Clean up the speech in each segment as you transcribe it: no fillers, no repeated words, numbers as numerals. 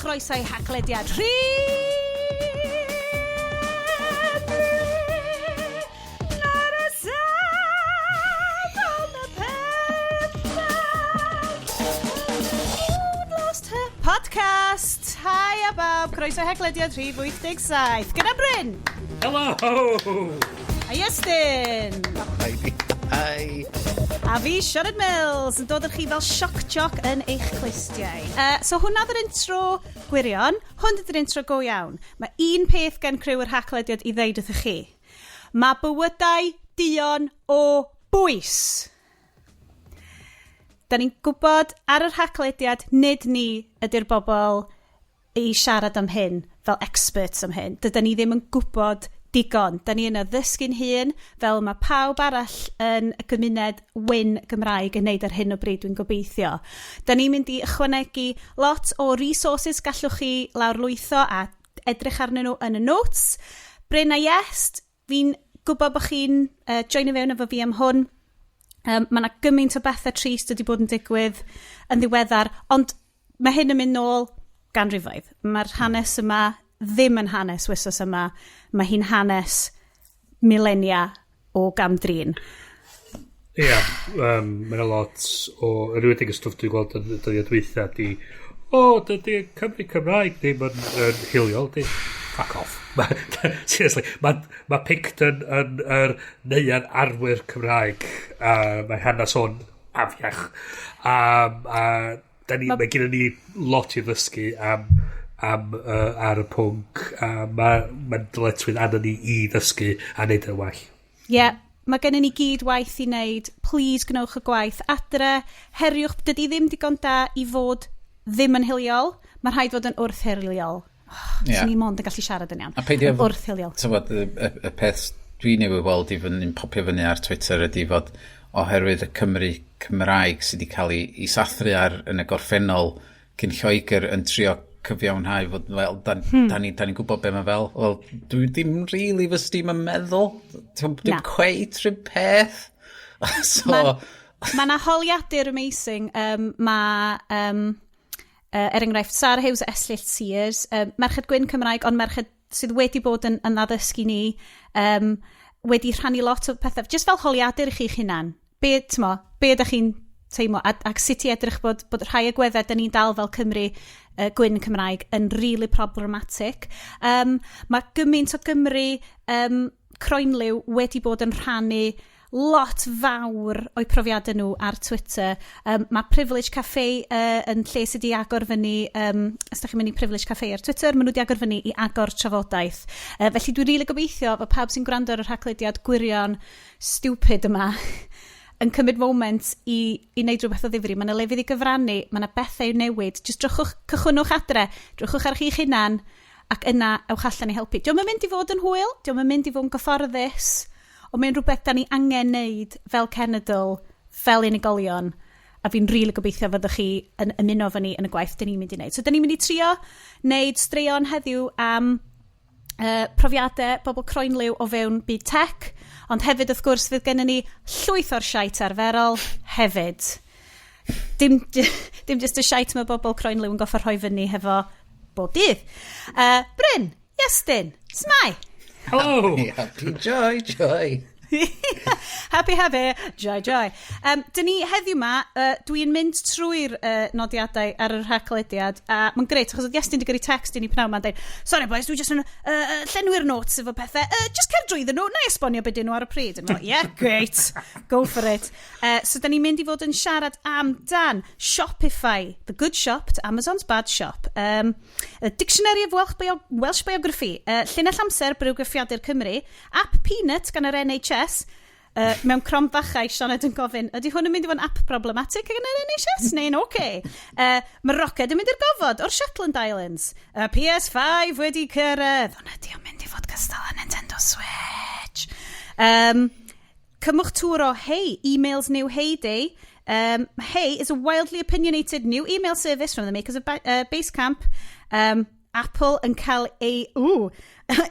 chroeso i Haclediad rhif ar y safon y pethau. Lost her podcast. Hi a bawb, croeso i Haclediad rhif 87. Gyda Bryn. Hello! A Iestyn. Hi. Hi. A fi, Sioned Mills, yn dod â chi fel shock jock yn eich clustiau. So hwnna oedd yr intro gwirion, hwn ydy'r intro go iawn. Mae un peth gen criw yr Haclediad i ddeud wrthych chi. Mae bywydau duon o bwys. Da ni'n gwybod ar yr Haclediad, nid ni ydy'r bobl i siarad am hyn, fel experts am hyn. Dydan ni ddim yn gwybod digon. Da ni yn addysgu'n hun, fel mae pawb arall yn y gymuned wyn Gymraeg yn neud ar hyn o bryd, dwi'n gobeithio. Da ni'n mynd i ychwanegu lot o resources gallwch chi lawrlwytho a edrych arnyn nhw yn y notes. Bryn a Iest, fi'n gwybod bod chi'n joinio fewn efo fi am hwn. Mae yna gymaint o bethau trist wedi bod yn digwydd yn ddiweddar, ond mae hyn yn mynd nôl ganrifoedd. Mae'r hanes yma ddim yn hanes wythnos yma. Mae hi'n hanes milenia o gamdrin. Ie, yeah, mae'n yna lot o, yn enwedig y stwff dwi'n gweld yn y dyddiau dwytha, di, o, dydy Cymru Cymraeg ddim yn hiliol, di, fuck off. Seriously, mae ma Picton yn yr neuadd arwyr Cymraeg, a mae hanes o'n afiach. A da ni, mae gennym ni lot i ddysgu am ar y pwnc, a mae ma dyletswydd arnon ni i ddysgu a neud yn well. Ie, yeah, mae gennym ni gyd waith i wneud. Please gwnewch y gwaith. Adre, heriwch, dydy ddim digon da i fod ddim yn hiliol. Mae rhaid fod yn wrth-hiliol. Oh, Ie. yeah. Ni mond yn gallu siarad yn iawn. A peidio Yn wrth-hiliol. Tywod, y peth dwi newydd weld i fyny'n popio fyny ar Twitter ydy fod oherwydd y Cymru Cymraeg sydd wedi cael ei sathru ar yn y gorffennol cyn Lloegr yn trio cyfiawnhau fod fel, da ni'n da ni gwybod be mae fel. Wel, dwi ddim really fys dim yn meddwl. Dim Na. cweit rhywun peth. So, Mae 'na holiadur amazing. Mae, er enghraifft, Sarah Hughes a Esyllt Sears, merched gwyn Cymraeg, ond merched sydd wedi bod yn addysgu ni, wedi rhannu lot o pethau, just fel holiadur i chi'ch hunan. Be, t'mo, be ydych chi'n teimlo, ac sut i edrych bod rhai agweddau dyn ni'n dal fel Cymru gwyn Cymraeg yn really problematic. Mae gymaint o Gymru croenliw wedi bod yn rhannu lot fawr o'u profiadau nhw ar Twitter. Mae Privilege Cafe yn lle sydd wedi agor fyny, os da chi'n mynd i Privilege Cafe ar Twitter, maen nhw wedi agor fyny i agor trafodaeth. Felly dwi'n rili gobeithio fod pawb sy'n gwrando ar y rhaglediad gwirion stupid yma yn cymryd moment i wneud rhywbeth o ddifri. Mae yna lefydd i gyfrannu, mae yna bethau i'w newid. Just drychwch, cychwynnwch adre, drychwch ar chi'ch hunan, ac yna ewch allan i helpu. Dio'm yn mynd i fod yn hwyl, dio'm yn mynd i fod yn gyfforddus, ond mae'n rhywbeth da ni angen neud fel cenedl, fel unigolion, a fi'n rili gobeithio fyddwch chi yn ymuno efo ni yn y gwaith dyn ni'n mynd i wneud. So, dyn ni'n mynd i trio wneud straeon heddiw am profiadau bobl croenliw o fewn byd tech, ond hefyd wrth gwrs fydd gennym ni llwyth o'r shite arferol hefyd. Dim just y shite mae bobl croenliw yn goffa rhoi fyny hefo bob dydd. Bryn, Iestyn, smai? Hello! Happy joy, joy. Happy, happy, joy, joy. Dyn ni heddiw ma, dwi'n mynd trwy'r nodiadau ar yr rhaglediad, a mae'n grêt, achos oedd Iestyn wedi gyrru text i ni pnawn ma'n dweud, "Sorry boys, dwi jyst yn llenwi'r notes efo pethau, just cer drwyddyn nhw, na i esbonio beth dyn nhw ar y pryd." And I'm like, "Yeah, great, go for it." So dyn ni'n mynd i fod yn siarad amdan Shopify, the good shop to Amazon's bad shop, A Dictionary of Welsh Biography, Llinell Amser Bywgraffiadur Cymru, App Peanut gan yr NHS, mewn cromfachau, Sioned yn gofyn, "Ydy hwn yn mynd i fod yn app problematic gan yr NHS neu'n oce?" Okay? Mae roced yn mynd i'r gofod o'r Shetland Islands. PS5 wedi cyrraedd. Ond ydy o'n mynd i fod cystal â Nintendo Switch? Cymwch tŵr o Hey, Email's New Heyday. Hey is a wildly opinionated new email service from the makers of Basecamp. Um, Apple yn cael ei... Ooh,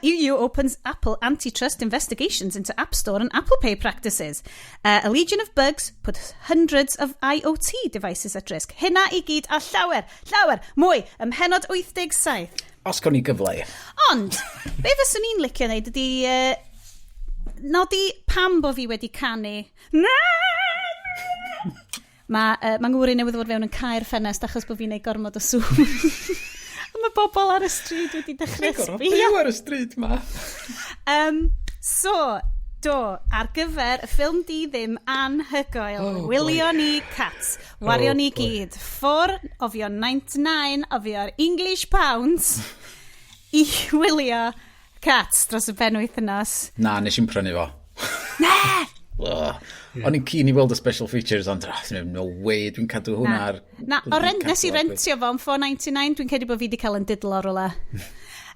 EU opens Apple antitrust investigations into App Store and Apple Pay practices. A legion of bugs put hundreds of IoT devices at risk. Hynna i gyd a llawer, llawer mwy ym mhennod 87. Os gawn ni gyfle. Ond, be fyswn i'n licio wneud ydy nodi pam bo fi wedi canu. Na! Mae ma ngŵr i newydd fod fewn yn cau'r ffenest achos bod fi'n neud gormod o sŵn. A mae bobl ar y stryd wedi dechrau Gorfod sbio. byw ar y stryd ma. So, do, ar gyfer y ffilm di ddim anhygoel, Oh, wylio boy. ni Cats, wario Oh, ni boy. gyd, 4 of your 99 of your English pounds i wylio Cats dros y penwythnos. Na, nes i'n prynu fo. Na! Ugh. O'n i'n keen i weld y special features, ond ah, no way, dwi'n cadw hwnna ar... Na, o rent, nes i rentio fo am 4.99, dwi'n credu bod fi wedi cael yn didlo rwla.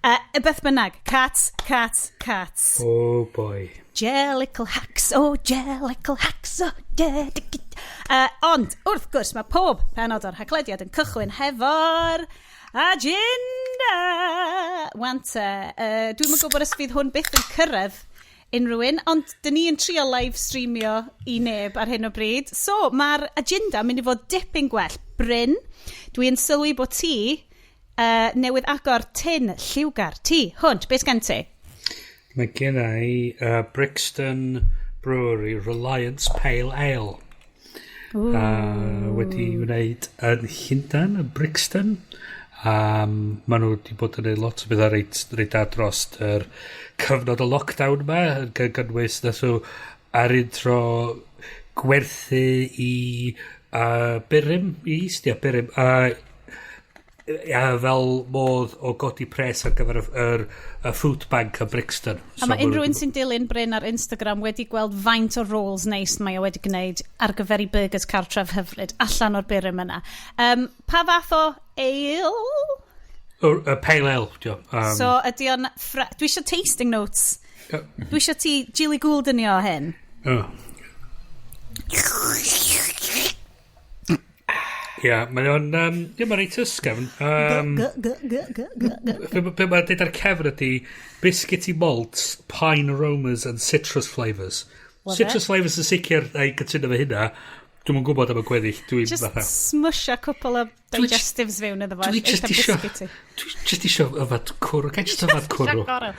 Y beth bynnag, Cats, Cats, Cats. Oh boy. Jellicle hacks, oh, Jellicle hacks, oh, ond, wrth gwrs, mae pob penod o'r Haclediad yn cychwyn hefo'r agenda. Wan te, dwi'm yn gwybod os fydd hwn byth yn cyrraedd unrhyw un, ond dyn ni yn trio live streamio i neb ar hyn o bryd. So, mae'r agenda yn mynd i fod dipyn gwell. Bryn, dwi'n sylwi bod ti newydd agor tin lliwgar. Ti, hwnt, beth gen ti? Mae gen i Brixton Brewery Reliance Pale Ale. Wedi wneud yn Llundain, yn Brixton. Maen nhw wedi bod yn gwneud lot o bethau reit da dros yr cyfnod o lockdown yma, yn gynnwys nath nhw ar un tro gwerthu i Burum, i East, ia, Burum, a fel modd o godi pres ar gyfer y food bank yn Brixton. A mae unrhyw un sy'n dilyn Bryn ar Instagram wedi gweld faint o rolls neis mae o wedi gwneud ar gyfer ei burgers cartref hyfryd allan o'r burum yna. Pa fath o ale? O, y pale ale, dio. So ydy o'n... Dwi eisiau tasting notes. Dwi eisiau ti Jilly Gould yn o hyn. Oh. Ia, mae o'n... Ie, mae'n reit ysgafn. G, g, g, g, g, g. Be mae'n dweud ar cefn ydy biscuity malts, pine aromas and citrus flavours. Love Citrus flavours yn sicr, na i cytuno fe hynna. Dwi'm yn gwybod am y gweddill. Dwi'n Just fatha... smusha cwpl o digestives fewn iddo fo. Dwi just Eitha isio... biscuity. Dwi just isio yfad cwrw. Ga'i just yfad cwrw. Gorel.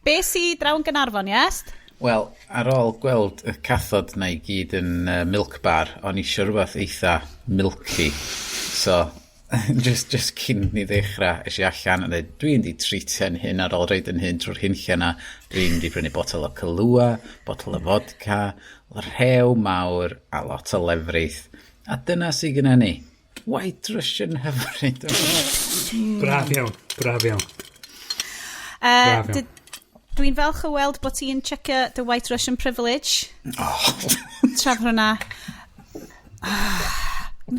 Be sy draw yn Gaernarfon, yes? Wel, ar ôl gweld y cathod na i gyd yn milk bar, o'n i eisiau rhywbeth eitha milky. So, just cyn ni ddechrau, es i allan a dweud, dwi'n di treatio'n hyn ar ôl reid yn hyn trwy'r hunlle na. Dwi'n di prynu botel o Kahlua, botel o vodka, rhew mawr a lot o lefrith. A dyna sydd gyda ni. White Russian hyfryd. Braf iawn, braf iawn. Braf iawn. Dwi'n falch o weld bod ti'n checio The White Russian Privilege. Oh. Traf hwnna.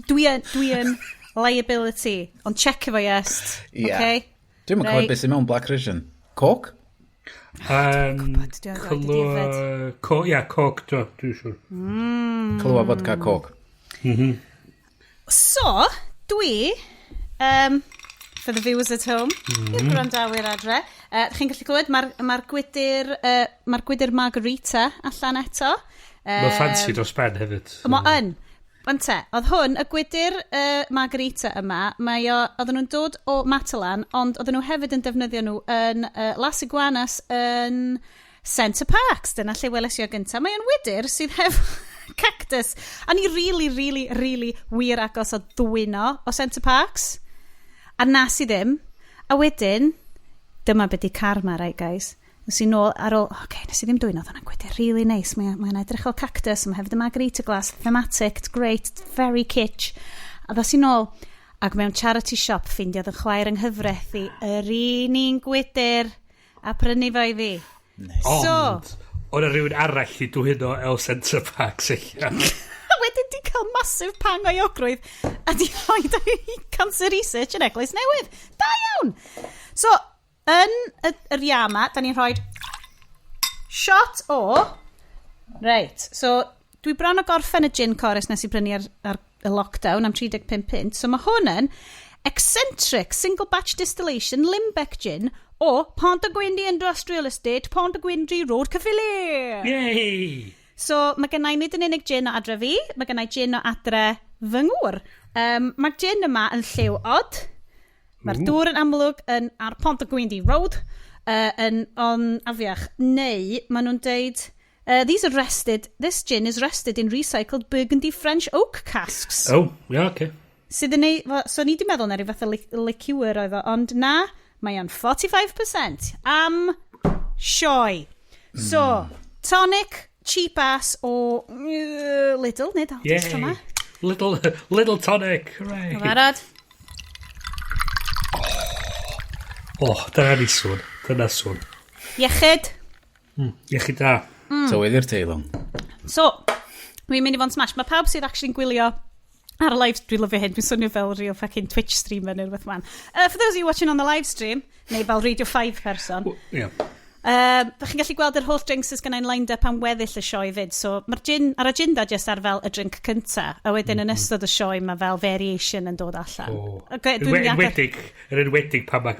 Dwi yn liability, ond checio fo, yes. Ie. Okay? Dwi'n mynd cofio beth sy'n mewn Black Russian. Coke? Gwbod, dwi erioed wedi Kahlua... yfed. Ia, coke, dwi'n siŵr. Kahlua vodka coke. So, dwi, for the viewers at home, i'r gwrandawyr adre, chi'n gallu clywed, mae'r ma gwydr margarita allan eto. Mae'n ffansi dros ben hefyd. Mae yn. Wan te, oedd hwn, y gwydr margarita yma, mae o, oedden nhw'n dod o Matalan, ond oedden nhw hefyd yn defnyddio nhw yn Las Iguanas yn Centre Parcs. Dyna lle weles i o gyntaf. Mae o'n wydyr sydd hefo cactus. A ni really, really, really wir agos o ddwyno o Centre Parcs. A nas i ddim. A wedyn, dyma beth di karma, right guys? Nes i nôl ar ôl, oce, okay, nes i ddim dwyno, oedd hwnna'n gwydr really nice. Mae'n mae edrych fel cactus, mae hefyd y margarita glass, thematic, it's great, it's very kitsch. A ddos i nôl, ac mewn charity shop ffeindiodd y chwaer yng nghyfraith i yr un un gwydr a prynu fo i fi. Ond, So, oedd 'na rhywun arall i dwyno o Centre Parcs eich. a wedyn di cael massive pang o euogrwydd a di rhoi i cancer research yn Eglwys Newydd. Da iawn! So, yn yr iama, da ni'n rhoi shot o... Reit, so dwi bron o gorffen y gin Corus nes i brynu ar y lockdown am 35 punt. So mae hwn yn Eccentric Single Batch Distillation Limbeck Gin o Pontygwindy Industrial Estate, Pontygwindy Road, Caerphilly. Yay! So mae gennau nid yn unig gin o adre fi, mae gennau gin o adre fy ngŵr. Mae'r gin yma yn lliw od. Mae'r dŵr yn amlwg yn ar Pontygwindy Road, yn on afiach. Neu, maen nhw'n deud, "These are rested, this gin is rested in recycled Burgundy French oak casks." Oh, yeah, okay. Sydd yn ei, so ni di meddwl na rhyw fath o liqueur oedd o, ond na, mae o'n 45% am sioe. So, tonic, cheap ass o Lidl, nid Aldi tro yma. Little tonic, hooray. Barod? Oh, dyna ni sŵn. Dyna sŵn. Iechyd. Iechyd da. Tywydd i'r teilwng. So, dwi'n mynd i fod yn smash. Mae pawb sydd actually'n gwylio ar y live. Dwi'n lyfio hyn, dwi'n swnio fel real fucking Twitch streamer neu rhywbeth man. For those of you watching on the live stream, neu fel Radio 5 person, da chi'n gallu gweld yr holl drinks sydd gennai'n lined up am weddill y sioe fyd. So mae'r gin ar agenda just ar fel y drink cynta. A wedyn yn ystod y sioe mae fel variation yn dod allan. Oh. Okay, dwi'n mynd i agor- Yn enwedig pan da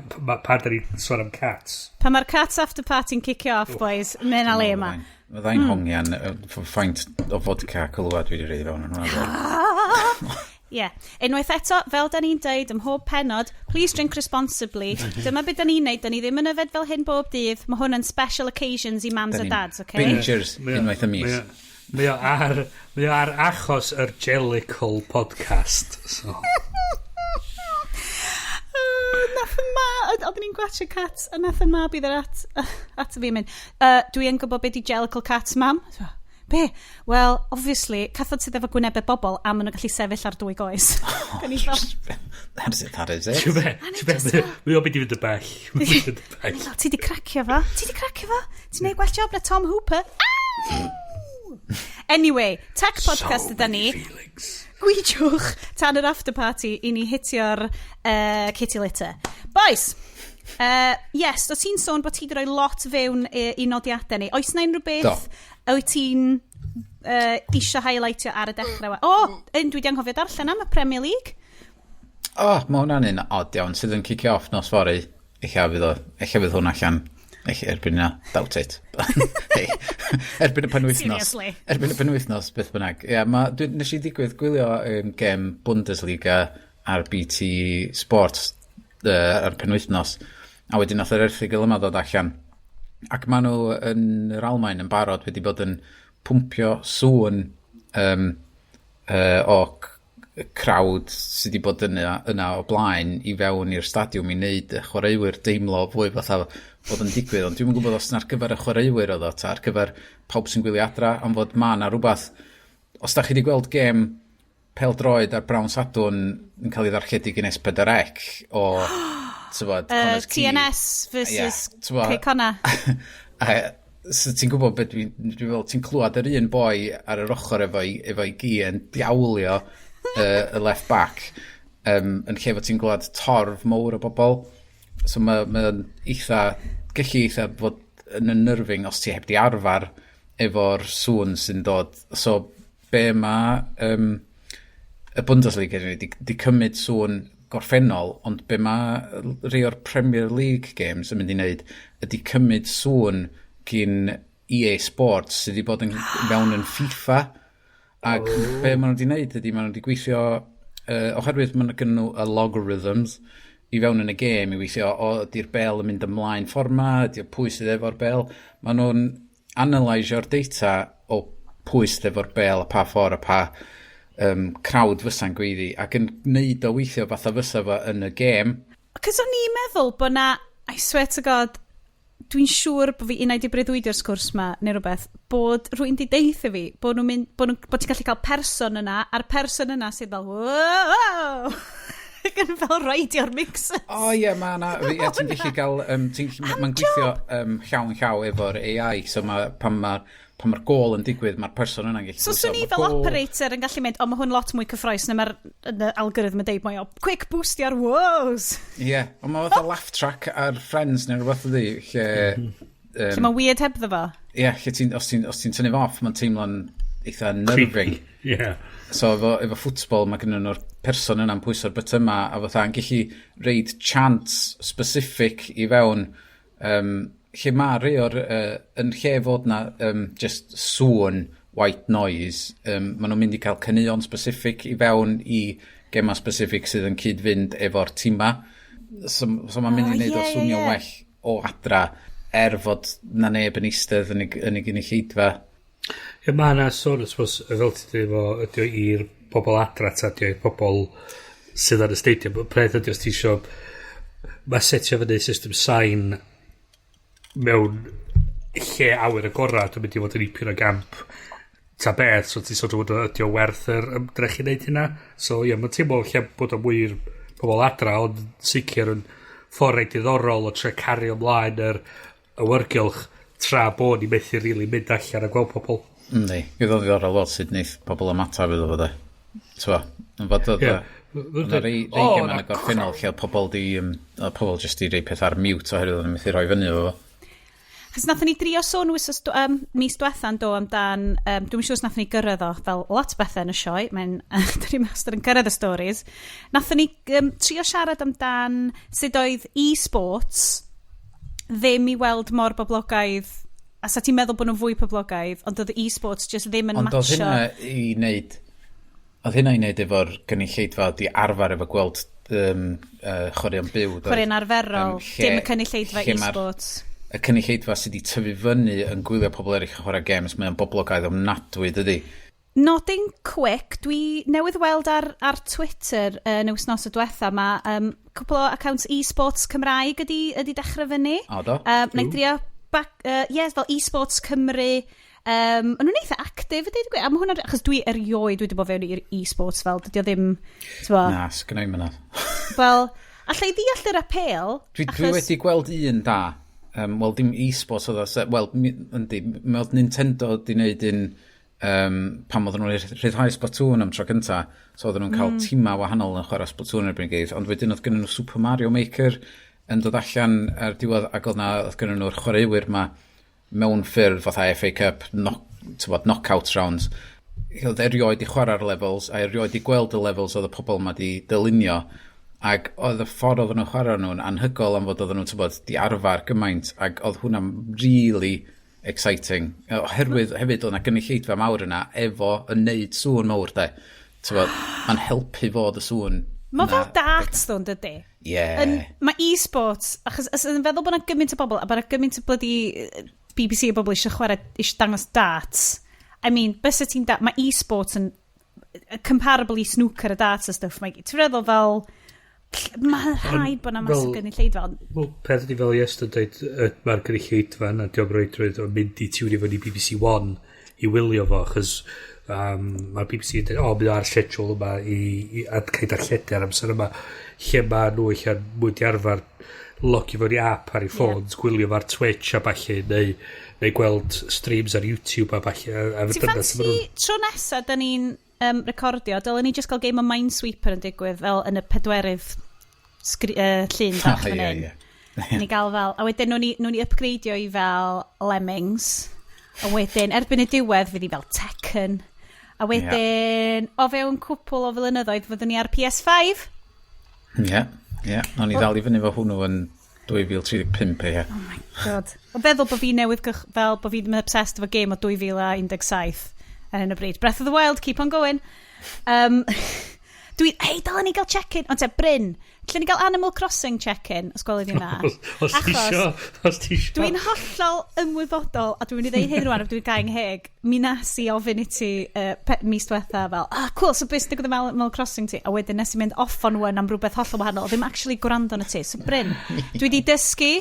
ni'n sôn am Cats. Pan mae'r Cats after party'n kickio off, boys, mynd a le yma. Fyddai'n hongian faint o vodka cylwa dwi wedi rhaid i fewn yn hwnna. Ie. Yeah. Unwaith eto, fel da ni'n deud ym mhob pennod, please drink responsibly. Dyma beth da ni'n neud, da ni ddim yn yfed fel hyn bob dydd. Mae hwn yn special occasions i mams a dads, okay? Bingers unwaith y mis. Mae o ar achos yr Jellicle podcast. So. Oh, nath y ma, oedden ni'n gwatchio Cats, a nath y mab i ddod at fi yn mynd, "Dwi yn gwybod beth di Jellicle Cats, Mam." So, "Be?" "Well, obviously, cathod sydd efo gwynebau bobl a maen nhw'n gallu sefyll ar dwy goes." Gan i fel, That is it, that is it. Ti'n be? Ti'n be? Mae o'n mynd i fynd y bell. Mae'n mynd i fynd y bell. Fel, "Ti di cracio fo? Ti di cracio fo? Ti'n neud gwell job na Tom Hooper?" Ow! Anyway, tech podcast yda ni. Feelings. Gwydiwch tan yr after party i ni hitio'r kitty litter. Boys, yes, o ti'n sôn bod ti wedi rhoi lot fewn i nodiadau ni. Oes na unrhyw beth wyt ti'n isio highlightio ar y dechrau? O, oh, un dwi wedi anghofio darllen am y Premier League. O, oh, mae hwnna'n un odd iawn sydd yn kickio off nos fory. Ella fydd hwn allan. Ella erbyn yna, doubt it. Hey, erbyn y penwythnos. Seriously? Erbyn y penwythnos, beth bynnag. Ie, yeah, nes i ddigwydd gwylio gem Bundesliga ar BT Sports ar penwythnos. A wedyn nath yr erthygl yma ddod allan. Ac maen nhw yn yr Almaen yn barod wedi bod yn pwmpio sŵn o crowd sydd wedi bod yna o blaen i fewn i'r stadiwm i wneud y chwaraewyr deimlo fwy fatha bod yn digwydd, ond dwi'm yn gwybod os na ar gyfer y chwaraewyr oedd o, ta ar gyfer pawb sy'n gwylio adra, ond fod ma na rhywbeth, os da chi wedi gweld gêm pêl-droed ar Brown Sadwrn yn cael ei ddarlledu gan S4C o, tybod, Connah's Quay. TNS versus Ie, t'bo- Cei Connah. A so ti'n gwybod beth dwi'n fel, ti'n clywed yr un boi ar yr ochr efo'i gi yn diawlio y left back yn lle fod ti'n glywed torf mowr o bobl. So mae'n ma eitha, gallu eitha fod yn unnerving os ti heb di arfer efo'r sŵn sy'n dod. So be mae y Bundesliga di cymryd sŵn gorffennol, ond be mae rhai o'r Premier League games yn mynd i wneud ydy cymryd sŵn gyn EA Sports sydd wedi bod yn mewn yn FIFA. Ac be maen nhw wedi wneud ydy maen nhw wedi gweithio, oherwydd maen nhw nhw y logarithms i fewn yn y gêm i weithio, o, ydy'r bel yn mynd ymlaen ffordd ma, ydy'r pwy sydd efo'r bel. Maen nhw'n analysio'r data o pwy sydd efo'r bel a pa ffordd a pa crowd fysa'n gweiddi ac yn neud o weithio fatha fysa fo yn y gêm. Cos o'n i'n meddwl bod na, I swear to God, dwi'n siŵr bod fi unai di breuddwydio'r sgwrs ma neu rhywbeth, bod rhywun di deitha fi bod nhw'n mynd, bod ti'n gallu cael person yna, a'r person yna sydd fel, "Wow!" ac yn fel reidio'r mixers. O ie, mae na, ie, ti'n gallu gael, mae'n gweithio llaw yn llaw efo'r AI, so ma, pan mae'r gol yn digwydd, mae'r person yna'n gallu So swn i "Ma fel operator yn gallu mynd, "O, mae hwn lot mwy cyffrous na mae'r y algorithm yn deud mwy o, quick boostio'r wows." Ie, yeah, ond mae fatha laugh track ar Friends neu rhywbeth ydi, lle Lle mae'n weird hebddo fo. Ie, lle ti'n, os ti'n tynnu fo off, mae'n teimlo'n eitha unnerving. So efo ffwtbol, mae gen nhw'r person yna'n pwyso'r bytyma a fatha yn gallu roid chants specific i fewn lle mae rhai o'r yn lle fod na just sŵn white noise, maen nhw'n mynd i cael caneuon specific i fewn i gema specific sydd yn cyd-fynd efo'r tîma. So mae'n mynd i wneud o swnio well o adra er fod na neb yn eistedd yn ei gynulleidfa. Ie, mae yna sôn, I suppose, fel ti'n dweud, efo, ydy o i'r pobl adra, ta ydy o i'r pobl sydd ar y stadium. Y peth ydy, os ti isio, mae setio fyny system sain mewn lle awyr agorad yn mynd i fod yn ipyn o gamp ta beth, so ti'n sort of fod ydy o werth yr ymdrech i wneud hynna. So ie, mae'n teimlo lle bod o mwy i'r pobl adra, ond sicr yn ffordd reit diddorol o trio cario ymlaen yr awyrgylch tra bod ni methu rili mynd allan a gweld pobl. Yndi, bydd o'n ddiddorol weld sut wneith pobl ymateb iddo fo de. T'mo, yn fod oedd Yna rei gema yn y gorffennol lle oedd pobl di, oedd pobl jyst di rei peth ar mute oherwydd oedd nhw'n methu rhoi fyny efo fo. Chos nathon ni drio sôn wythnos mis diwetha yn do amdan, dwi'n siŵr os nathon ni gyrraedd o, fel lot o bethau yn y sioe, mae'n, dyn ni'n wastad yn gyrraedd y stories. Nathon ni trio siarad amdan sut oedd e-sports ddim i weld mor boblogaidd, a sa ti'n meddwl bod nhw'n fwy poblogaidd, ond oedd e-sports just ddim yn Ond oedd matcho. hynna i wneud efo'r gynulleidfa di arfer efo gweld chwaraeon byw, doedd? Chwaraeon arferol, dim y cynulleidfa lle e-sports. Y cynulleidfa sydd wedi tyfu fyny yn gwylio pobl eraill yn chwarae games, mae'n boblogaidd ofnadwy, dydy? Nodyn quick, dwi newydd weld ar Twitter yn y wythnos y diwetha, mae cwpl o accounts e-sports Cymraeg ydy dechrau fyny. O, do? Na i drio, back, yes, fel e-sports Cymru. O'n nhw'n eitha actif, ydy gwir. A mae hwnna, achos dwi erioed wedi bod fewn i'r e-sports fel, dydy o ddim, t'bo, Na, sgynna i'm yna. Fel, allai ddeall yr apêl. Dwi wedi gweld un da. Wel, dim e-sports oedd o. Wel, yndi, mi oedd Nintendo di wneud un pan oedden nhw'n rhyddhau Splatoon am tro cynta. So oedden nhw'n cael tîmau wahanol yn chwarae Splatoon erbyn gilydd. Ond wedyn oedd gennyn nhw Super Mario Maker yn dod allan ar diwedd ac oedd gennyn nhw'r chwaraewyr ma mewn ffurf fatha FA Cup, knock, t'bod, knockout rounds. Oedd erioed i chwarae'r levels a erioed i gweld y levels oedd y pobl ma di dylunio ac oedd y ffordd oedden nhw'n chwarae nhw'n anhygoel am fod oedden nhw'n, t'bod, di arfer gymaint ac oedd hwnna'n really exciting oherwydd hefyd oedd 'na gynulleidfa mawr yna efo yn neud sŵn mawr de. T'bod, mae'n helpu fod y sŵn Mae yna. fel darts ddo'n dydy? Ie. Mae e-sports, achos os yn feddwl bod yna gymaint o bobl, a bod yna gymaint o bloody BBC o bobl eisiau chwarae, eisiau dangos darts. I mean, bysa ti'n da, mae e-sports yn comparable i snooker a darts a stuff. Mae, ti'n feddwl fel, mae rhaid bod yna massive gynulleidfa. Wel, peth ydi fel Iestyn yn dweud, mae'r gynulleidfa yna, diolch reidrwydd o'n mynd i tiwnio fyny BBC One i wylio fo, achos mae'r BBC yn dweud, o, mae o ar schedule yma i cael darlledu ar amser yma, lle mae nhw eich mwy di arfer logio fewn i app ar ei ffôns, gwylio fo ar Twitch a ballu, neu gweld streams ar YouTube a ballu. A Ti'n dyna sut ma' ffansi nhw'n- tro nesa da ni'n recordio, dylen ni just gael game o Minesweeper yn digwydd fel yn y pedwerydd llun bach fan hyn. Ni gael fel, a wedyn nhw'n ni upgradeio i fel Lemmings. A wedyn, erbyn y diwedd, fydd i fel Tekken. A wedyn, o fewn cwpl o flynyddoedd, fyddwn ni ar PS5. Ie. Nawn ni ddal i fyny fo hwnnw yn 2035, ie. Oh my God. O feddwl bod fi newydd, fel bod fi ddim yn obsessed efo game o 2017 ar hyn o bryd. Breath of the Wild, keep on going. Hei, dylen ni gael check-in. Ond te, Bryn, dylen ni gael Animal Crossing check-in, os gweli di na? Os ti isio, os ti isio. Dwi'n hollol ymwybodol, a dwi'n mynd i ddeud hyn rwan, a dwi'n gau ngheg, mi nes i ofyn i ti mis diwetha fel, "Ah, cool, so beth sy'n digwydd yn Animal Crossing ti?" A wedyn nes i mynd off on one am rhywbeth hollol wahanol, ddim actually gwrando na ti. So Bryn, dwi di dysgu,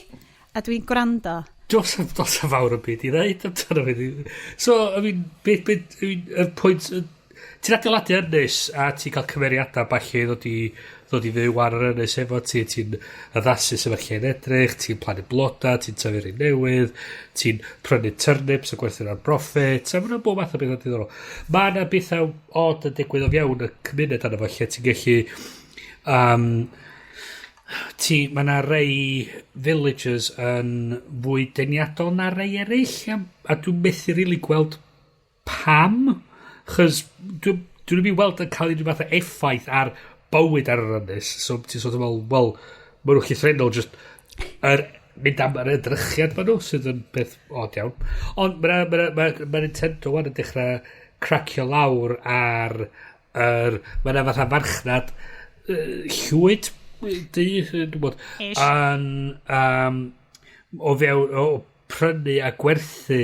a dwi'n gwrando. Dos a fawr o byd i ddeud amdano fi. So, I mean, beth, I mean, y pwynt, ti'n adeiladu ynys a ti'n cael cymeriadau falle ddod i fyw ar yr ynys efo ti, ti'n addasu sef lle'n edrych, ti'n plannu bloda, ti'n tyfu rhai newydd, ti'n prynu turnips a gwerthu ar profit, a mae'n bob math o bethau diddorol. Mae yna bethau odd yn digwydd o fewn y cymuned arno fo lle ti'n gallu mae yna rei villagers yn fwy deniadol na rei eraill a dwi'n methu really gweld pam. Chos dwi'n mynd i weld yn cael unrhyw fath o effaith ar bywyd ar yr ynys. So ti'n sort of fel, wel, maen nhw'n llythrennol just mynd am yr edrychiad maen nhw, sydd yn beth od iawn. Ond ma Nintendo wan yn dechrau cracio lawr ar. Mae yna fatha farchnad llwyd du, dwi'n gwybod, Ish. yn, o fewn, o prynu a gwerthu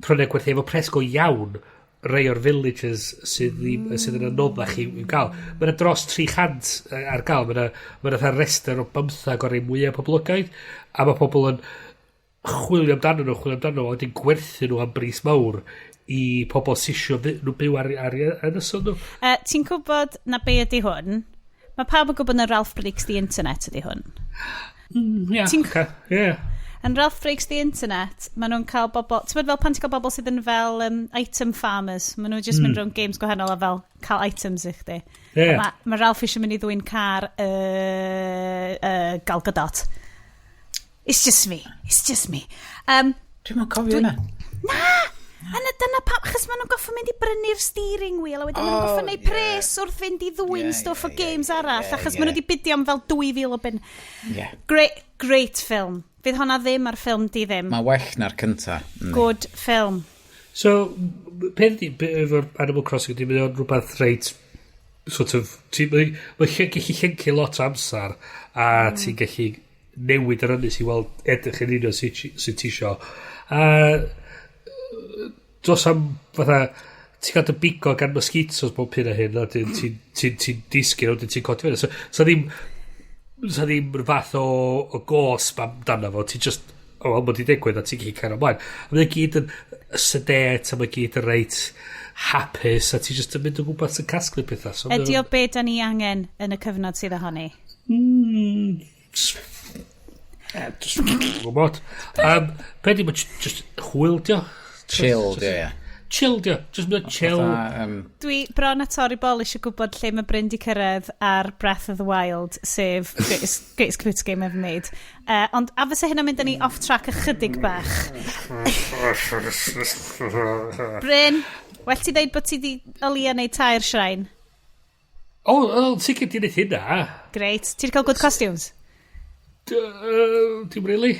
prynu a gwerthu efo pres go iawn rei o'r villages sydd, ddim, sydd yn anoddach i'w gael. Mae yna dros 300 ar gael. Mae yna fatha rester o 15 o'r rei mwyaf poblogaidd. A mae pobl yn chwilio amdano nhw, chwilio amdano nhw, a wedyn gwerthu nhw am bris mawr i pobl sy'n isio nhw byw ar ynysoedd nhw. Ti'n gwybod na be ydy hwn? Mae pawb yn gwybod na Ralph Breaks the Internet ydy hwn. Yeah, okay. Yeah. Yn Ralph Breaks the Internet, maen nhw'n cael bobl... Ti'n bod fel pan ti'n cael bobl sydd yn fel item farmers? Maen nhw just mynd rownd games gwahanol a fel cael items i chdi. Mae ma Ralph eisiau mynd i ddwyn car Gal Gadot. It's just me. It's just me. Dwi'n mynd cofio hynna. Na! Yna dyna pam, achos maen nhw'n goffo mynd i brynu'r steering wheel a wedyn maen nhw'n goffo neud pres wrth fynd i ddwyn stwff o games arall, achos maen nhw wedi bidio am fel 2000 o bin. Great, great film. Fydd honna ddim ar ffilm di ddim. Mae well na'r cynta, yndi. Good film. So, peth ydi, efo'r Animal Crossing, ydi, mae o'n rhywbeth reit, sort of, mae gallu llyncu lot o amser, a ti'n gallu newid yr ynys i weld edrych yn union sut ti isio. A dos am, fatha, ti'n cael dy bigo gan mosquitoes bob hyn a hyn, a ti'n disgyn, a wedyn ti'n codi fyny. So ddim rhyw fath o gosb amdano fo, ti'n just, o, wel, mae di digwydd a ti'n gallu cario ymlaen. A mae gyd yn sedate, a mae gyd yn reit hapus, a ti just yn mynd o gwmpas yn casglu pethau. So, Ydy o be da ni angen yn y cyfnod sydd ohoni? Just gwybod. Be di, mae just hwyl dio. Chill, di, ie. Chill dio. Just mynd chill. Fatha, Dwi bron a torri bol eisiau gwybod lle mae Bryn di cyrraedd ar Breath of the Wild, sef greatest computer game ever made. Ond a fysa hynna'n mynd â ni off track ychydig bach. Bryn, well ti ddeud bod ti di o leia neud tair shrine? O, sicr di wneud hynna. Great. Ti di cael good costumes? Dim really.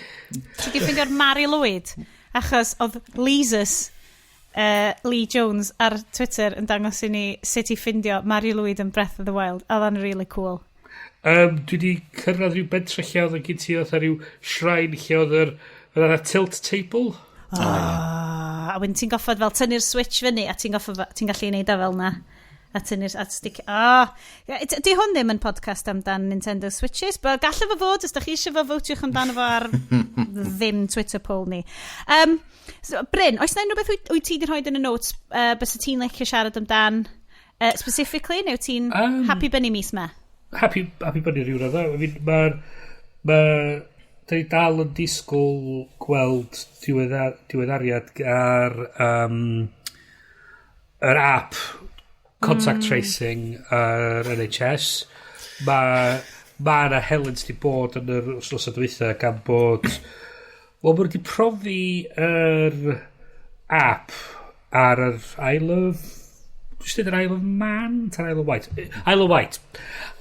Ti di ffeindio'r Mari Lwyd? Achos oedd Lizus Lee Jones ar Twitter yn dangos i ni sut i ffindio Mari Lwyd yn Breath of the Wild. Oedd o'n really cool. Dwi di cyrraedd rhyw bentre lle oedd yn gyn ti oedd rhyw shrine lle oedd yr tilt table. Oh, a wedyn ti'n goffod fel tynnu'r switch fyny a ti'n goffod ti'n gallu neud o fel na. A tynnu'r a stick. Oh, di hwn ddim yn podcast amdan Nintendo Switches, but gallai fo fod, os da chi eisiau fo, votiwch amdano fo ar ddim Twitter poll ni. So, Bryn, oes na unrhyw beth wyt ti wedi rhoi yn y notes bysa ti'n licio siarad amdan specifically, neu wyt ti'n happy bunny mis ma? Happy bunny rhyw radda. I mean, ma, da ni dal yn disgwyl gweld diweddariad ar yr app contact tracing yr NHS. Mae ma yna helynt di bod yn yr wythnosau dwytha gan bod, wel, maen nhw wedi profi yr app ar yr Isle of... Dwi'n dweud yr Isle of Man? Ta'r Isle of Wight? Isle of Wight.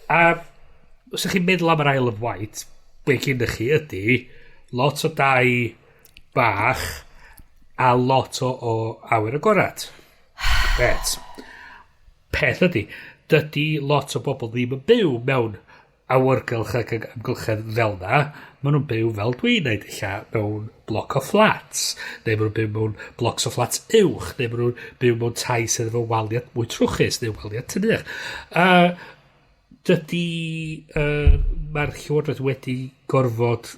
A os ydych chi'n meddwl am yr Isle of Wight, be gynnych chi ydy lot o dai bach a lot o awyr agorad. Bet. Peth ydy, dydy lot o bobl ddim yn byw mewn awyrgylch ac amgylchedd fel na. Maen nhw'n byw fel dwi'n neud ella mewn block o flats, neu maen nhw'n byw mewn blocks o flats uwch, neu maen nhw'n byw mewn tai sydd efo waliad mwy trwchus, neu waliad tynach. A dydy, mae'r llywodraeth wedi gorfod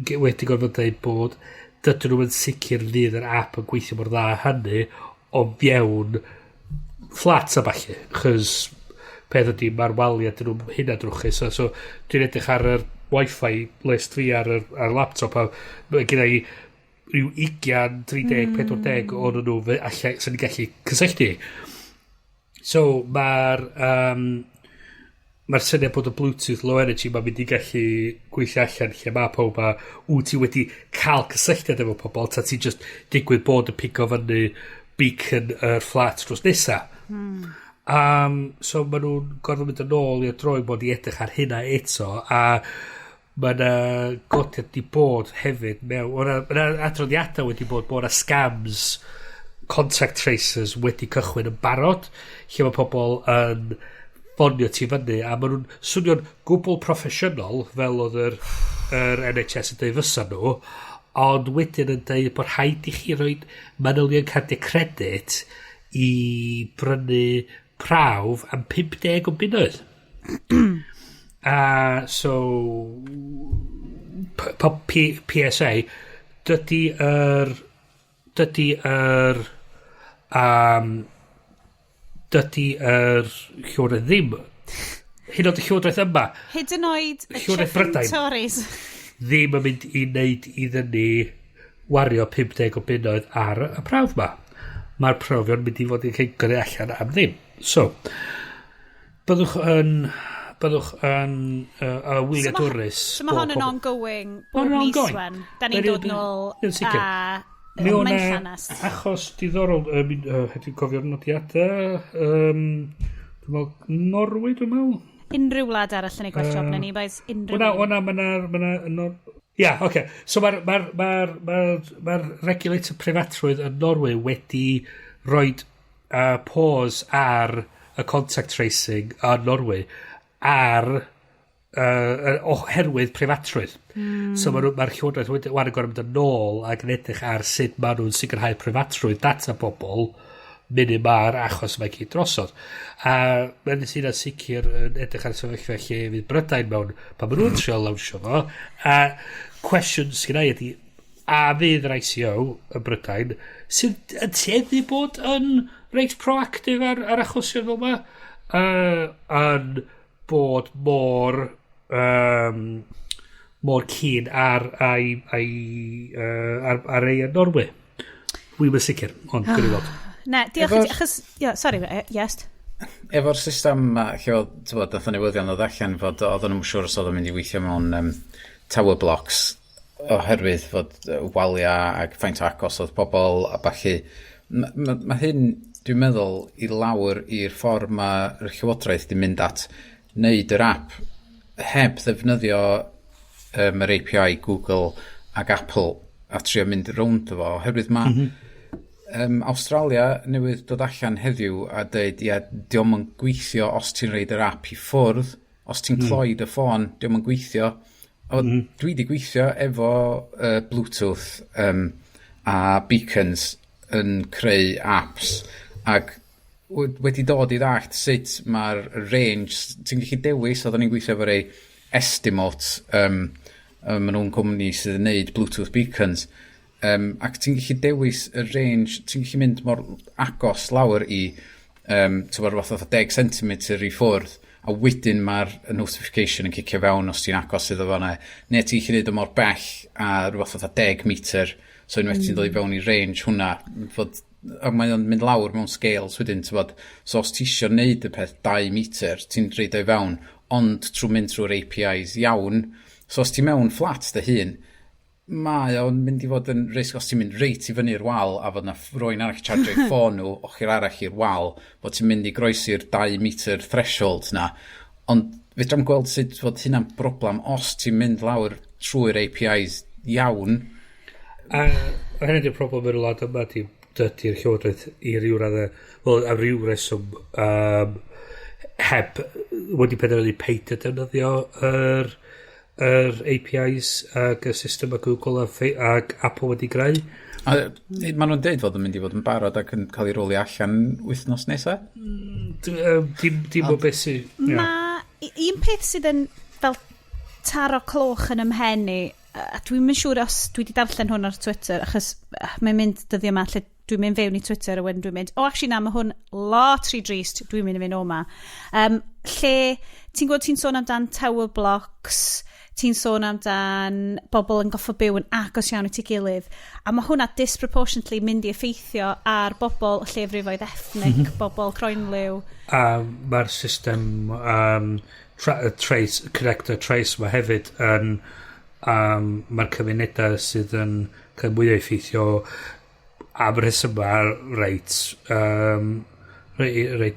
dweud bod dydyn nhw'n sicr fydd yr app yn gweithio mor dda hynny o fewn flats a ballu. Chos peth ydy, mae'r waliau dyn nhw'n hynna drwchus. So dwi'n edrych ar yr Wi-Fi list fi ar laptop a mae gen i rhyw 20, 30, 40 o'n nhw allai, sy'n ni'n gallu cysylltu. So mae'r um, Mae'r syniad bod y Bluetooth Low Energy mae'n mynd i gallu gweithio allan lle mae pawb a wyt ti wedi cael cysylltiad efo pobl ta ti just digwydd bod yn pigo fyny beacon yr fflat drws nesa. So maen nhw'n gorfod mynd yn ôl i'r drawing board i edrych ar hynna eto, a mae yna godiad di bod hefyd mewn, ma' 'na adroddiadau wedi bod bod yna scams contact tracers wedi cychwyn yn barod lle mae pobl yn ffonio ti fyny a maen nhw'n swnio'n gwbl proffesiynol fel oedd yr NHS yn dweud fysa nhw, ond wedyn yn dweud bod rhaid i chi roi manylion cardiau credit i brynu prawf am 50 o bunnoedd. A so PSA, dydy yr llywodraeth ddim, hyd yn oed y llywodraeth yma Hyd yn oed y Llywodraeth chuffing Brydain. Tories. Ddim yn mynd i wneud iddyn ni wario 50 o bunnoedd ar y prawf ma. Mae'r profion mynd i fod yn cael gyrru allan am ddim. So, byddwch yn wyliadwrus. So mae hon yn ongoing bob Ma'n mis ongoing. wen. Da ni'n dod nôl Yn sicr. a Mi o'n mae'n llanast. Achos diddorol, dwi'n cofio'r nodiadau, dwi'n meddwl Norwy, dwi'n meddwl. Unrhyw wlad arall yn ei gwell job na ni, boys. Unrhyw O'na, un. o'na, ma'. Ia, oce. So mae'r ma ma ma ma regulator preifatrwydd yn Norwy wedi rhoi pause ar y contact tracing yn Norwy ar oherwydd preifatrwydd. So mae'r ma llywodraeth wedi wan yn gorfod mynd yn ôl ac yn edrych ar sut maen nhw'n sicrhau preifatrwydd data bobl munud mae'r achos mae gyd drosodd. A mae'n sy'n sicr yn edrych ar sefyllfa lle fydd Brydain mewn pan maen nhw'n trio lawnsio fo. A cwestiwn sydd gen i ydy, a fydd yr ICO yn Brydain sydd yn tueddu bod yn reit proactive ar achosion fel yma, yn bod mor keen ar ei yn Norwy? Dwi'm yn sicr, ond gwni weld. Ne, diolch i ti, achos. Yeah, sorry, yes. Efo'r system yma, lle oedd, t'bod, dath y newyddion ddod allan fod oedden nhw'n siŵr os oedd o'n mynd i weithio mewn tower blocks oherwydd fod waliau ac faint o agos oedd pobl a ballu. Mae ma, ma hyn, dwi'n meddwl, i lawr i'r ffordd mae'r llywodraeth di mynd at wneud yr app heb ddefnyddio yr API Google ac Apple a trio mynd rownd fo, oherwydd mae Australia newydd dod allan heddiw a dweud, ia, dio'm yn gweithio os ti'n rhoid yr app i ffwrdd, os ti'n cloi dy ffôn, dio'm yn gweithio. O, dwi di gweithio efo Bluetooth a beacons yn creu apps ac wedi dod i ddallt sut mae'r range, ti'n gallu dewis, oedden ni'n gweithio efo rei Estimote, maen nhw'n cwmni sydd yn neud Bluetooth beacons, ac ti'n gallu dewis y range, ti'n gallu mynd mor agos lawr i ti'n gwbod, rhywbeth fatha 10 cm i ffwrdd, a wedyn mae'r notification yn cicio fewn os ti'n agos iddo fo 'na. Neu ti'n gallu neud o mor bell a rhywbeth fatha 10 metr, so unwaith ti'n dod i fewn i range hwnna, fod, a mae o'n mynd lawr mewn scales wedyn, ti'n bod, so os ti isio neud y peth 2 metr, ti'n rhoid o i fewn, ond trwy mynd trwy'r APIs iawn, so os ti mewn fflat dy hun, mae o'n mynd i fod yn risg os ti'n mynd reit i fyny'r wal a fod na rywun arall charge i ffôn nhw ochr arall i'r wal, fod ti'n mynd i groesi'r 2 metr threshold na. Ond fedra'm gweld sut fod hynna'n broblem os ti'n mynd lawr trwy'r APIs iawn. A hynny ydy'r problem yn y wlad yma di dydy'r llywodraeth i ryw raddau, wel, am ryw reswm, heb wedi penderfynu peidio defnyddio yr APIs ac y system y Google ag Apple wedi greu. A maen nhw'n deud fod yn mynd i fod yn barod ac yn cael ei rolio allan wythnos nesaf. Dim o beth sydd. Ie. Mae un peth sydd yn fel taro cloch yn ymhen i, a dwi'n mynd siŵr os dwi wedi darllen hwn ar Twitter, achos mae'n mynd dyddiau yma lle dwi'n mynd fewn i Twitter a wedyn dwi'n mynd, "O, actually na, mae hwn lot rhy drist, dwi'n mynd i fynd o ma." Lle ti'n gwybod ti'n sôn amdan tower blocks, ti'n sôn amdan bobl yn goffo byw yn agos iawn at ei gilydd, a mae hwnna disproportionately mynd i effeithio ar bobl llefrifoedd ethnic, bobl croenliw. A mae'r system. trace, connector trace mae hefyd yn mae'r cymunedau sydd yn cael mwy o effeithio am rhesymau reit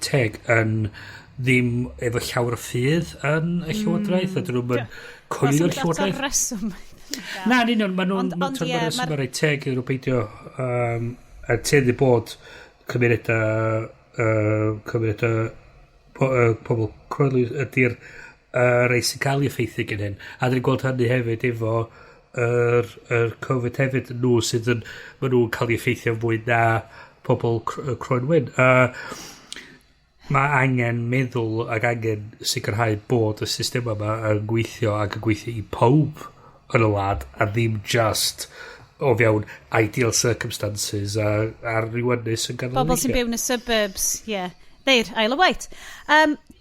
teg yn ddim efo llawer o ffydd yn y llywodraeth a dyn nhw'n coelio'r llywodraeth. Reswm. Na, yn union, maen nhw'n ond ie, rhesymau reit teg iddyn nhw beidio a tueddu bod cymunedau pobl croenliw ydy'r rei sy'n cael ei effeithio gen hyn. A dyn ni'n gweld hynny hefyd efo yr Covid hefyd, nhw sydd yn, maen nhw'n cael ei effeithio fwy na pobl croen wyn. Mae angen meddwl ac angen sicrhau bod y system yma yn gweithio ac yn gweithio i pob yn y wlad a ddim just o fewn ideal circumstances a ar ryw ynys yn ganol. Bobl sy'n byw yn y suburbs, yeah. Neu'r Isle of Wight.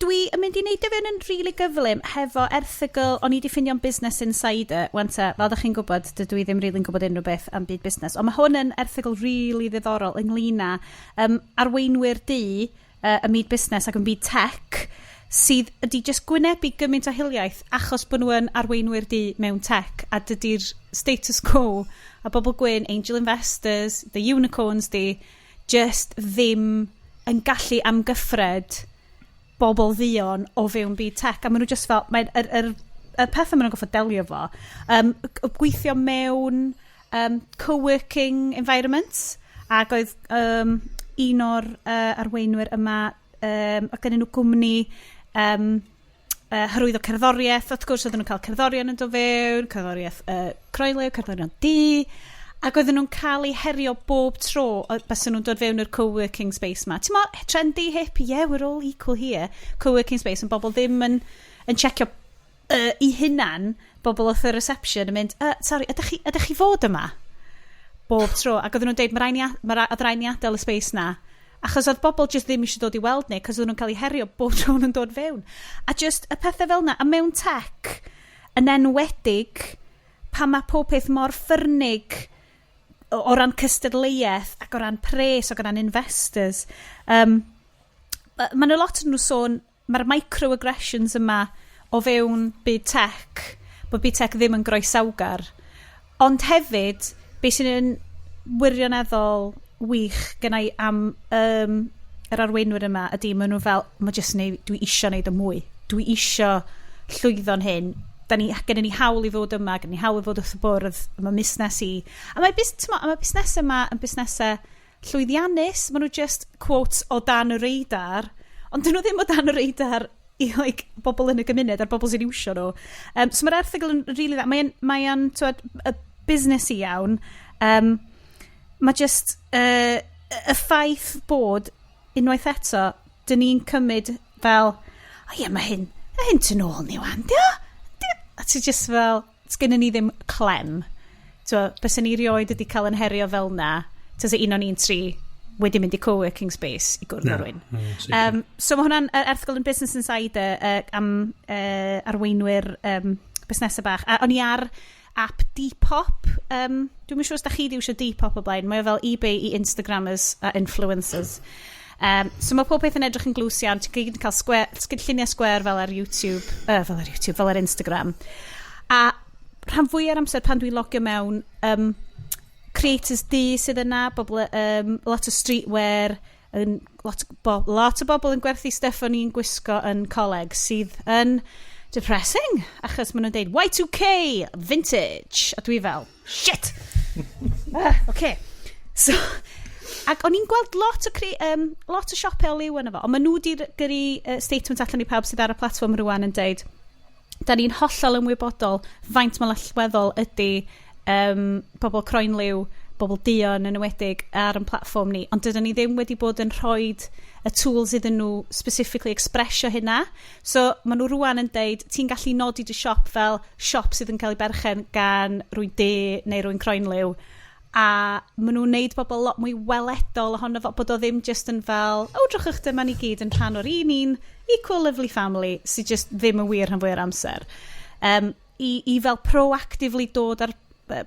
Dwi yn mynd i wneud o fewn yn rili really gyflym hefo erthygl o'n i wedi ffindio'n Business Insider. Wan te, fel ydych chi'n gwybod, dydw i ddim really'n gwybod unrhyw beth am byd busnes. Ond mae hwn yn erthygl really ddiddorol ynglyn â arweinwyr du y myd busnes ac yn byd tech sydd ydy just gwynebu gymaint o hiliaeth achos bod nhw yn arweinwyr du mewn tech a dydy'r status quo a bobl gwyn, angel investors, the unicorns di, just ddim yn gallu amgyffred bobl dduon o fewn byd tech a maen nhw just fel mae'n yr pethau maen nhw'n gorfod delio fo gweithio mewn co-working environments ac oedd un o'r arweinwyr yma oedd gennyn nhw gwmni hyrwyddo cerddoriaeth. Wrth gwrs, oedden nhw'n cael cerddorion yn dod fewn, cerddoriaeth croenliw, cerddorion du, ac oedden nhw'n cael eu herio bob tro bysen nhw'n dod fewn i'r co-working space ma. Ti'n mo, trendy, hip, yeah, we're all equal here. Co-working space, yn bobl ddim yn checio i hunan, bobl wrth y reception yn mynd, "Sorry, ydych chi fod yma?" Bob tro. Ac oedden nhw'n deud, mae rhaid ni, oedd rhaid ni adael y space na. Achos oedd bobl just ddim eisiau dod i weld ni, cos oedden nhw'n cael eu herio bob tro nhw'n dod fewn. A just y pethau fel na, a mewn tech, yn enwedig, pan mae pob peth mor ffyrnig o ran cystadleuaeth ac o ran pres ac o ran investors. Mae yna lot yn nhw sôn, mae'r microaggressions yma o fewn byd tech, bod byd tech ddim yn groesawgar. Ond hefyd, beth sy'n yn wirioneddol wych gennau am yr arweinwyr yma ydy maen nhw fel, mae jyst neud, dwi isio neud o mwy. Dwi isio llwyddo'n hyn. Da ni, gennym ni hawl i fod yma, gennym ni hawl i fod wrth y bwrdd, mae busnes i. A mae, t'mo, a mae busnesau yma yn busnesau llwyddiannus, maen nhw just, quotes, o dan y radar, ond dyn nhw ddim o dan y radar i, like, bobl yn y gymuned a'r bobl sy'n iwsio nhw. So mae'r erthygl yn really dda. Mae'n t'wod, y busnes i iawn. Mae just y ffaith bod unwaith eto, dyn ni'n cymryd fel, o ie, mae hyn tu nôl ni wan, dio? Dio?" A ti just fel, sgynnon ni ddim clem. T'wo, bysen ni rioed wedi cael yn herio fel na, tase un o'n un tri wedi mynd i co-working space i gwrdd â rhywun. Na, sicr. So mae hwnna'n erthygl yn Business Insider am arweinwyr busnesau bach. A o'n i ar app Depop. Dwi'm yn siŵr os da chi di iwsio Depop o blaen. Mae o fel eBay i Instagrammers a influencers. So mae pob peth yn edrych yn glws iawn. Ti'n gyd yn cael square, ti'n lluniau square fel ar YouTube, fel ar YouTube, fel ar Instagram. A rhan fwy ar amser pan dwi'n logio mewn, creators du sydd yna, bobl, lot o streetwear, yn, lot o bobl yn gwerthu stuff o'n i'n gwisgo yn coleg sydd yn depressing, achos maen nhw'n deud Y2K, vintage, a dwi fel, shit! Okay. So, ac o'n i'n gweld lot o siopau o liw yna fo, ond maen nhw wedi gyrru statement allan i pawb sydd ar y platfform rwan yn deud, da ni'n hollol ymwybodol faint mor allweddol ydy pobl croenliw, bobl duon yn enwedig ar yn platfform ni, ond dydyn ni ddim wedi bod yn rhoi y tools iddyn nhw specifically expressio hynna. So maen nhw rwan yn deud, ti'n gallu nodi dy siop fel siop sydd yn cael ei berchen gan rywun du neu rywun croenliw, a maen nhw'n neud bobl lot mwy weledol ohono fo, bod o ddim just yn fel, "O, drychwch, dyma ni gyd yn rhan o'r un equal lovely family," sydd just ddim yn wir rhan fwy o'r amser. I fel proactively dod ar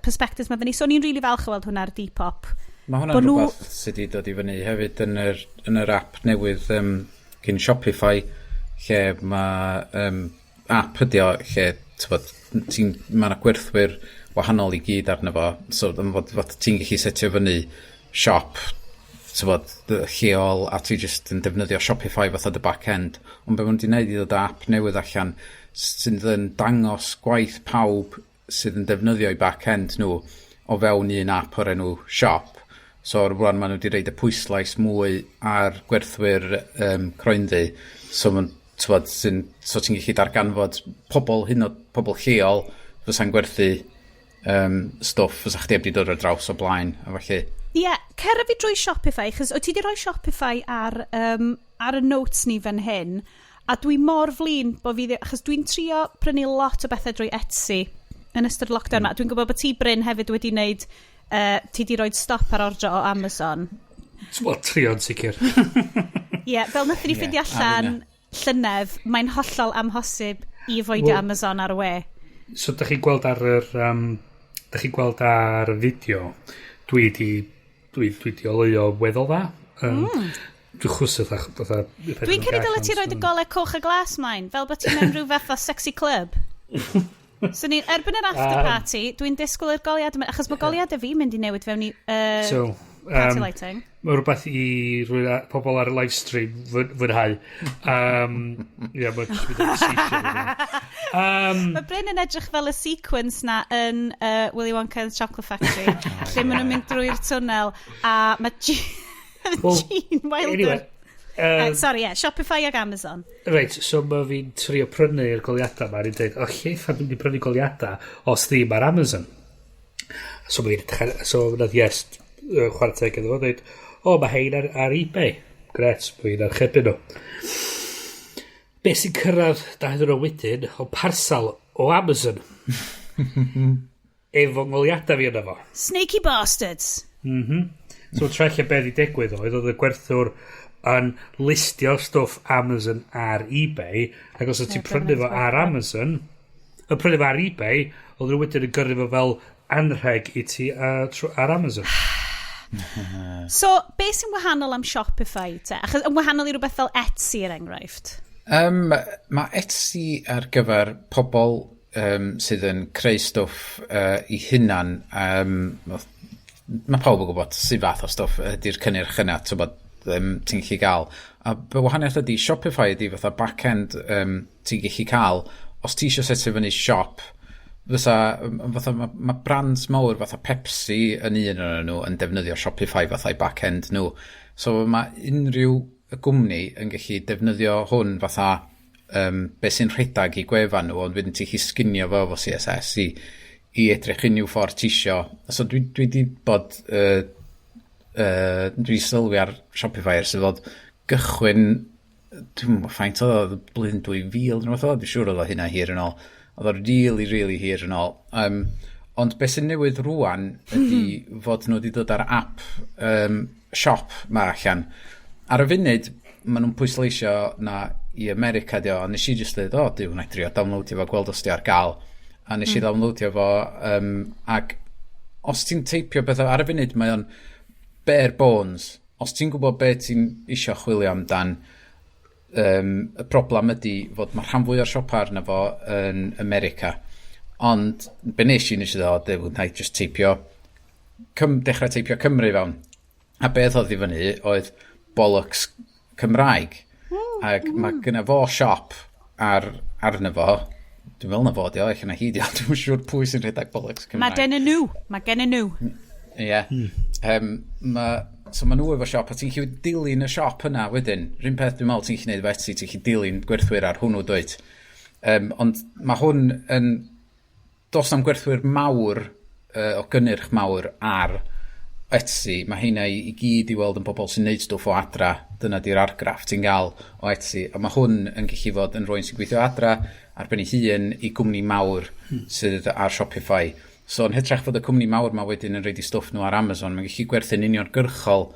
perspectives ma fyny. So o'n i'n really falch o weld hwnna ar Depop. Mae hwnna'n rhywbeth sydd wedi dod i fyny hefyd yn yr app newydd gyn Shopify, lle mae app ydi o lle t'bod, ti'n, mae yna gwerthwyr wahanol i gyd arno fo, so fod ti'n gallu setio fyny siop, t'bod, lleol, a ti just yn defnyddio Shopify fatha dy back-end. Ond be maen nhw wedi gwneud i ddod â app newydd allan sydd yn dangos gwaith pawb sydd yn defnyddio i back-end nhw o fewn un app o'r enw Shop. So rwan maen nhw wedi roid y pwyslais mwy ar gwerthwyr croenddu. So, ma'n, t'bod, so ti'n gallu darganfod pobl, hyn o pobl lleol fysa'n gwerthu stwff fysa chdi heb di dod ar draws o blaen a felly. Ie, yeah, cer fi drwy Shopify, chos o ti di rhoi Shopify ar y notes ni fan hyn, a dwi mor flin bod fi, achos dwi'n trio prynu lot o bethau drwy Etsy yn ystod lockdown ma. Dwi'n gwybod bod ti, Bryn, hefyd wedi wneud, ti di rhoi stop ar ordro o Amazon. Wel, trio'n sicr. Ie, yeah, fel nathon ni ffeindio allan llynedd, mae'n hollol amhosib i avoidio Amazon ar y we. So, da chi'n gweld ar y fideo, dwi di oleuo weddol dda. Dwi'n chwysu fatha Dwi'n credu dyle ti roed y golau coch a glas mlaen, fel bod ti mewn rhyw fath o sexy club. So ni, erbyn yr after party, dwi'n disgwyl i'r goliad, achos mae goliadau fi mynd i newid fewn i So, party lighting. Mae rhywbeth i rhywun pobl ar y live stream fwynhau. Ie, mae'n just mynd yn seizure. Mae Bryn yn edrych fel y sequence na yn Willy Wonka and the Chocolate Factory, lle maen nhw'n mynd drwy'r tunnel, a mae Well, Gene Wilder. Anyway, Sorry, yeah, Shopify ag Amazon. Reit, so mae fi'n trio prynu'r goliadau ma, a ni'n dweud, "O, lle ffa dwi'n mynd i prynu goliadau os ddim ar Amazon?" So mae fi'n edrych so nath Yes, chwarae teg iddo fo, dweud, "O, mae hein ar eBay." Gret, mae fi'n archebu nhw. Be sy'n cyrraedd 2 diwrnod wedyn, o parsal o Amazon efo ngoliadau fi yna fo. Sneaky bastards. So trella beth i digwydd oedd y gwerthwr yn listio stwff Amazon ar eBay, ac os oedd ti'n Ie, prynu fo dyna ar Amazon, yn prynu fo ar eBay, oedd nhw wedyn yn gyrru fo fel anrheg i ti ar Amazon. So, be sy'n wahanol am Shopify te? Achos yn wahanol i rhywbeth fel Etsy, er enghraifft. Mae Etsy ar gyfer pobl sydd yn creu stwff i hunan. Mae pawb yn gwybod sydd fath o stwff ydy'r cynnyrch yna, ti'n ti'n gallu gael. A be wahaniaeth ydy, Shopify ydy fatha back-end ti'n gallu cael, os ti eisiau setio fyny siop, fysa, fatha, ma brands mawr fatha Pepsi yn un o'n nhw yn defnyddio Shopify fatha i back-end nhw. So mae unrhyw gwmni yn gallu defnyddio hwn fatha be sy'n rhedag i gwefan nhw, ond wedyn ti'n gallu sginio fo efo CSS i edrych unrhyw ffordd ti isio. So dwi di bod, dwi sylwi ar Shopify ers i fod gychwyn, dwi'n meddwl faint oedd o, blwyddyn 2000 neu rhywbeth oedd, dwi'n siŵr oedd o hynna hir yn ôl. Oedd o really, really hir yn ôl. Ond beth sy'n newydd rwan ydy fod nhw wedi dod ar app shop ma allan. Ar y funud, maen nhw'n pwysleisio na i America di o, a nes i just dweud, "O, diw, wna i drio downloadio fo, gweld os di ar gael." A nes i downloadio fo, ac os ti'n teipio bethau, ar y funud mae o'n bare bones. Os ti'n gwybod be ti'n isio chwilio amdan, y broblem ydy fod mae rhan fwy o'r siopa arno fo yn America. Ond be nes i ddod, wna i just teipio, dechrau teipio Cymru fewn. A beth oedd i fyny oedd Bollocks Cymraeg. Ac mae gynna fo siop arno fo. Dwi'n meddwl na fo di o, allan na hi di o. Dwi'n siŵr pwy sy'n rhedeg Bollocks Mae Cymraeg. gen nhw. Mae gen nhw. Ie. So ma nhw efo siop, a ti'n gallu dilyn y siop yna wedyn. Rhyn peth dwi'n meddwl ti'n gallu neud efo Etsy, ti'n gallu dilyn gwerthwyr ar hwnnw, dwyt. Ond mae hwn yn... Does na'm gwerthwyr mawr, o gynnyrch mawr ar Etsy. Mae heina i gyd i weld yn bobl sy'n neud stwff o adra. Dyna di'r argraff ti'n gael o Etsy. A mae hwn yn gallu fod yn rhywun sy'n gweithio adra ar ben ei hun i gwmni mawr sydd ar Shopify. So yn hytrach fod y cwmni mawr ma wedyn yn rhoid i stwff nhw ar Amazon, mae'n gallu gwerthu'n uniongyrchol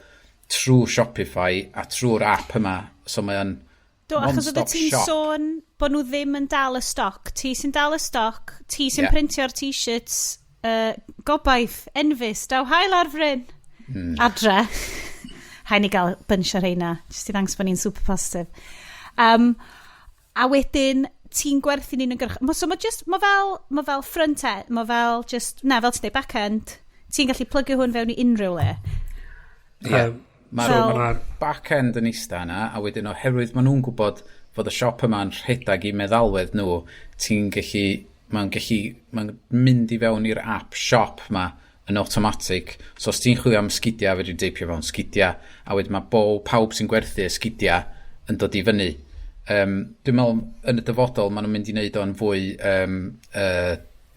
trwy Shopify a trwy'r app yma. So mae o'n Do, achos oeddet one-stop ti'n shop. sôn bod nhw ddim yn dal y stoc. Ti sy'n dal y stoc, ti sy'n printio'r t-shirts, gobaith, enfys, daw haul ar fryn. Adre. Haid ni gael bunch ar heina, just i ddangos bod ni'n super positive. A wedyn, Ti'n gwerthu'n uniongyrchol. So mae just, mae fel front end, mae fel just, na, fel ti'n dweud, back end. Ti'n gallu plygio hwn fewn i unrhyw le. Ie. Yeah. Mae'r ma back-end yn eista yna, a wedyn oherwydd maen nhw'n gwybod fod y siop yma'n rhedeg i meddalwedd nhw, ti'n gallu, mae'n gallu, mae'n mynd i fewn i'r app shop ma yn automatic. So os ti'n chwilio am sgidia, fedri deipio fewn sgidia, a wedyn mae pawb sy'n gwerthu y sgidia yn dod i fyny. Dwi'n meddwl yn y dyfodol maen nhw'n mynd i wneud o'n fwy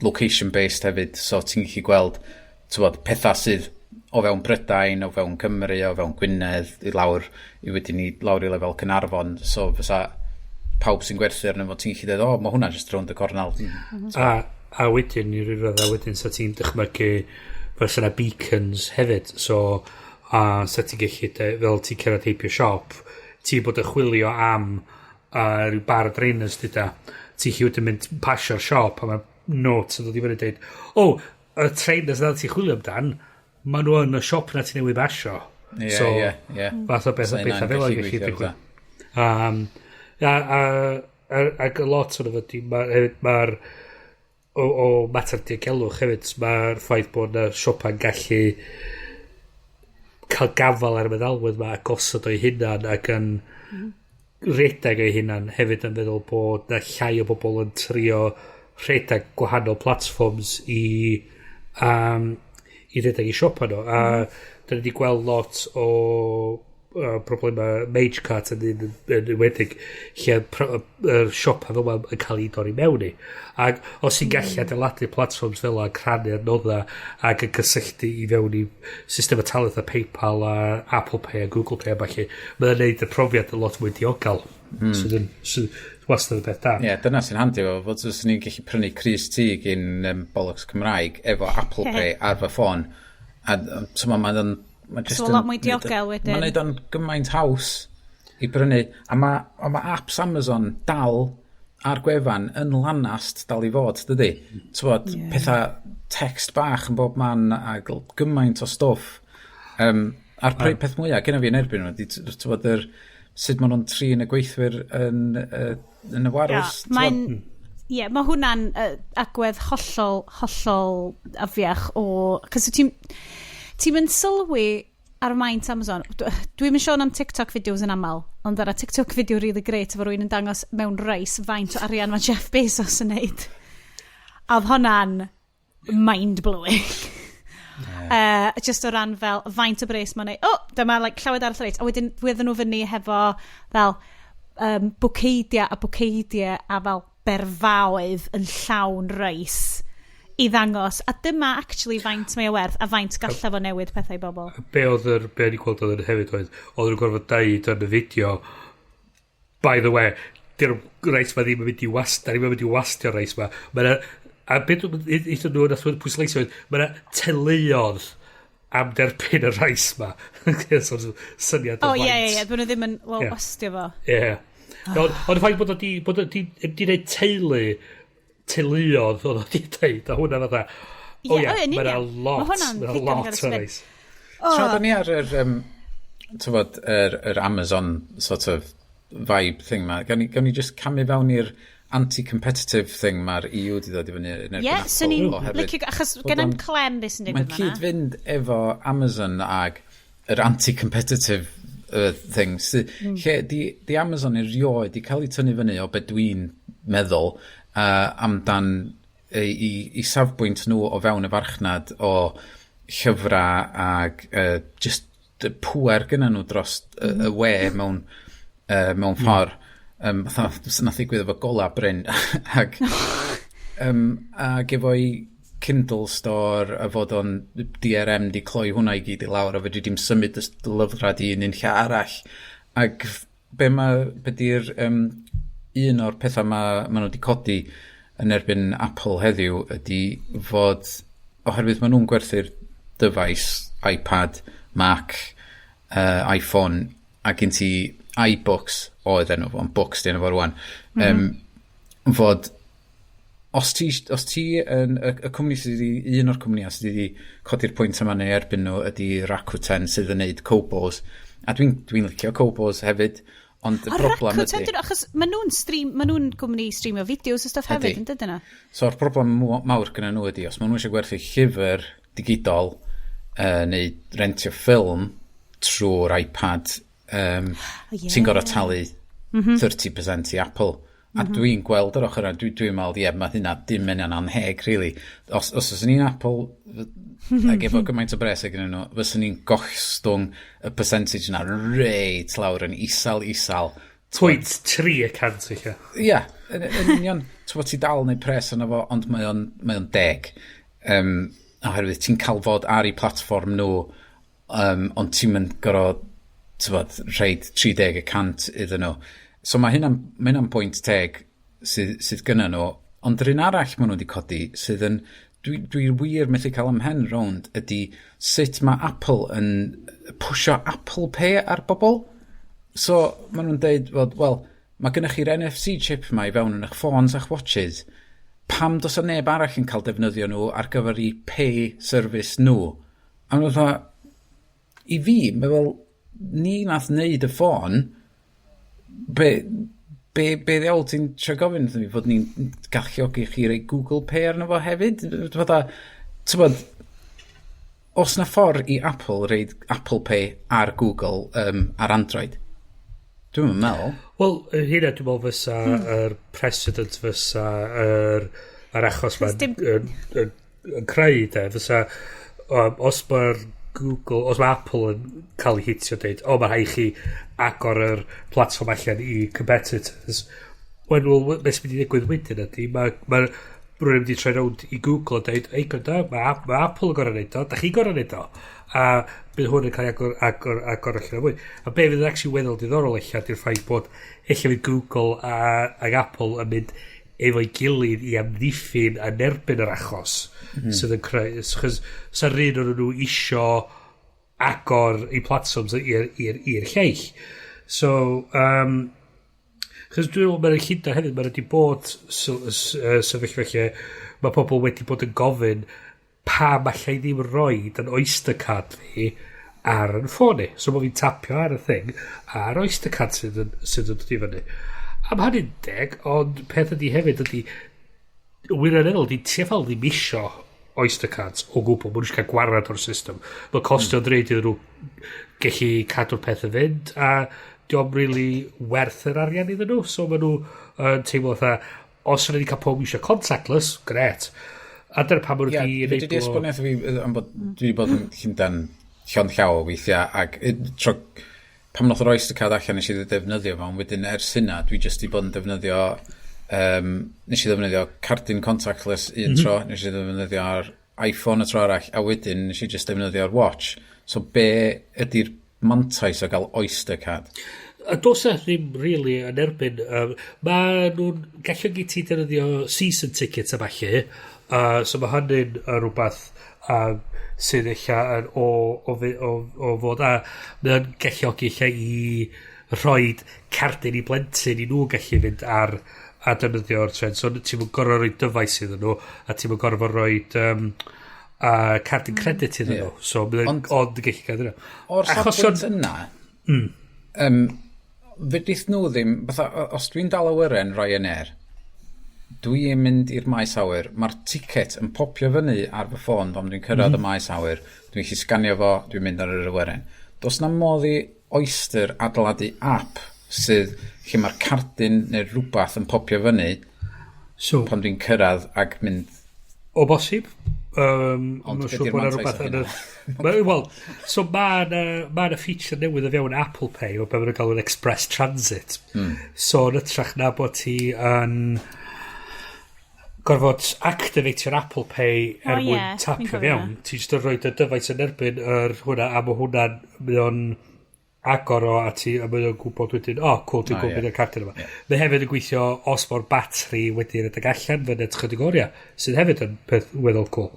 location-based hefyd, so ti'n gallu gweld, t'wod, pethau sydd o fewn Brydain, o fewn Cymru, o fewn Gwynedd, i lawr, i wedyn i lawr i lefel Caernarfon, so fysa pawb sy'n gwerthu arno fo, ti'n gallu dweud, "O, mae hwnna jyst rownd y cornel." A wedyn, i ryw raddau wedyn, sa ti'n dychmygu fysa 'na beacons hefyd, so a sa ti'n gallu, fel ti'n cerdded heibio siop, ti'n bod yn chwilio am rhyw bar o trainers dyda, ti'n gallu wedyn mynd pasio'r siop, a mae notes yn dod i fyny dweud, "O, y trainers na ti'n chwilio amdan, maen nhw yn y siop na ti'n newydd basio." So, ie, ie. Fath o beth, So bethau hynna'n fel gallu yna gallu gweithio. Digwydd. A, ac y lot o'n ydy, hefyd mae'r o mater diogelwch hefyd, mae'r ffaith bod na siopa'n gallu cael gafal ar y meddalwedd ma a gosod o'i hunan ac yn rhedeg o'i hunan hefyd yn feddwl bod na llai o bobl yn trio rhedeg gwahanol platforms i rhedeg i siopa nhw. A da ni wedi gweld lot o problemau Magecart yn un yn enwedig lle yr siopa fel yma yn cael ei dorri mewn i. Ac os ti'n gallu adeiladu platforms fel yna, crannu adnodda ac yn cysylltu i fewn i system y talu a PayPal a Apple Pay a Google Pay a falle, mae'n neud y profiad yn lot mwy diogel. Sydd wastad yn beth da. Ie, yeah, dyna sy'n handi fo, fod os ni'n gallu prynu crys T gyn Bollocks Cymraeg efo Apple Pay ar fy ffôn. A so mae'n ma just So lot mwy diogel wedyn. Mae'n neud o'n gymaint haws i brynu. A ma apps Amazon dal ar gwefan yn lanast dal i fod, dydy? T'wod, pethau text bach yn bob man a gymaint o stwff. A'r peth mwyaf gyda fi yn erbyn nhw, ydy t'wod, sut maen nhw'n trin y gweithwyr yn y warws. Ie, mae'n... Ie, mae hwnna'n agwedd hollol, hollol afiach o... Cos ti'n mynd sylwi ar maint Amazon. Dwi'm yn sôn am TikTok videos yn aml, ond ar a TikTok video really great efo rhywun yn dangos mewn reis faint o arian mae Jeff Bezos yn neud. A oedd hwnna'n mind-blowing. Just o ran fel faint o bres mae'n neud. Oh, dyma like, llawed arall reit. A wedyn wedyn nhw fyny hefo fel bwceidia a bwceidia a fel berfaoedd yn llawn reis i ddangos. A dyma actually faint mae o werth a faint galla fo newid pethau i bobl. Be o'n i gweld oedd yn hefyd oedd nhw'n gorfod deud yn y fideo, "By the way, di'r reis ma ddim yn mynd i wast, da ni'n mynd i wastio'r reis ma." Ma 'na, a beth eithon nhw nath nhw'n pwysleisio oedd, mae yna teuluodd am derbyn y reis ma. So, syniad O, o ie, faint. ie, bod nhw ddim yn, well, wastio fo. Ie. Ond y ffaith bod o di neud teuluodd oedd o di deud, a hwnna fatha, o Ie, ie, o, yn mae yna union. lot, Ma' hwnna'n mae yna ddigon lot gael o spin. reis. Tra da ni ar yr, t'wod, yr Amazon sort of vibe thing ma, gawn ni just camu fewn i'r anti-competitive thing mae'r EU di ddod i fyny yn erbyn Ie, Apple swn i'n oherwydd licio, achos bod gen i'm clem beth sy'n Mae'n digwydd fan'na. cyd-fynd efo Amazon ag yr anti-competitive thing. Sy, lle di Amazon erioed di cael ei tynnu fyny o be dwi'n meddwl amdan i safbwynt nhw o fewn y farchnad o llyfrau ag just y pŵer gyda nhw dros y we mewn ffordd. Fatha, nath ddigwydd efo Gola Bryn ag efo'i Kindle store a fod o'n DRM di cloi hwnna i gyd i lawr a fedri dim symud y lyfrau di un lle arall ac be ma be di'r un o'r pethau ma nhw wedi codi yn erbyn Apple heddiw ydy fod oherwydd maen nhw'n gwerthu'r dyfais iPad, Mac, iPhone a gen ti iBooks oedd enw fo, ond Books di enw fo rwan, fod os ti yn y cwmni sydd wedi, un o'r cwmnïau sydd wedi codi'r pwynt yma neu erbyn nhw ydy Rakuten sydd yn neud Kobos. A dwi'n licio Kobos hefyd, Ond y broblem ydy, achos maen nhw'n stream, maen nhw'n gwmni streamio fideos a stuff hefyd, yn dydyn nhw? So'r broblem mawr gyda nhw ydy, os maen nhw eisiau gwerthu llyfr digidol neu rentio ffilm trwy'r iPad, ti'n gorfod talu 30% i Apple. A dwi'n gweld yr ochr yna, dwi meddwl, ie, mae hynna dim yn anheg, really. Os oes ni'n Apple, ac efo gymaint o bres ag nhw, fyswn ni'n gostwng y percentage yna reit lawr yn isal, isal. 0.3% eich. Ia, yn union. Ti'n ti dal yn neud pres yna fo, ond mae o'n deg. Oherwydd ti'n cael fod ar eu platfform nhw, ond ti'n mynd gorfod, t'bod, rhoid 30% iddyn nhw. So mae hynna'n pwynt teg sydd gynna nhw. Ond yr un arall maen nhw wedi codi sydd yn, dwi wir methu cael ymhen rownd, ydy sut mae Apple yn pwsio Apple Pay ar bobl. So maen nhw'n deud, wel, mae gennych chi'r NFC chip yma i fewn yn eich ffôns a'ch watches. Pam does 'na neb arall yn cael defnyddio nhw ar gyfer eu pay service nhw? A maen nhw fatha, i fi, mae fel, ni nath wneud y ffôn, be ddiawl ti'n trio gofyn wrthyn ni fod ni'n galluogi chi roi Google Pay arno fo hefyd? Fatha, t'bod, os na ffordd i Apple roid Apple Pay ar Google, ar Android? Dwi'n meddwl. Wel, hynna dwi'n meddwl fysa yr precedent fysa yr achos ma'n yn creu, de, fysa os mae'r Google, os mae Apple yn cael ei hitio dweud, "O, mae rhaid chi agor yr platform allan i competitors." Wel, beth sy'n mynd i ddigwydd wedyn ydy, mae rhywun yn mynd i troi rownd i Google a dweud, "Ei, gwrando, mae Apple yn gorfod neud o, da chi'n gorfod neud o." A bydd hwn yn cael ei agor allan o fwy. A be fydd yn actually weddol diddorol eich ydy'r ffaith bod eich fydd Google ag Apple yn mynd efo'i gilydd i amddiffyn yn erbyn yr achos sydd yn creu. Chos sa'r un o'n nhw isio agor eu platforms i'r lleill. So, chos dwi'n meddwl mae'n Llundain hefyd, mae'n wedi bod sefyllfa lle mae pobl wedi bod yn gofyn pam allai ddim roid yn Oyster card fi ar yn ffôn i. So mae fi'n tapio ar y thing a'r Oyster card sydd yn dod i fyny. A mae hynny'n deg, ond peth ydy hefyd ydy, wirioneddol, di TFL ddim isio Oyster cards o gwbl, maen nhw eisiau cael gwarad o'r system. Mae'n costio mm. ddrud iddyn nhw gallu cadw'r peth yn fynd, a dio'm really werth yr arian iddyn nhw, so maen nhw yn teimlo fatha, os yna wedi cael pob eisiau contactless, gret. A dyna pam maen nhw wedi Fedri di esbonio wrtho fi am bod dwi wedi bod yn Llundain llond llaw o weithiau ac tro pan nath yr Oyster card allan nes i ddefnyddio fo, ond wedyn ers hynna dwi jyst wedi bod yn defnyddio, nes i ddefnyddio cardyn contactless un tro, nes i ddefnyddio ar iPhone y tro arall, a wedyn nes i jyst defnyddio'r watch. So be ydy'r mantais o gael Oyster card? A does e ddim really yn erbyn. Mae nhw'n galluogi ti defnyddio season tickets a falle. So mae hynny'n rhywbeth sydd eich yn o fod a mae o'n galluogi eich i rhoi cardyn i blentyn i nhw gallu fynd ar a defnyddio'r tren. So ti'n mynd gorfod rhoi dyfais iddyn nhw a ti'n mynd gorfod rhoi cardyn credit iddyn nhw. So mae'n ond yn gallu cael hynna. O'r safbwynt yna, fedrith nhw ddim, fatha, os dwi'n dal awyren Ryanair, dwi'n mynd i'r maes awyr, mae'r ticket yn popio fyny ar fy ffôn pan dwi'n cyrraedd y maes awyr, dwi'n gallu sganio fo, dwi'n mynd ar yr awyren. Does na modd i Oyster adeiladu app sydd lle mae'r cardyn neu rhywbeth yn popio fyny So, pan dwi'n cyrraedd ac mynd? O bosib. Ond Ond be siŵr 'di'r bod 'na mantais rhywbeth o yn y... Wel, so mae 'na ma 'na feature newydd o fewn Apple Pay o be maen nhw'n galw yn Express Transit. So yn hytrach na bod ti yn gorfod activatio'r Apple Pay er O, mwyn ie, tapio fi'n cofio. fewn. Ti jyst yn rhoi dy dyfais yn erbyn yr hwnna a mae hwnna'n mae o'n agor o a ti a mae o'n gwybod wedyn, "O, oh, cool, dwi'n gwybod beth yw'r cardyn yma." Mae hefyd yn gweithio os mae'r batri wedi rhedeg allan fyny at chydig oriau, sydd hefyd yn peth weddol cool.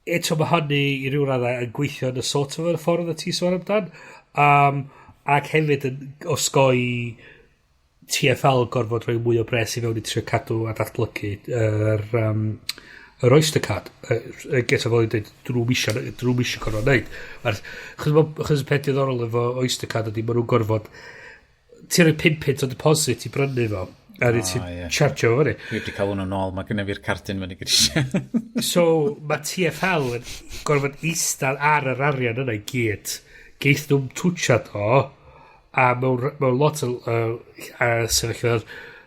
Eto mae hynny i ryw raddau yn gweithio yn y sort of y ffordd y ti sôn amdan. Ac hefyd yn osgoi TFL gorfod rhoi mwy o bres i fewn i trio cadw a datblygu yr yr Oyster Card. Eto fel i'n dweud, drwy misio gorfod wneud. Chos y peth diddorol efo Oyster Card ydy, maen nhw'n gorfod ti'n rhoi 5 punt o deposit i brynu fo, a oh, ti'n charge fo fyny. Dwi wedi cael hwnnw nôl, mae gennym fi'r cardyn fyny grisiau. So, mae TFL yn gorfod eistedd ar yr arian yna i gyd. Geith nhw'n twtsiad o, a mewn lot o sefyllfaoedd,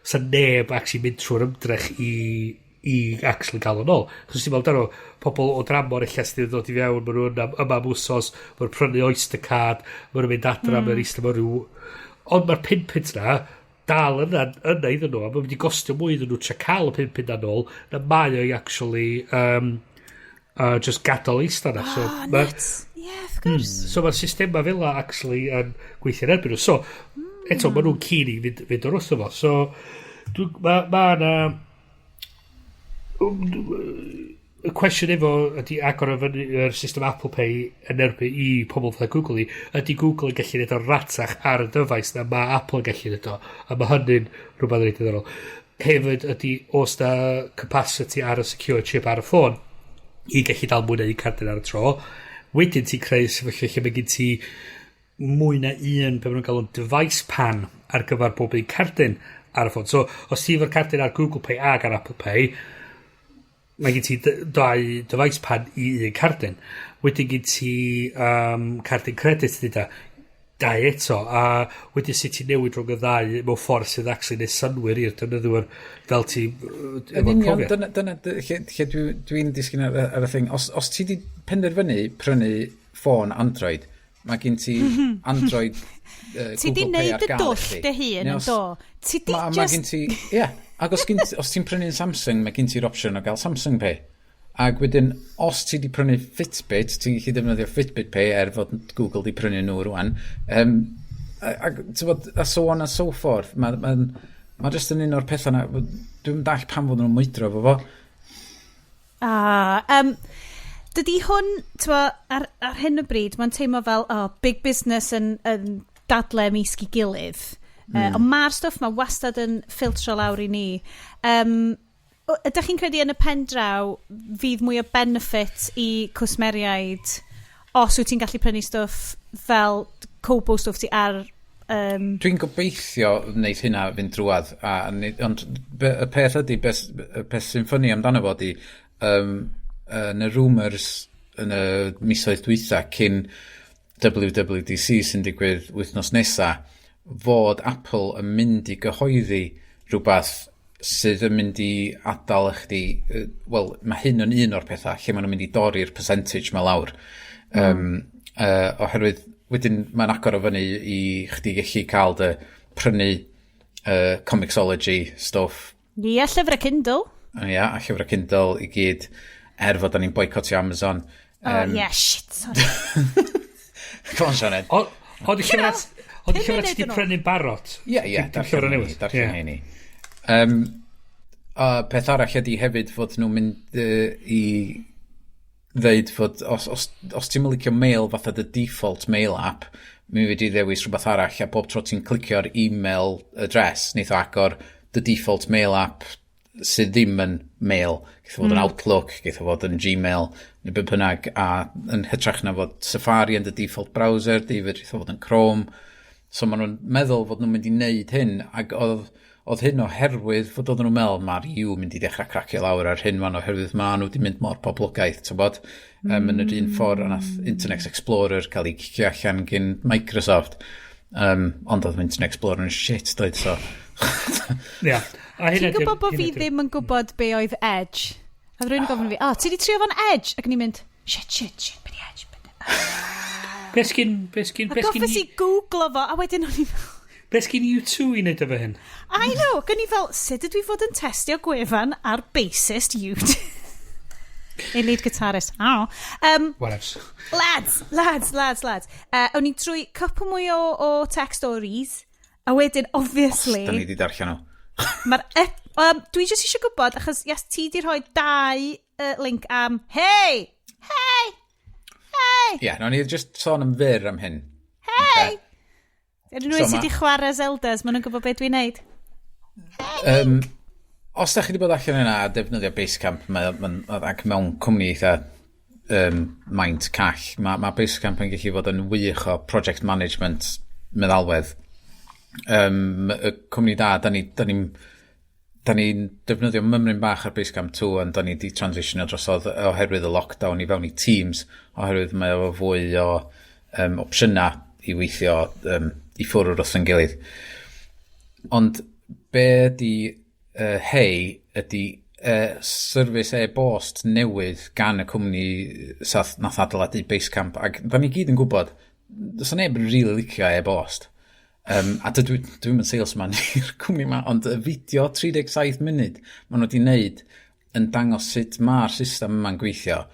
sa neb actually mynd trwy'r ymdrech i actually gael o'n ôl. Chos ti'n meddwl amdano, pobl o dramor eich sydd yn dod i fewn, maen nhw'n yma am wsos, maen nhw'n prynu Oyster Card, maen nhw'n mynd adra, maen nhw'n eistedd mewn rhyw. Ond mae'r 5 punt na, dal yna iddyn nhw, a mae'n mynd i gostio mwy iddyn nhw tra cael y 5 punt na nôl, na mae o i actually just gadael eistedd na. So, oh, nuts. Yeah, of course. So mae'r systema fel la actually yn gweithio'n erbyn nhw. So, eto, maen nhw'n keen i fynd o'r wrtho fo. So, ma na y cwestiwn efo ydy agor o fyny yr system Apple Pay yn erbyn i pobl fatha Google i, ydy Google yn gallu neud o ratach ar y dyfais na mae Apple yn gallu neud o, a mae hynny'n rhywbeth reit diddorol. Hefyd ydy, os da capacity ar y secure chip ar y ffôn i gallu dal mwy na un cardyn ar y tro, wedyn ti'n creu sefyllfa lle mae gen ti mwy na un, be maen nhw'n galw'n device PAN ar gyfer bob un cardyn ar y ffôn. So, os ti efo'r cardyn ar Google Pay ag ar Apple Pay, mae gen ti dau device PAN i un cardyn. Wedyn gen ti cardyn credit dyda, dau eto, a wedyn sut ti'n newid rhwng y ddau mewn ffordd sydd actually neud synnwyr i'r defnyddwyr fel ti Yn efo'r union, profiad. Dyna lle dwi'n disgyn ar y thing. Os ti di penderfynu prynu ffôn Android, mae gen ti Android Ti di Google Pay neud ar y gael i dwll chdi. dy hun Neu yn do. Ti di Ma just gen ti, ie, ac os ti'n prynu'n Samsung, mae gen ti'r opsiwn o gael Samsung Pay. Ac wedyn, os ti di prynu Fitbit, ti'n gallu defnyddio Fitbit Pay er fod Google di prynu nhw rwan. A, t'bod, a so on and so forth. Mae ma just yn un o'r pethau na, dwi'n dall pam fod nhw'n mwydro efo fo. Ah, dydy hwn, t'mo, ar hyn o bryd, mae'n teimlo fel, oh, big business yn dadle ymysg ei gilydd. Ond mae'r stwff ma wastad yn ffiltro lawr i ni. Ydych chi'n credu yn y pen draw fydd mwy o benefit i cwsmeriaid os wyt ti'n gallu prynu stwff fel Kobo stwff ti ar? Dwi'n gobeithio wneud hynna fynd drwadd. Ond y peth ydy, y peth sy'n funny amdano fo ydy, yn y rumours yn y misoedd dwytha cyn WWDC sy'n digwydd wythnos nesa, fod Apple yn mynd i gyhoeddi rhywbeth sydd yn mynd i adael i chdi, wel, mae hyn yn un o'r pethau lle maen nhw'n mynd i dorri'r percentage ma lawr. Oherwydd wedyn mae'n agor o fyny i chdi gallu cael dy prynu Comixology stuff. Ie, llyfrau Kindle. Ia, a llyfrau Kindle i gyd, er fod da ni'n boicotio Amazon. Oh, yeah, shit, sorry. Come on, Sioned. Ond y llyfrau ond y 5 llyfrau ti munud di yn ôl. prynu'n barod. Ie, Dim darllen llyfrau heini, newydd. darllen heini. A peth arall ydy hefyd fod nhw'n mynd i ddeud fod os ti'n licio mail fatha the default mail app, mi wedi ddewis rhywbeth arall a bob tro ti'n clicio'r email address, neith o agor the default mail app sydd ddim yn mail. Geith o fod yn Outlook, geith o fod yn Gmail, neu be bynnag, a yn hytrach na fod Safari yn the default browser, di fedrith o fod yn Chrome. So maen nhw'n meddwl fod nhw'n mynd i wneud hyn, ac oedd hyn oherwydd fod oedden nhw'n meddwl mae'r EU mynd i dechrau cracio lawr ar hyn man oherwydd maen nhw wedi mynd mor poblogaidd, ti'n bod? Yn yr un ffordd nath Internet Explorer cael ei cicio allan gyn Microsoft. Ond oedd Internet Explorer yn shit, doedd, so. Ie. A hynna Ti'n gwybod bod fi hynna ddim yn gwybod be oedd Edge? A rwy'n gofyn i fi, "Oh, ti di trio fo'n Edge?" Ac o'n i'n mynd, "Shit, shit, shit, be di Edge? Be di?" Be sgyn, A be sgyn, goffes i googlo fo, a wedyn o'n i fel, be sgyn U2 i wneud efo hyn? I know, ac o'n i fel, sut ydw i fod yn testio gwefan ar bassist U2? Ei lead guitarist. Oh. Whatevs. Lads, lads, lads, lads. O'n i trwy cwpl mwy o tech stories, a wedyn, obviously, Da ni wedi darllen nhw. Mae'r dwi jyst eisiau gwybod, achos yes, ti di rhoi dau link am, "Hey! Hey! Hey!" Ie, yeah, nawn ni just sôn yn fyr am hyn. Hey! Ydyn nhw So sydd wedi chwarae Zeldas, maen nhw'n gwybod beth dwi'n neud. Os da chi wedi bod allan yna a defnyddio Basecamp ac mewn cwmni eitha maint call, mae Basecamp yn gallu fod yn wych o project management meddalwedd. Y cwmni da, da ni defnyddio mymryn bach ar Basecamp 2, ond da ni di transitionio drosodd oherwydd y lockdown i fewn i Teams, oherwydd mae o fwy o opsiynau i weithio i ffwrdd wrth yn gilydd. Ond be ydy Hey ydy service e-bost newydd gan y cwmni nath adeiladu Basecamp, ac da ni gyd yn gwybod does 'na neb yn really licio e-bost. A dwi'm yn salesman i'r cwmni yma, ond y fideo 37 munud maen nhw wedi wneud yn dangos sut mae'r system yma'n gweithio.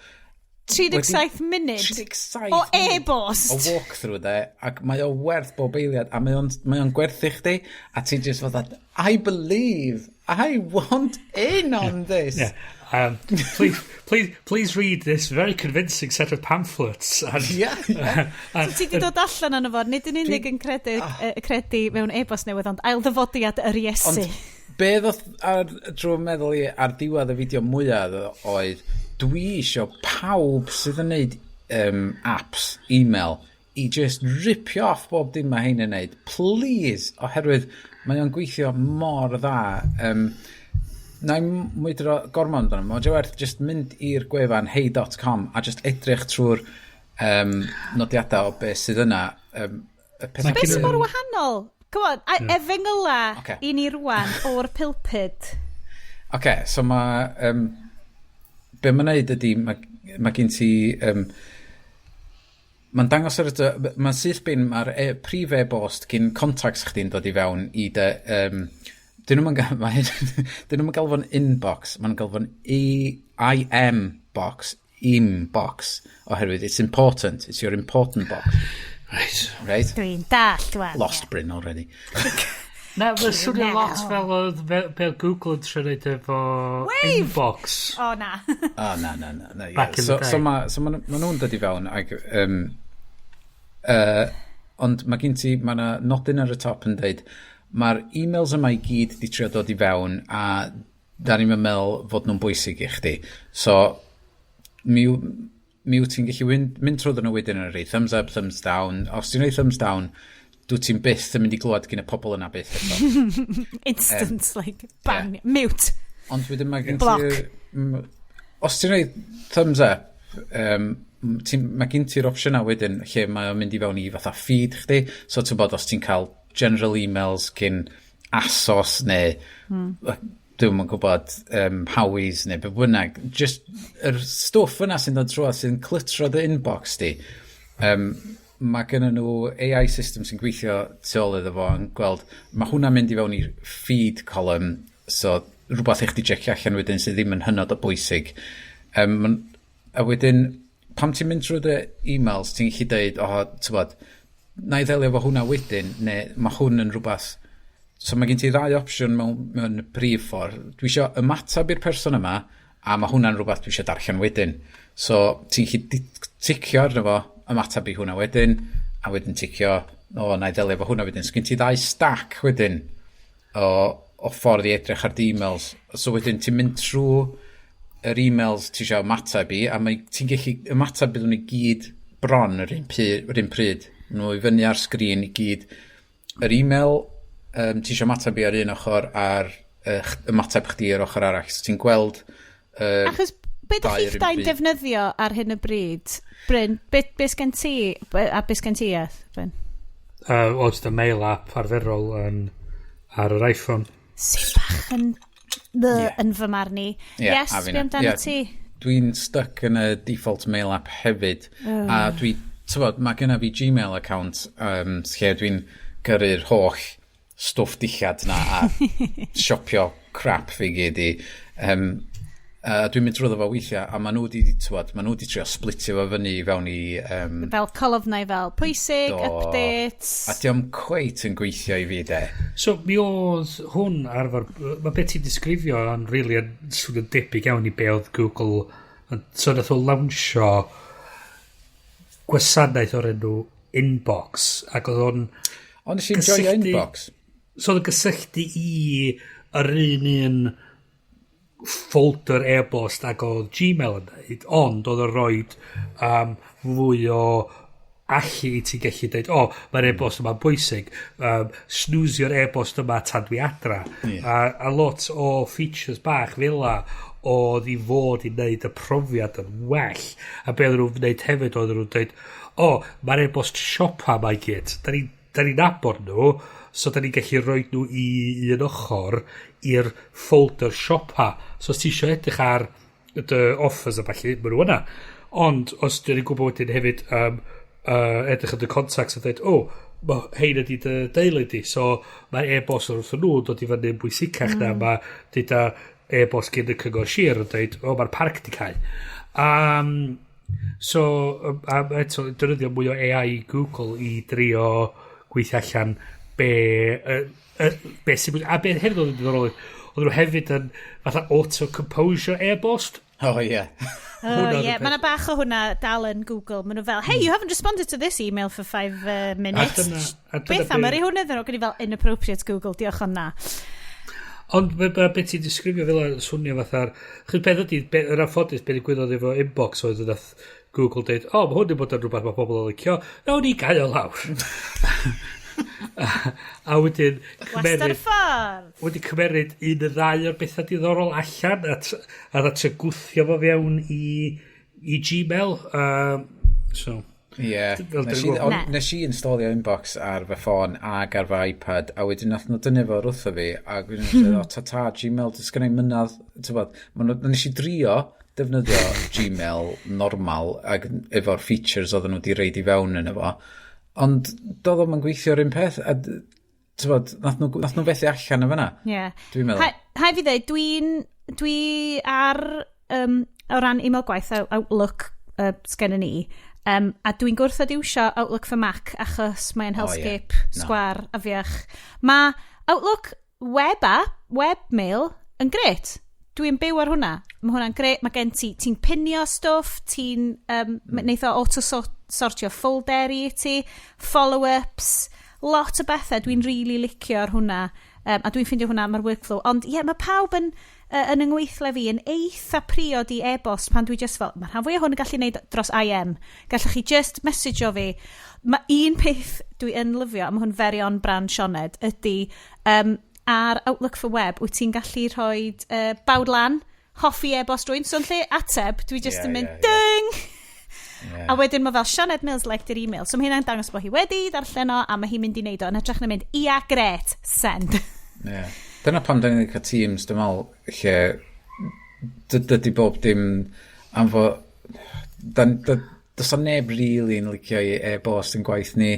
37 munud 37 o e-bost. O walkthrough de, ac mae o werth bob eiliad, a mae o'n gwerthu chdi, a ti just fatha, "I believe, I want in on this." Yeah. Please, please, please read this very convincing set of pamphlets. And, yeah. And, so ti di dod allan arno fo, nid yn unig yn credu mewn e-bost newydd, ond ailddyfodiad yr Iesu. Ond be ddoth ar drwy meddwl i ar diwedd y fideo mwyaf oedd, dwi isio pawb sydd yn neud apps, email, i just ripio off bob dim mae hein yn neud. Please, oherwydd mae o'n gweithio mor dda. Na i'm mwydro gormod amdano. Mae'n werth just mynd i'r gwefan hey.com a just edrych trwy'r nodiadau o beth sydd yna. Y peth Beth sy'n mor wahanol? Come on, efengyla i ni rwan o'r pulpit. Oce, okay, so mae... Be mae'n neud ydy, mae gen ti... Mae'n dangos ar y... Mae'n syth bin, mae'r prif e-bost gyn contacts chdi'n dod i fewn i dy... Dyn nhw'n gael, dyn nhw'n gael fo'n inbox, maen nhw'n gael fo'n IM box, inbox, oherwydd it's important, it's your important box. Right? Dwi'n dallt wan. Lost Bryn already. Na, mae'n swnio lot fel oedd fel Google yn trio neud efo Wave! Inbox. O, na. O, na, na. Yeah. Back in So, the day. So ma nhw'n dod i fewn, ac, ond mae gen ti, mae yna nodyn ar y top yn dweud, mae'r e-mails yma i gyd di trio dod i fewn a da ni'n meddwl fod nhw'n bwysig i chdi. So, mi wyt ti'n gallu mynd trwy nhw wedyn yn rhoi thumbs up, thumbs down. Os ti'n rhoi thumbs down, dwi ti'n byth yn mynd i glywed gen y pobl yna byth eto. Instant, like, bang, mute. Ond wedyn mae gen Block. ti... Os ti'n rhoi thumbs up, mae gen ti'r opsiynau wedyn lle mae o'n mynd i fewn i fatha feed chdi. So ti'n bod os ti'n cael general emails gyn ASOS neu dwi'm yn gwybod Howies neu be bynnag. Just yr stwff yna sy'n dod trwy sy'n clutro dy inbox di. Mae gen nhw AI system sy'n gweithio tu ôl iddo fo yn gweld, mae hwnna'n mynd i fewn i'r feed column, so rhywbeth i chdi checio allan wedyn sydd ddim yn hynod o bwysig. A wedyn, pam ti'n mynd trwy dy emails, ti'n gallu deud, "O, ti'n bod, na i ddelio efo hwnna wedyn," neu mae hwn yn rhywbeth. So mae gen ti ddau opsiwn mewn prif ffordd. Dwi eisiau ymateb i'r person yma, a mae hwnna'n rhywbeth dwi eisiau darllen wedyn. So ti'n gallu ticio arno fo, ymateb i hwnna wedyn, a wedyn ticio, "O, na i ddelio efo hwnna wedyn." So gen ti ddau stack wedyn o ffordd i edrych ar dy emails. So wedyn ti'n mynd trwy yr emails ti eisiau ymateb i, a mae ti'n gallu ymateb iddyn nhw i gyd bron yr un pryd. Maen nhw i fyny ar sgrin i gyd. Yr email ti eisiau ymateb i ar un ochr a'r ymateb chdi ar ochr arall. So ti'n gweld Achos be ydych dau chi'ch yr un dau'n pryd. defnyddio ar hyn o bryd? Bryn, be sgen ti? A be sgen ti, Eth, Bryn? O, just y mail app arferol ar yr iPhone. Sy'n bach yn yn fy marn i. Ie, yes, a be finna. amdano Ie. ti? Dwi'n stuck yn y default mail app hefyd. A dwi, tybod, mae genna fi Gmail account lle dwi'n gyrru'r holl stwff dillad na a siopio crap fi gyd i. A dwi'n mynd drwyddo fo weithiau, a maen nhw di, tybod, maen nhw di trio splitio fo fyny i fewn i... Fel colofnau fel pwysig, Do. Updates. A dio'm cweit yn gweithio i fi, de. So, mi oedd hwn arfer... Mae beth ti'n disgrifio yn really yn swnio'n debyg iawn i be oedd Google... So, nath o lawnsio gwasanaeth o'r enw Inbox, ac oedd o'n... Ond nes i'n joio Inbox. So, oedd o'n gysylltu i yr un un folder e-bost ag oedd Gmail yn dweud, ond oedd yn rhoi fwy o allu i ti gallu dweud, "O, oh, mae'r e-bost yma'n bwysig, snoozio'r e-bost yma tan dwi adra." A lot o features bach fel la oedd i fod i wneud y profiad yn well. A be oedden nhw'n wneud hefyd, oedden nhw'n dweud, "O, oh, mae'r e-bost siopa ma i gyd. Da ni nabod nhw, so da ni'n gallu rhoi nhw i un ochr i'r folder siopa. So os ti eisiau edrych ar dy offers a ballu, maen nhw yna." Ond os dyn ni'n gwybod wedyn hefyd edrych ar dy contacts a dweud, "O, oh, mae hein ydi dy deulu di," so mae e-bost wrth nhw yn dod i fyny yn bwysicach na mae dyda e-bost gen y cyngor sir yn dweud, "O, mae'r parc di cau." So, eto, defnyddio mwy o AI Google i drio gweithio allan be sy'n. A be hefyd oedd yn diddorol, oedd nhw hefyd yn fatha auto-composure e-bost. Oh, ie. Yeah. Oh, yeah. Mae yna bach o hwnna dal yn Google. Maen nhw fel, "Hey, you haven't responded to this email for 5 minutes. A dyna Beth am yr hwnna iddyn nhw?" Gwni fel inappropriate, Google, diolch am na. Ond be ti'n disgrifio fel yna swnio fatha'r... Chyd beth ydy, yr anffodus, be ddigwyddodd efo inbox oedd nath Google dweud, "O, oh, mae hwn yn bod yn rhywbeth mae pobl yn licio, nawn ni gau o lawr." A wedyn Wastad y ffordd. Wedi cymeryd un y ddau o'r bethau diddorol allan a trio gwthio fo fewn i Gmail. So, Ie. Yeah. Fel Nes dwi'n i, gwbod. Na. nes i installio inbox ar fy ffôn ag ar fy iPad, a wedyn nath nhw dynnu fo wrtho fi, a wedyn nhw'n dweud, "O, ta ta, Gmail, does gen i mynadd," ti'n bod, nes i drio defnyddio Gmail normal ac efo'r features oedden nhw wedi reid i fewn yn efo, ond doedd o'm yn gweithio'r un peth, a ti'n bod, nath nhw fethu allan o fyna. Dwi'n meddwl. Hai fi dweud, dwi ar, o ran email gwaith, Outlook sgen ni, a dwi'n gwrthod iwsio Outlook for Mac achos mae'n O, ie. hellscape, Na. sgwar, afiach. Mae Outlook web app, webmail, yn gret. Dwi'n byw ar hwnna. Mae hwnna'n gret. Mae gen ti, ti'n pinio stwff, ti'n, neith o auto-sortio folderi i ti, follow-ups, lot o bethau dwi'n really licio ar hwnna. A dwi'n ffeindio hwnna, mae'r workflow. Ond ie, yeah, mae pawb yn yng ngweithle fi yn eitha priod i e-bost pan dwi just fel, mae rhan fwyaf hwn yn gallu neud dros IM. Gallwch chi just message-o fi. Mae un peth dwi yn lyfio, a mae hwn very on brand Sioned, ydy ar Outlook for Web, wyt ti'n gallu rhoi bawd lan, hoffi e-bost rwy'n. So yn lle ateb, dwi just yn mynd, ie, ie. "Ding!" Yeah. A wedyn mae fel "Sioned Mills liked yr email." So mae hynna'n dangos bod hi wedi darllen o a mae hi'n mynd i neud o. Yn hytrach na mynd, "Ia, gret, send." Yeah. Dyna pam da ni'n cael Teams, dwi'n meddwl, lle dydy bob dim am fo... Does o neb really yn licio i e-bost yn gwaith ni,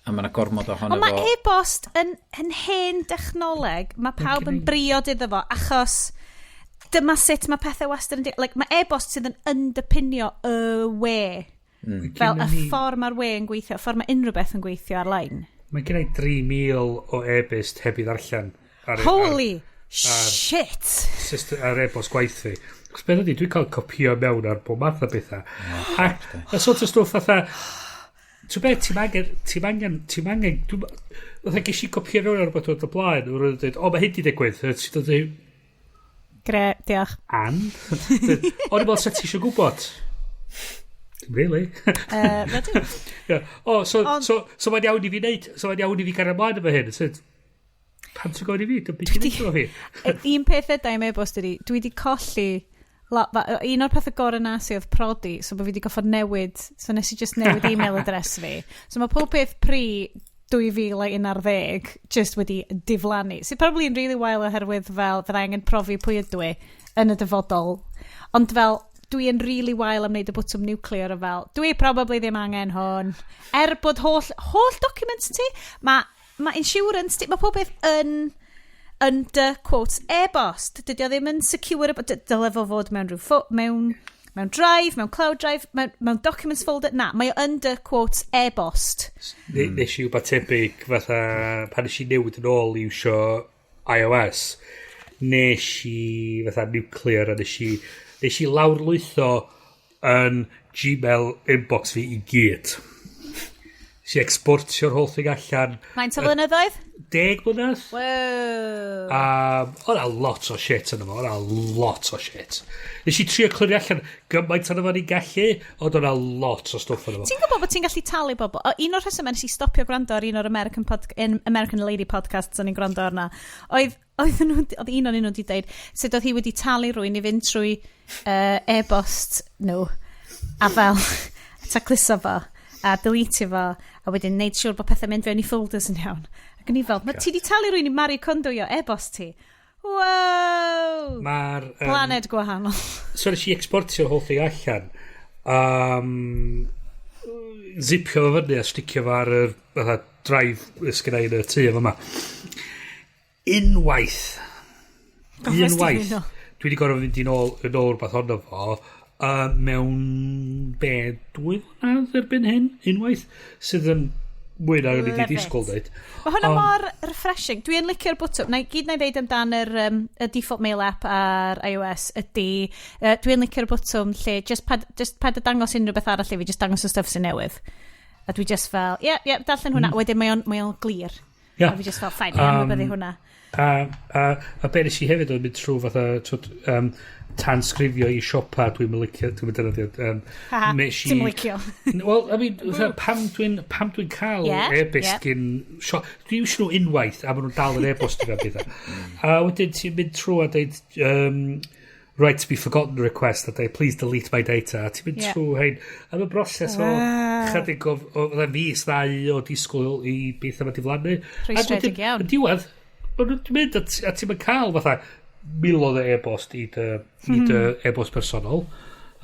a mae yna gormod ohono Ond mae fo. e-bost yn hen dechnoleg. Mae pawb yn briod iddo fo, achos dyma sut mae pethau wastad yn... Like, mae e-bost sydd yn underpinio y we. Fel y ffordd mae'r we yn gweithio, y ffordd mae unrhyw beth yn gweithio ar-lein. Mae gen i 3,000 o e-byst heb i ddarllen. Holy shit! System, ar e-bost gwaith fi. Chos beth ydy, dwi'n cael copio mewn ar bob math o bethau. A y sort o stwff fatha... Ti'n beth, ti'n angen, fatha ges i copio mewn ar rhywbeth o'r blaen, o'r dweud, "O, mae hyn di digwydd." Ti'n dod i, Gre, diolch. "An?" O'n i'n meddwl, "Sa ti eisiau gwybod?" Really? Rydw. Yeah. O, so, so mae'n iawn i fi wneud, so mae'n iawn i fi gario ymlaen efo hyn. So, pam ti'n gofyn i fi? Dwi'n byd i wneud efo fi. Un peth yda i'm e-bost ydi, dwi wedi colli un o'r pethau gorau nas i oedd prodi, so bod fi wedi goffod newid, so nes i just newid email address fi. So mae pob peth pre 2011 just wedi diflannu. Sydd probably yn really wael oherwydd fel fyddai angen profi pwy ydw i yn y dyfodol. Ond fel, dwi yn really wael am wneud y botwm nuclear o fel, dwi probably ddim angen hwn. Er bod holl documents ti, mae insurance ti, mae pob beth yn under quotes e-bost. Dydy o ddim yn secure, dyle fo fod mewn rhyw mewn drive, mewn cloud drive, mewn documents folder. Na, mae o under quotes e-bost. Nes i wbeth tebyg fatha pan nes i newid yn ôl i iwsio iOS, nes i fatha nuclear a nes i lawrlwytho yn Gmail inbox fi i gyd. Si exportio'r whole thing allan. Faint o flynyddoedd? 10 mlynedd. Wow. Oedd 'na lot o shit yna fo, oedd 'na lot o shit. Nes i trio clirio allan gymaint yna fo ni'n gallu, ond oedd 'na lot o stwff yna fo. Ti'n gwybod bod ti'n gallu talu bobl? O, un o'r rhesymau nes i stopio gwrando ar un o'r American Lady podcasts o'n i'n gwrando arna, oedd un o'n nhw wedi dweud sut oedd hi wedi talu rhywun i fynd trwy e-bost nhw a fel tacluso fo a deletio fo a wedyn neud siŵr bod pethau'n mynd fewn i folders yn iawn. Ac o'n i fel, "Mae ti wedi talu rhywun i Marie Kondo o e-bost ti?" Wow! Mae'r... Planed gwahanol. So nes i exportio'r whole thing allan. Zipio fo fyny a sticio fo ar y fatha drive sgynna i yn y tŷ efo yma. Unwaith. Gorffes ti Unwaith. fynd nôl? Dwi wedi gorfod fynd i nôl, yn ôl rhywbeth ono fo mewn be, 2 flynedd erbyn hyn, unwaith, sydd yn mwy na o'n i wedi Love it. disgwyl dweud. Mae hwnna mor refreshing. Dwi yn licio'r bwtwm. Na i gyd na i ddeud amdan y default mail app ar iOS ydy, dwi'n licio'r bwtwm lle just paid a dangos unrhyw beth arall i fi, just dangos y stuff sy'n newydd. A dwi just fel, ie, yeah, ie, yeah, darllen hwnna. Wedyn mae o'n glir. Ie. A fi just fel, fine, um, anwybyddu hwnna. A be nes i hefyd oedd mynd trwy fatha twyd, tansgrifio i siopa dwi'n licio, dwi'n defnyddio. Haha, nes i ti'n licio. Wel, I mean, fatha, pam dwi'n cael e-bost gyn dwi'n iwsio nhw unwaith a maen nhw'n dal yn e-bost i fi am bethau. A wedyn ti'n mynd trwy a dweud right to be forgotten request a dweud, "Please delete my data," a ti'n mynd trwy hein. A mae'n broses o chydig o fatha fis ddau o disgwyl i beth yma diflannu. Rhwystredig iawn. Yn diwedd, maen nhw'n mynd a ti'n mynd cael fatha miloedd o e-bost i dy e-bost personol.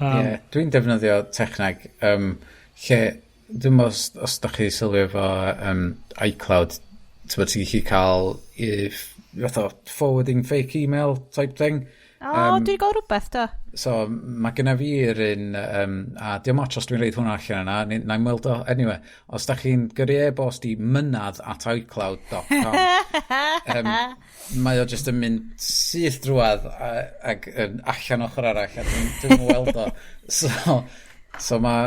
Yeah, dwi'n defnyddio techneg lle, dwi'n meddwl os da chi sylwi efo iCloud, ti'n ti'n gallu cael i, fatha forwarding fake email type thing. O, dwi'n gael rhywbeth, do. So, mae genna fi'r un, a diolch ots os dwi'n reid hwnna allan yna, na i'm weld o. Anyway, os da chi'n gyrru e-bost i mynadd@icloud.com, mae o just yn mynd syth drwadd ag yn allan ochr arall, a dwi'n weld o. So mae,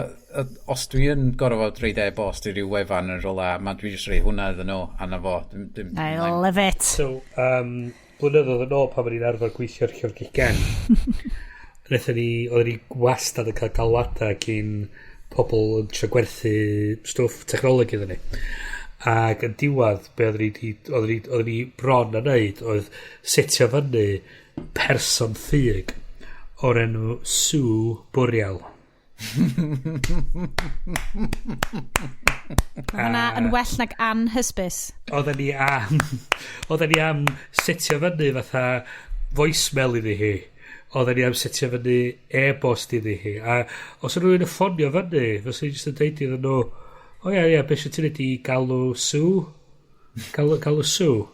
os dwi yn gorfod reid e-bost i ryw wefan yn rhywle, mae dwi jyst rhoi hwnna iddyn nhw, a na fo. Dim, I love it. So, blynyddoedd yn ôl pan o'n i'n arfer gweithio ar Llyfrgell Gen, wnaethon ni, oedden ni wastad yn cael galwadau gyn pobl yn trio gwerthu stwff technoleg iddyn ni. Ac yn diwedd, be oedden ni bron a wneud oedd setio fyny person ffug o'r enw Sue Bwriel. Mae hwnna yn well nag anhysbys. Oedden ni am setio fyny fatha voicemail iddi hi. Oedden ni am setio fyny e-bost iddi hi. A os o'n rhywun yn ffonio fyny, fysa ni jyst yn deud iddyn nhw, "O ia, ia, beth sy'n ti'n neud i galw Sue? Galw Sue."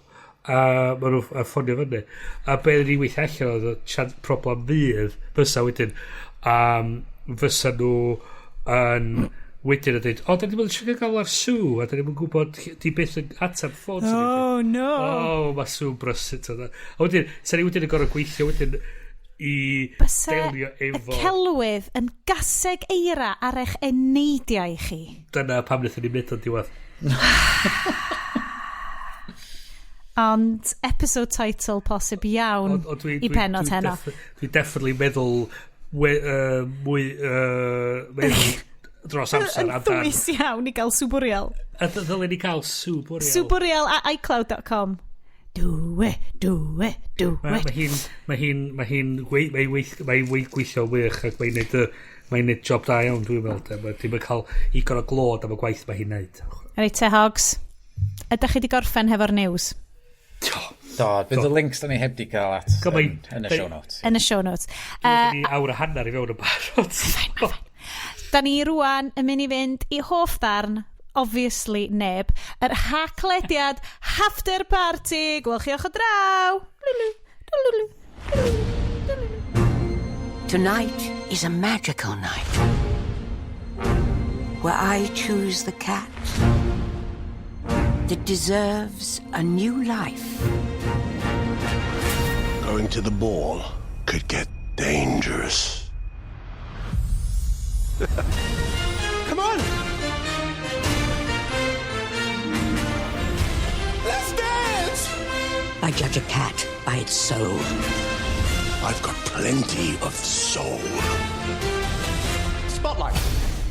A maen nhw a ffonio fyny. A be oedden ni weithio allan oedd y problem fydd, fysa wedyn, fysa nhw yn wedyn yn dweud, "O, da ni'n mynd yn gael ar Sue, a da ni'n gwybod, di byth yn ateb ffôn." Oh, no. O, mae Sue brysur. A wedyn, sa ni wedyn yn gorfod gweithio wedyn i Byse delio y efo celwydd yn gaseg eira ar eich eneidiau chi. Dyna pam wnaethon ni mynd o'n diwedd. Ond episode title posib iawn Ond i penod heno. Dwi definitely meddwl mwy meddwl dros amser Yn amdan. ddwys iawn i gael Sue Bwriel. A ddylen ni cael Sue Bwriel. Sue Bwriel at iCloud.com. Do it, do it, do it. Mae hi'n gweithio wych ac mae'n neud job da iawn dwi'n meddwl, de. Mae dim yn cael igon o glod am y gwaith mae hi'n neud. Reit te, Hogs. Ydych chi wedi gorffen hefo'r news? Do, bydd y links da ni heb di cael at yn y show notes. Yn y show notes. Ni awr a hanner i fewn yn barod. Da ni rwan yn mynd i fynd i hoff ddarn, obviously neb, yr Haclediad After Party. Gwelch chi ochr draw. Lulu, lulu, lulu. Tonight is a magical night where I choose the cat that deserves a new life. Going to the ball could get dangerous. Come on! I judge a cat by its soul. I've got plenty of soul. Spotlight.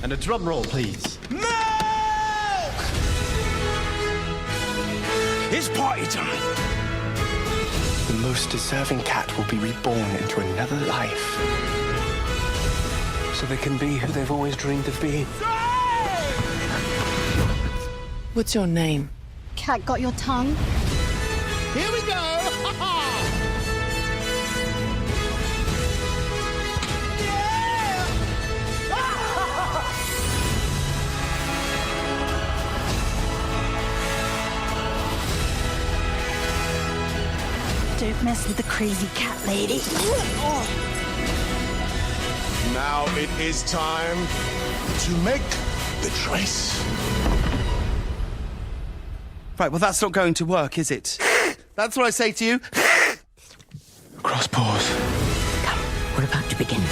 And a drum roll, please. Milk! It's party time. The most deserving cat will be reborn into another life. So they can be who they've always dreamed of being. What's your name? Cat got your tongue? Here we go! Don't mess with the crazy cat lady. Now it is time to make the choice. Right, well, that's not going to work, is it? That's what I say to you. Cross paws. Come, we're about to begin.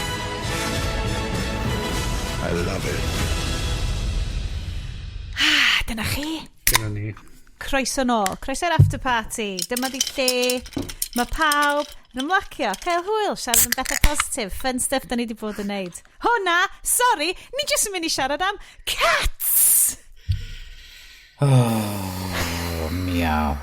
I love it. Ah, dyna chi. Dyna ni. Croeso nôl. Croeso i'r after party. Dyma di lle mae pawb yn ymlacio, cael hwyl, siarad am bethau positif, fun stuff da ni wedi bod yn neud. Hwna, sorry, ni jyst yn mynd i siarad am cats! Oh, miaw.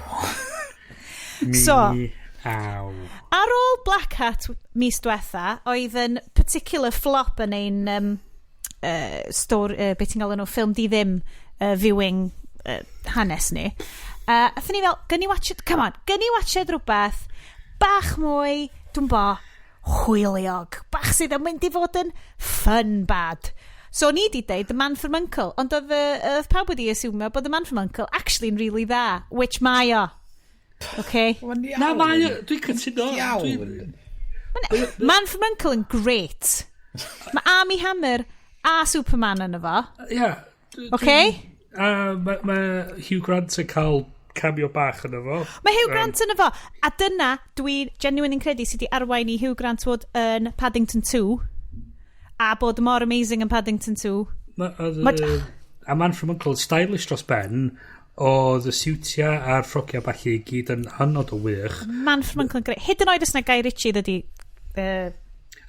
So, Miaw. Ar ôl Black Hat mis diwetha, oedd yn particular flop yn ein story, beth ti'n galw nhw, ffilm di ddim viewing hanes ni. Athyn ni fel, gyn ni watch it, come on, gyn ni watched rhywbeth bach mwy, dwi'n bo, hwyliog, bach sydd yn mynd i fod yn fun bad. So ni di deud The Man from Uncle, ond oedd pawb wedi assume bod The Man from Uncle actually yn really dda, which mae o. Okay? Na, mae o, dwi'n cytuno. Iawn. Man from Uncle yn great. Mae Armie Hammer a Superman yn efo. Ia. Okay? A ma Hugh Grant yn cael cameo bach yn efo. Mae Hugh Grant yn efo. A dyna dwi genuine yn credu sydd wedi arwain i Hugh Grant fod yn Paddington 2 a bod mor amazing yn Paddington 2. A Man from Uncle stylish dros ben, oedd y siwtia a'r ffrogia ballu i gyd yn hynod o wych. Man from Uncle yn great. Hyd yn oed os na Guy Ritchie ddod i I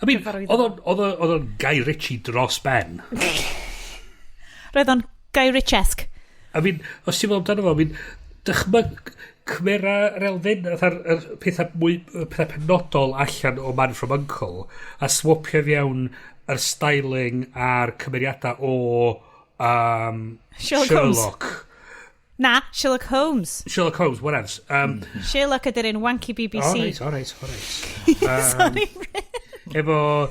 mean, gyfarwyddo. Oedd o'n Guy Ritchie dros ben. Roedd o'n Guy Ritchie-esque. I mean, os ti'n meddwl amdano fo, I mean, dychmyg cymera yr elfen, fatha'r yr pethau mwy, y pethau penodol allan o Man from Uncle, a swapio fewn yr styling a'r cymeriadau o Sherlock Holmes. Sherlock. Na, Sherlock Holmes. Sherlock Holmes, what else? Sherlock ydy'r un wanky BBC. All right. Sorry. Efo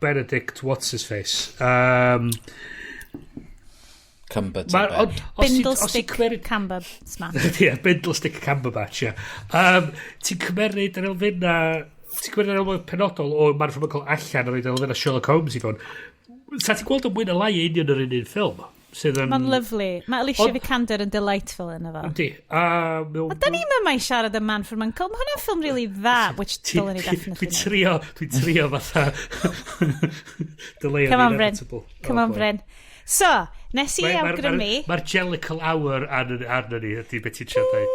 Benedict, what's his face? Cumber Bindlestick Cumbersman. Ie, Bindlestick Cumberbatch, ie. Ti'n cymeryd yr elfenna... Ti'n cymeryd yr elfenna penodol o Man from Uncle allan a roed elfenna Sherlock Holmes i fewn. Sa ti'n gweld o mwy na lai union yr un ffilm? Sydd yn Mae'n lovely. Mae Alicia Vikander yn delightful yn efo. Yndi. A da ni'n yma i siarad am Man from Uncle. Mae hwnna'n ffilm really dda, which dylen ni definitely Dwi'n trio fatha delay Come on, Bryn. Inevitable. Come Oh, on, boy. Bryn. So, nes i awgrymu Mae'r Jellicle Hour arno ni, ydy beth ti'n trio dweud.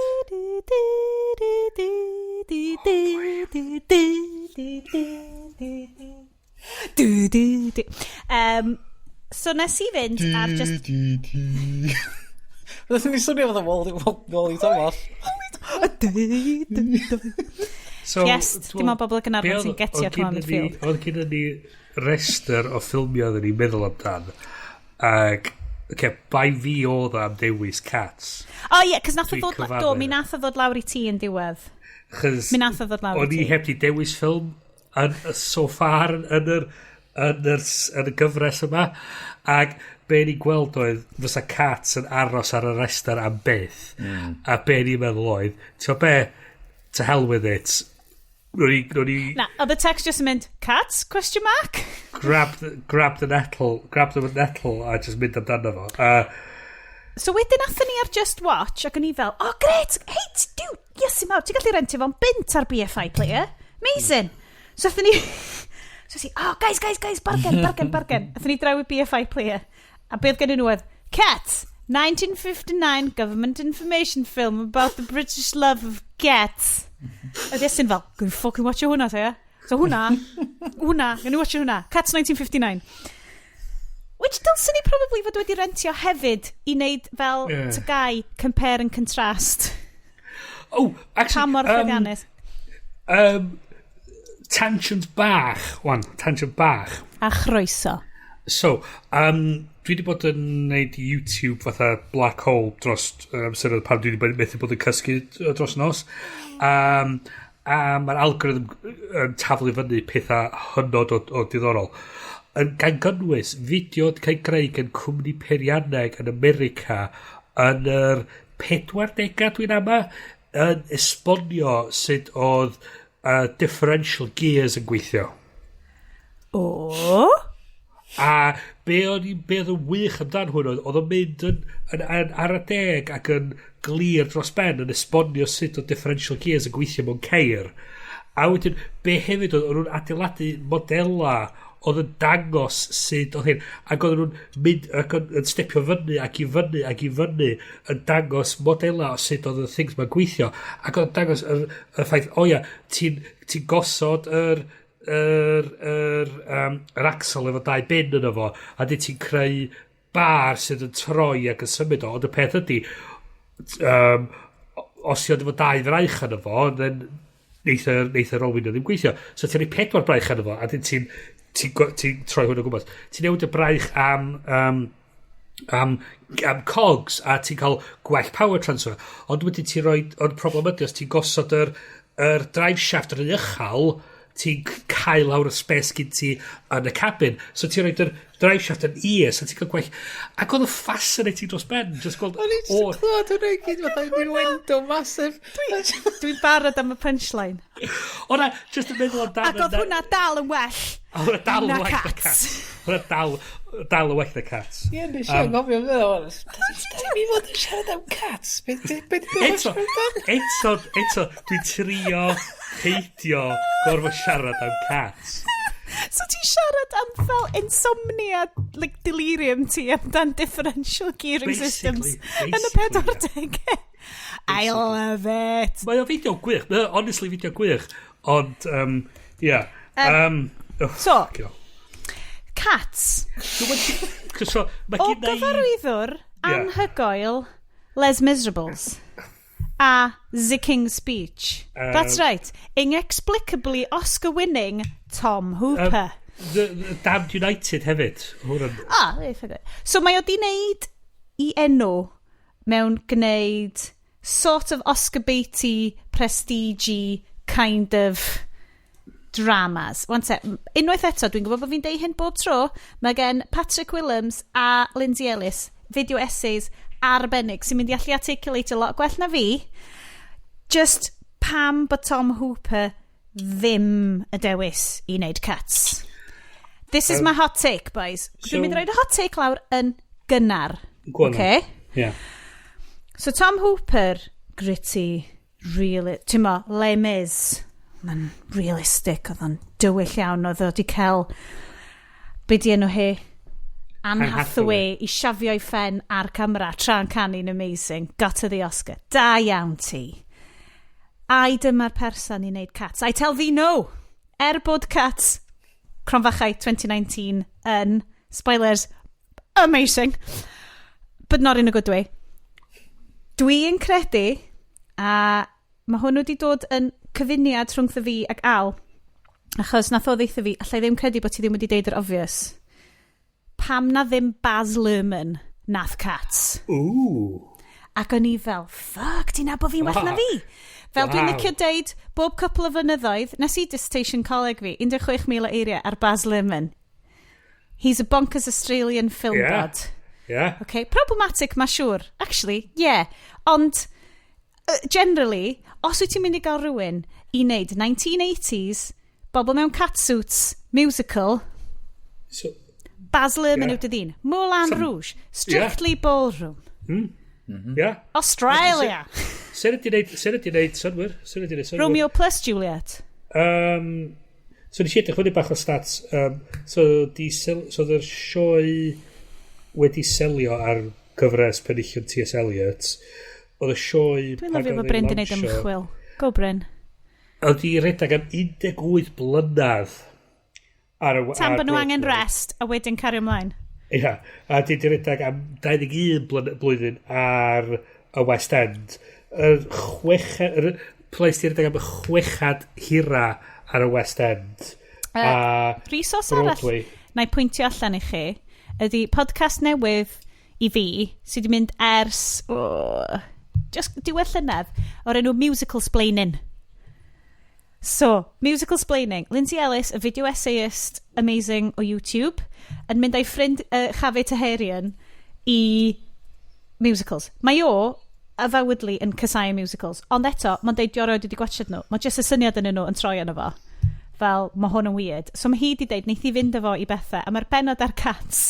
Du, du, du. So nes i fynd ar just Nath ni swnio fatha Wally Thomas. So, Yes, dim ond bobl y Gaernarfon sy'n getio oedd Come On gynnon Midfield. Oedd gynnon ni rester o ffilmiau oedden ni'n meddwl amdan. Ac, okay, bai fi oedd am dewis Cats. O ie, cos nath o Dwi'n ddod. cyfadde. Do, mi nath o ddod lawr i ti yn diwedd. Chos Mi nath o ddod lawr i o'n i ti. heb di dewis ffilm yn, so far yn y gyfres yma. Ac be ni'n gweld oedd fysa Cats yn aros ar y rester am byth. A be ni'n meddwl oedd, ti'n be, to hell with it. Nw'n ni Na, oedd y text just yn mynd, "Cats?" Question mark? Grab the nettle, grab the nettle a just mynd amdano fo. So wedyn athyn ni ar Just Watch ac o'n i fel, "Oh great, hey, dude, Iesu mawr, ti'n gallu rentio fo'n bunt ar BFI Player. Amazing." So athyn ni, so si, "Oh guys, guys, guys, bargain, bargain, bargain." Athyn ni draw i BFI Player. A beth gen nhw oedd, Cats, 1959 government information film about the British love of cats. A Iestyn fel, gonna fucking watch hwnna, te, ie? So hwnna, hwnna, gonna watch hwnna. Cats 1959. Which dylswn ni probably fod wedi rentio hefyd i wneud fel TGAU, compare and contrast. Oh, actually, Pa mor llwyddiannus. Tangent bach, wan, tangent bach. A chroeso. So, dwi wedi bod yn neud YouTube fatha black hole dros amser oedd pan dwi wedi methu bod yn cysgu dros nos. A mae'r algorithm yn taflu fyny pethau hynod o diddorol. Yn gan gynnwys fideo wedi cael ei greu gan cwmni peirianneg yn America yn yr 40au, dwi'n ama, yn esbonio sut oedd differential gears yn gweithio. O? A be oedd yn wych amdan hwn oedd o'n mynd yn ar y deg ac yn glir dros ben yn esbonio sut oedd differential gears yn gweithio mewn ceir. A wedyn, be hefyd oedd, o'n nhw'n adeiladu modela oedd yn dangos sut oedd hyn. Ac oedd nhw'n mynd ac yn stepio fyny ac i fyny ac i fyny yn dangos modela o sut oedd y things ma'n gweithio. Ac oedd yn dangos y ffaith, o ia, ti'n ti gosod yr axle efo dau bin yno fo, a di ti'n creu bar sydd yn troi ac yn symud o, ond y peth ydy, os ti'n efo dau fraich yno fo, then neith yr olwyn o ddim gweithio. So ti'n rhoi pedwar braich yno fo, a dyn ti troi hwn o gwmpas. Ti'n newid y braich am cogs a ti'n cael gwell power transfer. Ond wedyn ti'n rhoi, ond problem ydy, os ti'n gosod yr drive shaft yn uchel, ti'n cael lawr y space gyn ti yn y cabin. So ti'n rhoi yr drive shaft yn is, a ti'n cael gwell. Ac oedd yn fascinating dros ben. Just gweld. O'n i just yn clywed hwnna i gyd fatha innuendo massive. Dwi'n barod am y punchline. O na, just yn meddwl amdano. Ac oedd hwnna dal yn well Hwnna dal yn na well na Cats. Cats. Hwnna dal yn well na Cats. Ie, nes i anghofio feddwl. Da ni fod yn siarad am Cats. Be Eto, dwi'n trio peidio gorfod siarad am Cats. So ti'n siarad am fel insomnia, like delirium ti amdan differential gearing Basically, systems yn y basically, 40au. I love it. Mae o fideo gwych. Mae o honestly fideo gwych. Ond, yeah. Oh, So, fucking hell. Cats. So, mae O gynna i gyfarwyddwr anhygoel Les Miserables a The King's Speech. That's right. Inexplicably Oscar-winning Tom Hooper. The Damned United hefyd. Hwnna'n Ah, eitha good. So mae o di wneud i enw mewn gwneud sort of Oscar baity, prestige kind of dramas. Wan te, unwaith eto, dwi'n gwybod bod fi'n deud hyn bob tro, mae gen Patrick Willems a Lindsay Ellis video essays arbennig sy'n mynd i allu articulate lot gwell na fi. Just pam bod Tom Hooper ddim y dewis i wneud Cats. This is my hot take, boys. Dwi'n mynd i roid y hot take lawr yn gynnar. Go on. Okay? Yeah. So Tom Hooper, gritty, real, ti'n mo, Les Mis, mae'n realistic, oedd o'n dywyll iawn, oedd o wedi cael, be di enw hi? Anne Anne Hathaway i siafio'i phen ar camera tra'n canu'n amazing. Got her the Oscar. Da iawn ti. Ai dyma'r person i wneud Cats? I tell thee no. Er bod Cats, Cronfachau 2019 yn, spoilers, amazing. But not in a good way. Dwi'n credu, a mae hwn wedi dod yn cyfuniad rhwngtho fi ac Al, achos nath o ddeutho fi, allai ddim credu bod ti ddim wedi deud yr obvious. Pam na ddim Baz Luhrmann nath Cats? Ooh. Ac o'n i fel, fuck, ti'n nabod fi'n well na fi. Fel dwi'n licio deud, bob couple o flynyddoedd, nes i dissertation coleg fi, 16,000 o eiriau ar Baz Luhrmann. He's a bonkers Australian film god. Okay, problematic, mae siŵr. Actually, yeah. Ond, generally, os wyt ti'n mynd i gael rhywun i wneud 1980s, bobl mewn catsuits, musical, So, Baz Luhrmann yw dy ddyn. Moulin Rouge, Strictly Ballroom, Australia, Sut ydi wneud synnwyr? Sut ydi wneud synnwyr? Romeo plus Juliet. So nes i edrych fyny bach o stats. So, di sel, so yr sioe wedi selio ar cyfres penillion T.S. Eliot. Oedd y sioe Dwi'n lyfio bod Bryn di wneud ymchwil. Go, Bryn. Oedd di redag am 18 blynedd ar y Tan ar bod nhw angen Broadway. rest a wedyn cario ymlaen. Ia, a di redag am 21 blwyddyn ar y West End. Yr chweched, yr place di redag am y chwechad hira ar y West End. A Resource arall Broadway. na i pwyntio allan i chi ydy podcast newydd i fi sydd wedi mynd ers, oh, just diwedd llynedd, o'r enw Musical Splaining. So, Musical Splaining. Lindsay Ellis, a video essayist amazing o YouTube, yn mynd â'i ffrind Javi Taherian i musicals. Mae o avowedly yn casáu musicals, ond eto, mae'n deud dio roed wedi gwachod nhw. Mae jyst y syniad yn nhw yn troi arno fo. Fel, mae hwn yn weird. So mae hi di deud, neith hi fynd efo i bethau, a mae'r benod ar Cats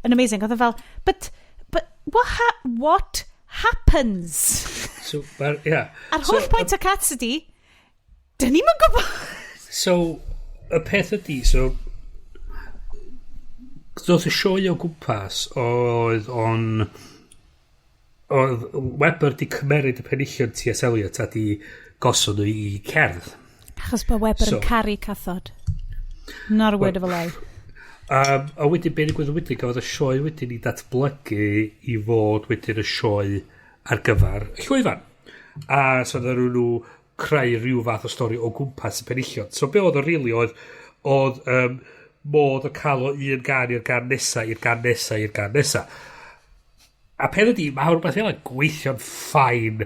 yn amazing. Oedd o fel, but what happens? So, yeah. A'r holl pwynt o Cats ydi, dyn ni'm yn gwybod. So, y peth ydy, so, ddoth y sioe o gwmpas oedd on oedd Webber di cymeryd y penillion T.S. Eliot a di gosod nhw i cerdd. Achos bod Webber So- yn caru cathod. Not a word of a lie. A wedyn be ddigwydd wedyn, gafodd y sioe wedyn i datblygu i fod wedyn y sioe ar gyfer y llwyfan. A so oedden nhw creu rhyw fath o stori o gwmpas y penillion. So be oedd o really oedd modd o cael o un gan i'r gan nesa, i'r gan nesa, i'r gan nesa. A peth ydi, mae rhywbeth fel yna gweithio'n fine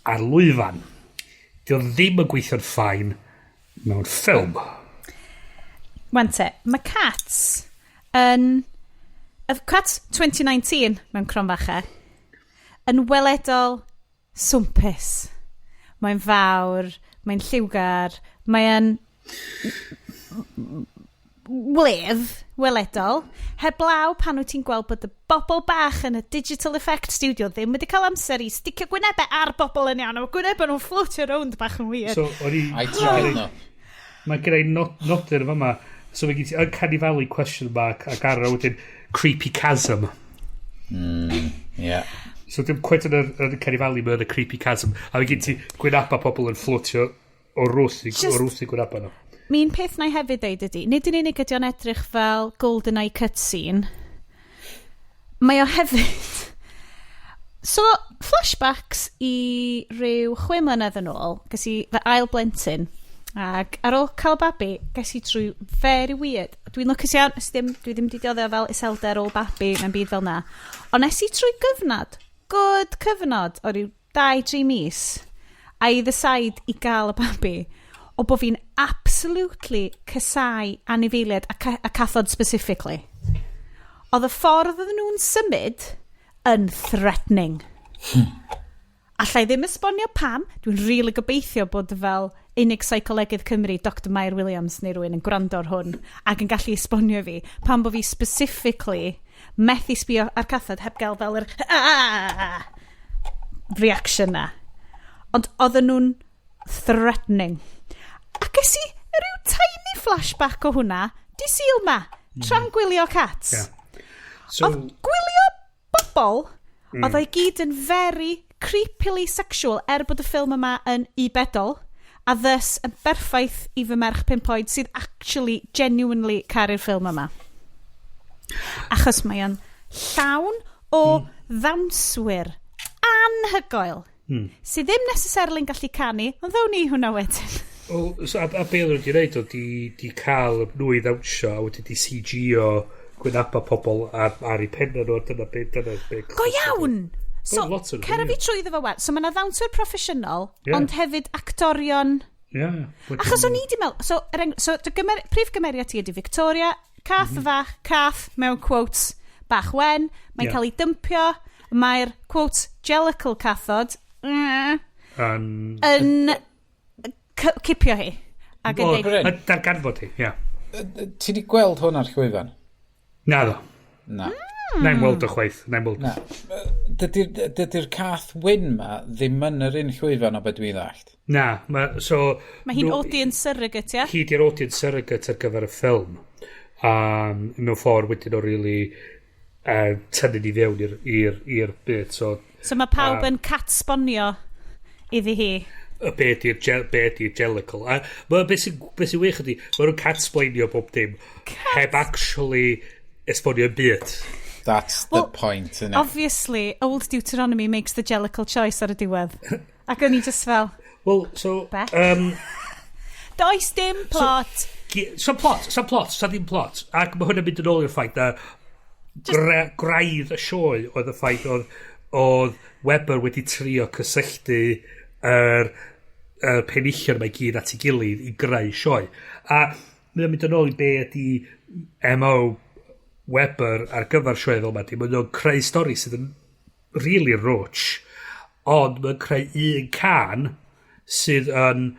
ar lwyfan. Di o ddim yn gweithio'n fine mewn ffilm. Wan te, mae Cats yn... Y Cats 2019 mewn cromfachau yn weledol swmpus. Mae'n fawr, mae'n lliwgar, mae'n wledd weledol, heblaw pan wyt ti'n gweld bod y bobl bach yn y Digital Effect Studio ddim wedi cael amser i sticio gwynebau ar bobl yn iawn, a mae gwynebau nhw'n floatio rownd bach yn weird. So, o'n i I tried no. Mae gen i nodyn yn fama. So mae gen ti Uncanny Valley question mark ac ar wedyn Creepy Chasm. Yeah. So dim quite yn yr Uncanny Valley, mae'n y Creepy Chasm. A mae gen ti gwynaba pobl yn floatio o rwth i gwynaba nhw. Mi'n peth na i hefyd dweud ydy, nid yn unig ydy o'n edrych fel GoldenEye cutscene, mae o hefyd. So, flashbacks i ryw 6 mlynedd yn ôl, ges i fy ail blentyn, ac ar ôl cael babi, ges i trwy very weird. Dwi'n lwcus iawn, ys ddim, dwi ddim wedi dioddef fel iselder ôl babi, mewn byd fel na. Ond nes i trwy gyfnod, good cyfnod, o ryw 2-3 mis, either side i gael y babi, o bod fi'n absolutely casáu anifeiliaid a cathod specifically. Oedd y ffordd oedden nhw'n symud yn threatening. Alla i ddim esbonio pam. Dwi'n rili really gobeithio bod fel unig seicolegydd Cymru, Dr Mair Williams neu rhywun yn gwrando ar hwn ac yn gallu esbonio fi pam bod fi specifically methu sbio ar cathod heb gael fel yr reaction na. Ond oedden nhw'n threatening. A ges i rhyw tiny flashback o hwnna di Sul ma, tra'n gwylio Cats. Yeah. So, Oedd gwylio bobl, oedd o'i gyd yn very creepily sexual er bod y ffilm yma yn i bedol, a thus yn berffaith i fy merch 5 oed sydd actually genuinely caru'r ffilm yma. Achos mae o'n llawn o ddawnswyr anhygoel sydd ddim necessarily yn gallu canu, ond ddown ni hwnna wedyn. Wel, so, a be oedden nhw wedi gwneud oedd di cael nhw i ddawnsio a wedyn di CG-o gwynaba pobl ar eu penna nhw a dyna be Go iawn! So, lot o'n nhw, cera ie. fi trwyddo fo wan. So, mae yna ddawnswyr proffesiynol, ond hefyd actorion. Achos o'n i di meddwl, so, so dy prif gymeriad ti ydi Victoria, cath fach, cath mewn quotes, bach wen, mae'n cael ei dympio, mae'r quotes jellicle cathod yn cipio hi. Ac yn O, deud, Bryn. a darganfod hi, ie. Ti di gweld hwn ar llwyfan? Na ddo. Na. Na'n weld o chwaith. Na'n weld. Na. Dydy'r cath wyn ma ddim yn yr un llwyfan o beth dwi'n ddallt. Na, ma, so Mae hi'n audience surrogate, ie? Hi di'r audience surrogate ar gyfer y ffilm. Mewn ffordd wedyn o really a tynnu ni fewn i'r byd. So, So mae pawb yn cat-sponio iddi hi. Y be ydi'r Jellicle. A ma, be sy'n wych ydi, mae nhw'n cat-splainio bob dim, heb actually esbonio byd. That's the Well, point, innit? Obviously, old Deuteronomy makes the Jellicle choice ar y diwedd. Ac o'n i just fel, Well, so Be? Does dim plot. So plot, so ddim plot. Ac mae hwnna'n mynd yn ôl i'r ffaith na graidd y sioe oedd y ffaith oedd Webber wedi trio cysylltu yr penillion yma i gyd at ei gilydd i greu sioe. A mae'n mynd yn ôl i be ydi MO Webber ar gyfer sioe fel yma. Di, mae'n nhw'n creu stori sydd yn really rwtsh, ond mae'n creu un cân sydd yn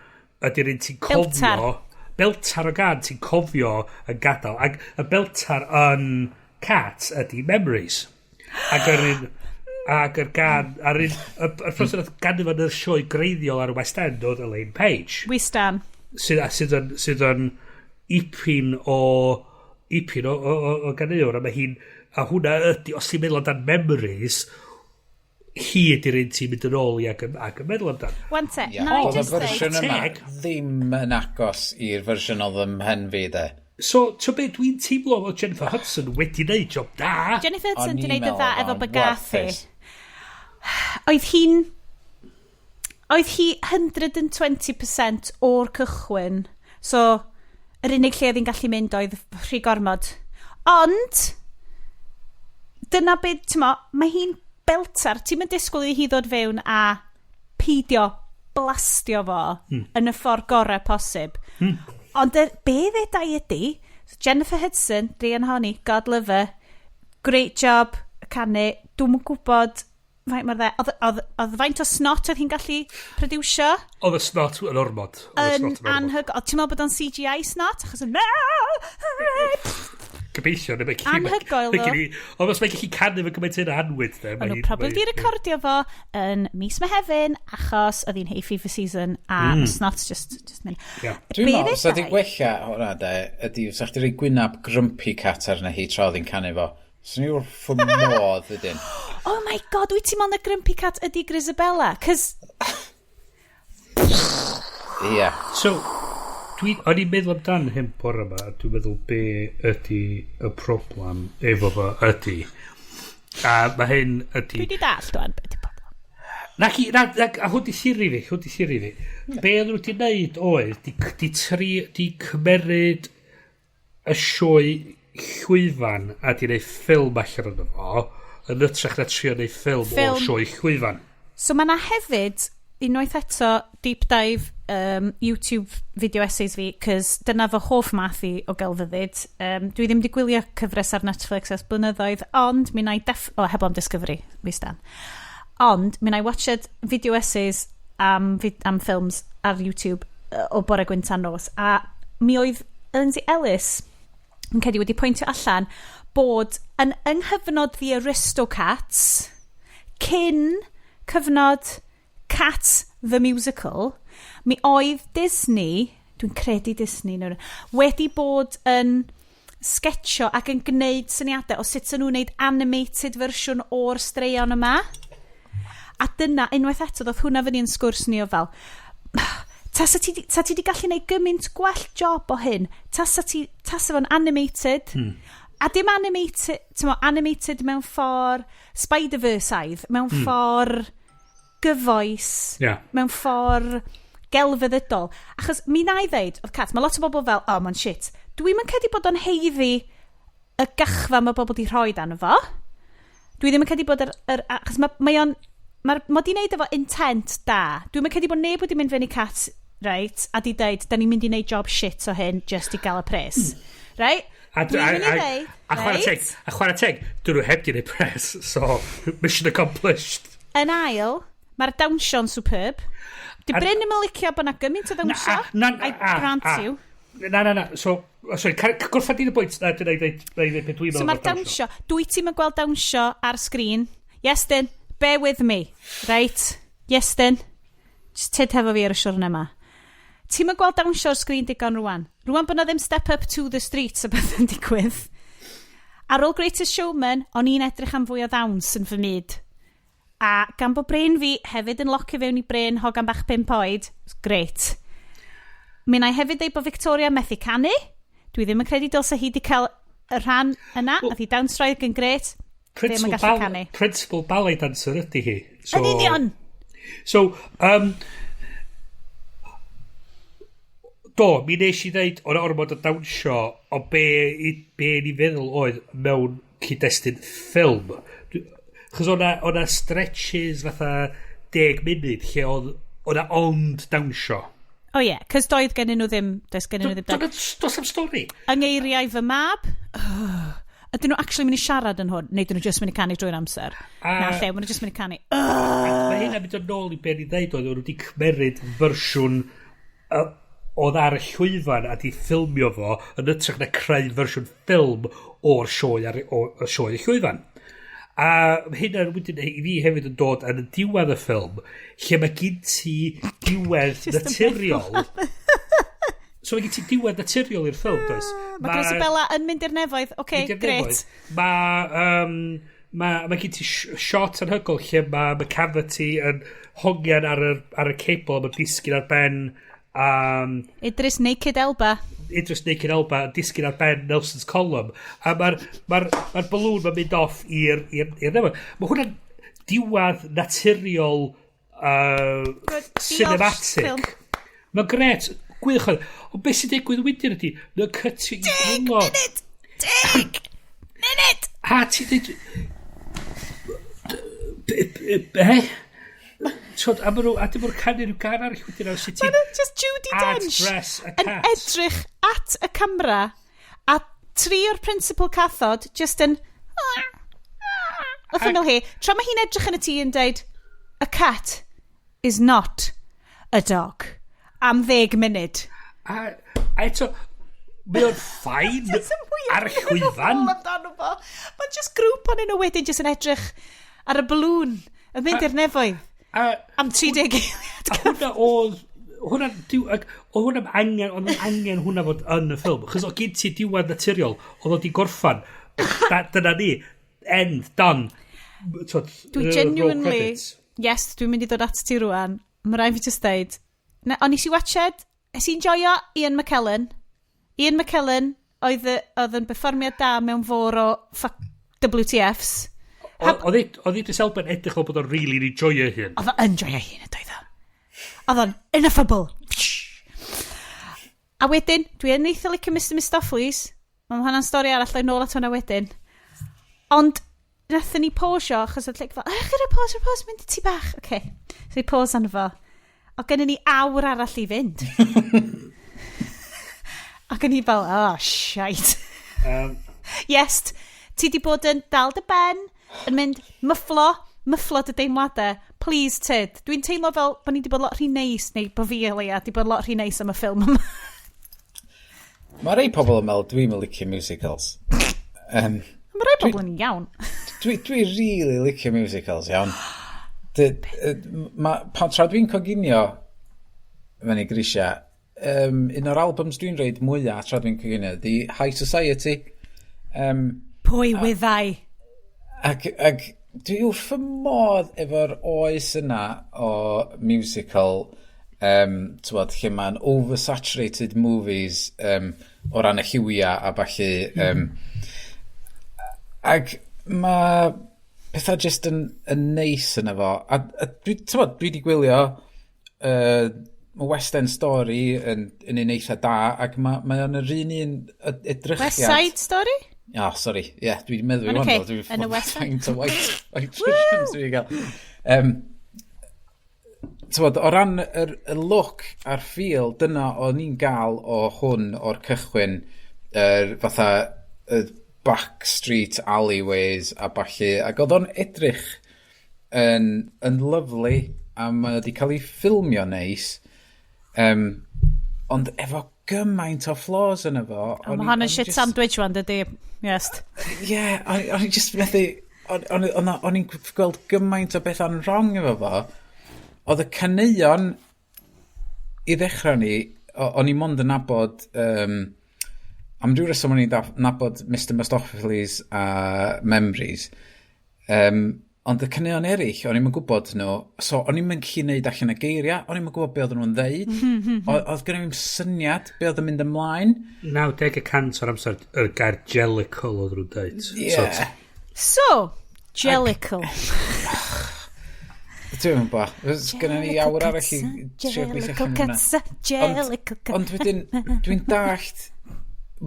ydy'r un ti'n cofio Beltar. Beltar o gân ti'n cofio yn gadael, ac y beltar yn Cats ydy Memories, ac yr un ac yr gân a'r un y ffordd nath ganu fo yn y sioe greiddiol ar y West End oedd Elaine Paige We stan. sydd yn ipyn o ganeuwr, a mae hi'n a hwnna ydy, os ti'n meddwl amdan Memories, hi ydy'r un ti'n mynd yn ôl i ac yn meddwl amdan. Wan te, na i Oedd y just dweud. fersiwn yma Teg. ddim yn agos i'r fersiwn oedd ym mhen fi, de. So, ti'n be, dwi'n teimlo fod Jennifer Hudson wedi wneud job da. Jennifer Hudson O'n di i'n wneud y meddwl dda oedd efo o'n Bagathi. warthus. Oedd hi 120% o'r cychwyn. So, yr unig lle oedd hi'n gallu mynd oedd rhy gormod. Ond, dyna beth, ti'n mo, mae hi'n beltar. Ti'n mynd disgwyl i hi ddod fewn a peidio blastio fo yn y ffordd gorau posib. Ond be ddedai ydy, Jennifer Hudson, Rian Honey, God love her, great job, canu, dwi'm yn gwybod faint mor dde, oedd faint o snot oedd hi'n gallu produsio Oedd y snot yn ormod. Oedd y yn snot yn ormod. anhygoel. Ti'n meddwl bod o'n CGI snot? Achos yn Gobeithio, neu mae Anhygoel, ddo. Ond os mae'n gallu canu fo gymaint hyn anwyd, de. O'n nhw probably di recordio fo yn mis Mehefin achos oedd hi'n hay fever season a snot just mynd. Ie. Dwi'n Be meddwl, sa di ddedai? gwella hwnna, de, ydy, sa chdi rhoi gwynab Grumpy Cat arna hi tra oedd hi'n canu fo. Swn i wrth fy modd ydyn. Oh my God, wyt ti'n meddwl na Grumpy Cat ydy Grisabella? Cos Ie. So, o'n i'n meddwl amdan hyn bore yma, a dwi'n meddwl be ydy y problem efo fo ydy. A mae hyn ydy Dwi di dallt o'n beth ydy problem. Na, chi, na, na, a hwn di theori fi, hwn di theori fi. Be oedden nhw wedi wneud oedd, di cymeryd y sioe llwyfan a di wneud ffilm allan ono fo, yn hytrach na trio wneud ffilm Ffilm. o sioe llwyfan. So mae na hefyd, unwaith eto, deep dive YouTube video essays fi, cys dyna fy hoff math i o gelfyddyd. Dwi ddim wedi gwylio cyfres ar Netflix ers blynyddoedd, ond mi na i def... O, heblaw am Discovery, we stan. Ond mi na i watched video essays am ffilms ar YouTube o bore gwyn tan nos. A mi oedd Lindsay Ellis yn credu wedi pwyntio allan bod yn yng nghyfnod The Aristocats, cyn cyfnod Cats the Musical, mi oedd Disney, dwi'n credu Disney, no, wedi bod yn sketcho ac yn gwneud syniadau o sut ydyn nhw'n gwneud animated version o'r straeon yma. A dyna, unwaith eto, ddoth hwnna fyny yn sgwrs ni o fel, tasa ti di gallu gwneud gymaint gwell job o hyn, tasa fo'n animated, a dim animated, ti'n mo, animated mewn ffordd Spider-Verse-aidd, mewn ffordd gyfoes, mewn ffordd gelfyddydol. Achos mi na i ddeud, oedd Cat, mae lot o bobl fel, "Oh, mae'n shit." Dwi'm yn credu bod o'n haeddu y gachfa mae bobl di rhoi dan fo. Dwi ddim yn credu bod yr achos mae o'n, mae di wneud efo intent da. Dwi'm yn credu bod neb wedi mynd fewn i Cats, right, a di deud, "Da ni'n mynd i wneud job shit o hyn just i gael y pres." Right? A, Dwi'n mynd i ddeud, a chwarae teg, reit? a chwarae teg, dyn nhw heb di wneud pres, so mission accomplished. Yn ail, mae'r dawnsio'n superb. Di Bryn ddim yn licio bod na gymaint o ddawnsio. Na, I grant you. Na, na, na. So, oh, sorry, gorffan di'n y bwynt, na, dyna i ddeud beth dwi'n So meddwl mae'r o'r dawnsio. dawnsio, dwi ti'n gweld dawnsio ar sgrin. Iestyn, bear with me, right? Iestyn, just tyd hefo fi ar y siwrne yma. Ti'n mynd gweld dawnsio ar sgrin digon rwan. Rwan bod na ddim Step Up to the Streets a beth yn digwydd. Ar ôl Greatest Showman, o'n i'n edrych am fwy o ddawns yn fy myd. A gan bod brain fi hefyd yn locio fewn i brain hogan bach 5 oed, great. Mi wna i hefyd dweud bod Victoria methu canu. Dwi ddim yn credu dylse hi wedi cael y rhan yna. Well, Nath hi dawnsroedd yn great. Ddim yn gallu canu. Principal ballet dancer ydy hi. So, yn union! So, do, mi nes i ddeud o'n ormod o dawnsio, o be, i, be ni feddwl oedd mewn cyd-destun ffilm. Chos o'na, o'na stretches fatha 10 munud lle oedd o'na ond dawnsio. O ie, yeah, cos doedd gennyn nhw ddim, does gennyn nhw ddim... Does am stori. Yng ngeiriau fy mab, oh, ydyn nhw actually mynd i siarad yn hwn, neu ydyn nhw just mynd i canu drwy'r amser? A, Na lle, maen nhw just mynd i canu. Mae hynna'n mynd yn ôl i be ni'n dweud oedd, nhw wedi cymeryd fersiwn oedd ar y llwyfan a di ffilmio fo yn ytrach na creu fersiwn ffilm o'r sioe ar, o, y sioe y llwyfan. A hynna wedyn i fi hefyd yn dod yn y diwedd y ffilm, lle mae gen ti diwedd naturiol. So mae gen ti diwedd naturiol i'r ffilm, does? Mae ma Isabella yn mynd i'r nefoedd, oce, okay, great. Mae um, ma, ma gen ti shot anhygol lle mae McCavity yn hongian ar y, ar y cable a mae'n disgyn ar ben Idris Naked Elba. Idris Naked Elba yn disgyn ar ben Nelson's Column. A mae'r ma ma balloon mae'n mynd off i'r nefoedd. Mae hwnna'n diwedd naturiol cinematic. Mae'n gret. Gwych oedd. Ond beth sy'n digwydd wedyn ydy, mae'n cytio i 10 munud! 10 munud! A ti'n dweud... Be? Twod, a maen nhw, a dim nhw'n canu rhyw gan arall wedyn ar sut ti'n... Just Judi Dench yn edrych at y camera a tri o'r principal cathod just yn... Wrth ymyl hi. Tra mae hi'n edrych yn y tŷ yn deud, a cat is not a dog. Am 10 munud. A eto, mae o'n ffain ar y llwyfan. Mae'n just grŵp o'n nhw wedyn just yn edrych ar y balloon yn mynd i'r nefoedd. Am 30 eiliad. A hwnna oedd hwnna, diw, ac, oedd hwnna'n angen, oedd angen hwnna fod yn y ffilm. Chos o gyd ti diwedd naturiol, oedd o di gorffan. Da, dyna ni. End, done. Twod, Dwi genuinely, yes, dwi'n mynd i ddod at ti rwan. Mae rhaid fi just deud. Na, ond nes i watched, nes i'n joio Ian McKellen. Ian McKellen oedd, oedd yn berfformiad da mewn fôr o fuck WTFs. Oedd Idris Elba yn edrych fel bod o'n really enjoyo hun. Oedd o'n enjoyo hun, ydoedd o. Oedd o'n ineffable. A wedyn, dwi yn eitha licio Mr Mistoffelees. Mae hwnna'n stori arall, dwi'n nôl at hwnna wedyn. Ond, nathon ni pausio, achos oedd like fel, ych, gyda pause, pause, mynd i ti bach. Oce, okay. So i pause arno fo. O gynnon ni awr arall i fynd. Ac o'n i fel, oh, shite. Yes, ti di bod yn dal dy ben, yn mynd myfflo dy deimladau. Please, Ted. Dwi'n teimlo fel bod ni di bod lot rhy neis, neu bod fi Elia di bod lot rhy neis am y ffilm yma. Mae rei pobl yn meddwl dwi'n licio musicals. Mae rhai pobl yn iawn. Dwi really licio musicals, iawn. Ma, pan tra dwi'n coginio fyny grisia, un o'r albums dwi'n reid mwyaf tra dwi'n coginio di High Society. Pwy wyddai? Ac dwi wrth fy modd efo'r oes yna o musical, tywod, lle mae'n oversaturated movies o ran y lliwia a ballu. Ac mae pethau just yn neis yna fo. A dwi, tywod, dwi wedi gwylio West End Story yn un eitha da, ac mae ma o'n yr un edrychiad. West Side Story? Ah, oh, sorry. Ie, yeah, dwi wedi meddwl i wan. Okay. Yn y West End. Faint o white versions dwi wedi gael. Tywod, o ran y look a'r feel, dyna o'n i'n gael o hwn o'r cychwyn, fatha y backstreet alleyways a ballu, ac oedd o'n edrych yn lovely, a mae wedi cael ei ffilmio neis, ond efo gymaint o flaws yn efo. O, mae hwn yn shit sandwich wan, dydy. Yes. Ie, yeah, o'n i just methu... O'n i'n gweld gymaint o bethau'n wrong efo fo. Oedd y caneuon i ddechrau ni, o'n i mond yn nabod Am ryw reswm o'n i'n nabod Mr Mistoffelees a Memories. Ond y caneuon eraill, o'n i'm yn gwybod nhw, so o'n i'm yn gallu neud allan y geiriau, o'n i'm yn gwybod be oedden nhw'n ddeud. Oedd gen i'm syniad be oedd yn mynd ymlaen. 90% o'r amser, y gair "jellicle" oedd nhw'n dweud. Yeah. So, jellicle. Dwi'n mynd bo. Gynna ni awr arall i trio gweithio allan hwnna. Jellicle. Ond wedyn, dwi'n dallt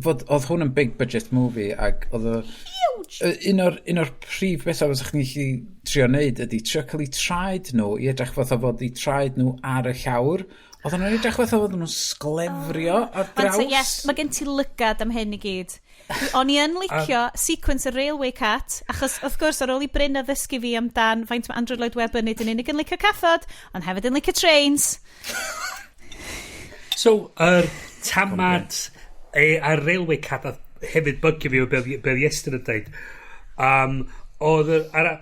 fod oedd hwn yn big budget movie ac oedd o... Huge! Un o'r prif bethau fysa chdi'n gallu trio neud ydy trio cael eu traed nhw i edrych fatha fod eu traed nhw ar y llawr. Oedden nhw'n edrych fatha fod nhw'n sglefrio ar Wan draws. te, yes, mae gen ti lygad am hyn i gyd. O'n i yn licio sequence y Railway Cat, achos wrth gwrs ar ôl i Bryn addysgu fi amdan faint mae Andrew Lloyd Webber nid yn unig yn licio cathod, ond hefyd yn licio trains. So, yr tamad a'r Railway Cat a hefyd bygio fi o be oedd Iestyn yn dweud. Oedd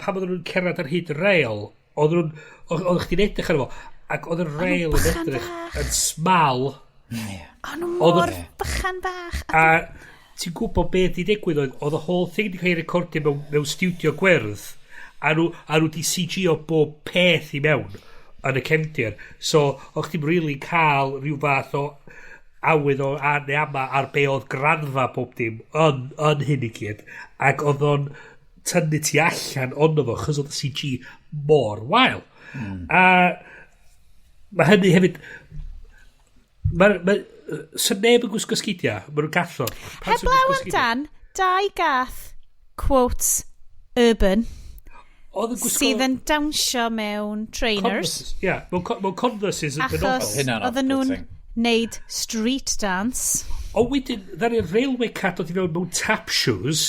pan oedden nhw'n cerdded ar hyd y rail, oedd nhw'n, oedd chdi'n edrych arno fo, ac oedd y rail yn bychan edrych bach. yn smal, O'n nhw Oedd mor bychan bach. A ti'n gwybod beth di digwydd oedd, oedd y whole thing di cael ei recordio mewn studio gwyrdd, a nhw di CG o bob peth i mewn yn y cefndir. So, o'ch chdi'n really cael rhyw fath o awydd o a neu ama ar be oedd graddfa bob dim yn hyn i gyd. Ac oedd o'n tynnu ti allan ono fo, chos oedd y CG mor wael. A mae hynny hefyd... Mae'r... Ma, so neb yn gwisgo sgidiau, maen nhw'n gathod. Pam sy'n Heblaw gwisgo sgidiau? amdan, dau gath, quotes, urban, Oedd yn gwisgo sydd yn dawnsio mewn trainers. Converses. Ie, yeah, mewn Converses yn Achos benodol. Hynna'n oedden nhw'n off-putting. neud street dance. O wedyn, ddaru'r Railway Cat dod i fewn mewn tap shoes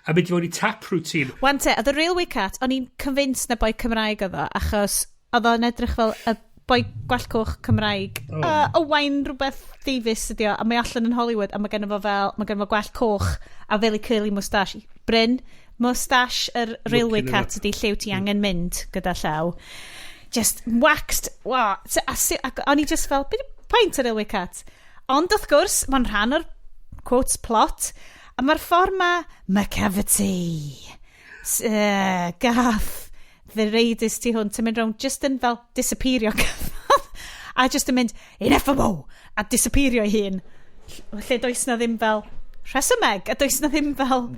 a mynd i fewn i tap routine. Wan te, oedd y Railway Cat, o'n i'n convinced na boi Cymraeg oedd o, achos oedd o'n edrych fel y boi gwallt coch Cymraeg. Oh. Owain rhywbeth Davies ydi o, a mae allan yn Hollywood, a mae genno fo fel, mae genno fo gwallt coch a very curly moustache. Bryn, moustache yr Railway Looking Cat ydi lle wyt ti angen mynd gyda llaw. Just waxed, wow. A o'n i just fel, beth yw pwynt y Railway Cat? Ond wrth gwrs, mae'n rhan o'r quotes plot, a mae'r ffordd ma, Macavity, gath, ddireidus ti hwn, ti'n mynd rownd just yn fel disappeario a just yn mynd, ineffable, a disappeario ei hun. Lle does na ddim fel rhesymeg, a does na ddim fel...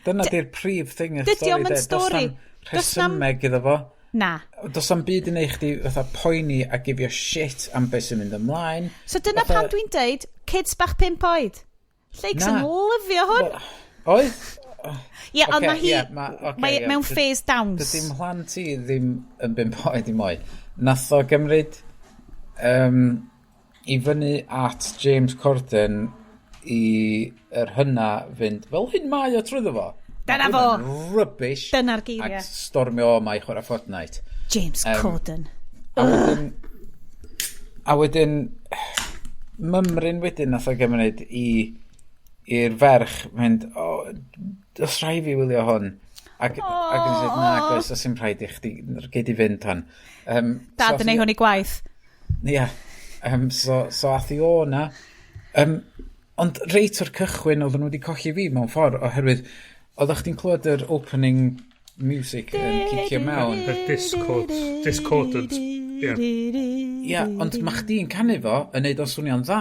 Dyna di'r prif thing y Dydi stori. o'm yn de. Does stori. na'm Does na'm- rhesymeg iddo fo. Na. Does na'm byd yn neud chdi fatha poeni a gifio shit am beth sy'n mynd ymlaen. So dyna pam dwi'n deud, kids bach 5 oed. Lleix yn Na. lyfio hwn. Oedd? Ie, ond Ocê, mae hi, ie, ocê, mae ie. mewn phase dawns. Dydy mhlant i ddim yn 5 oed i moed. Nath o gymryd i fyny at James Corden i yr hynna fynd, fel hyn mae o trwyddo fo. Dyna Ma' fo. hwnna'n Rubbish. Dyna'r geiriau. Ac stormio o ma i chwarae Fortnite. James Corden. A wedyn, mymryn wedyn nath o gymryd i'r ferch mynd, "O, os rhaid fi wylio hwn?" Ac yn dweud, "Na, oes, os dim rhaid i chdi, gei di fynd tan." Dad so yn ei hwn i gwaith. Ie. So ath i o na. Ond reit o'r cychwyn oedden nhw wedi colli fi mewn ffordd, oherwydd oeddech chdi'n clywed yr opening music yn cicio mewn. Yr discordant. Ie. Ie, ond mae chdi'n canu fo yn neud o'n swnio'n dda,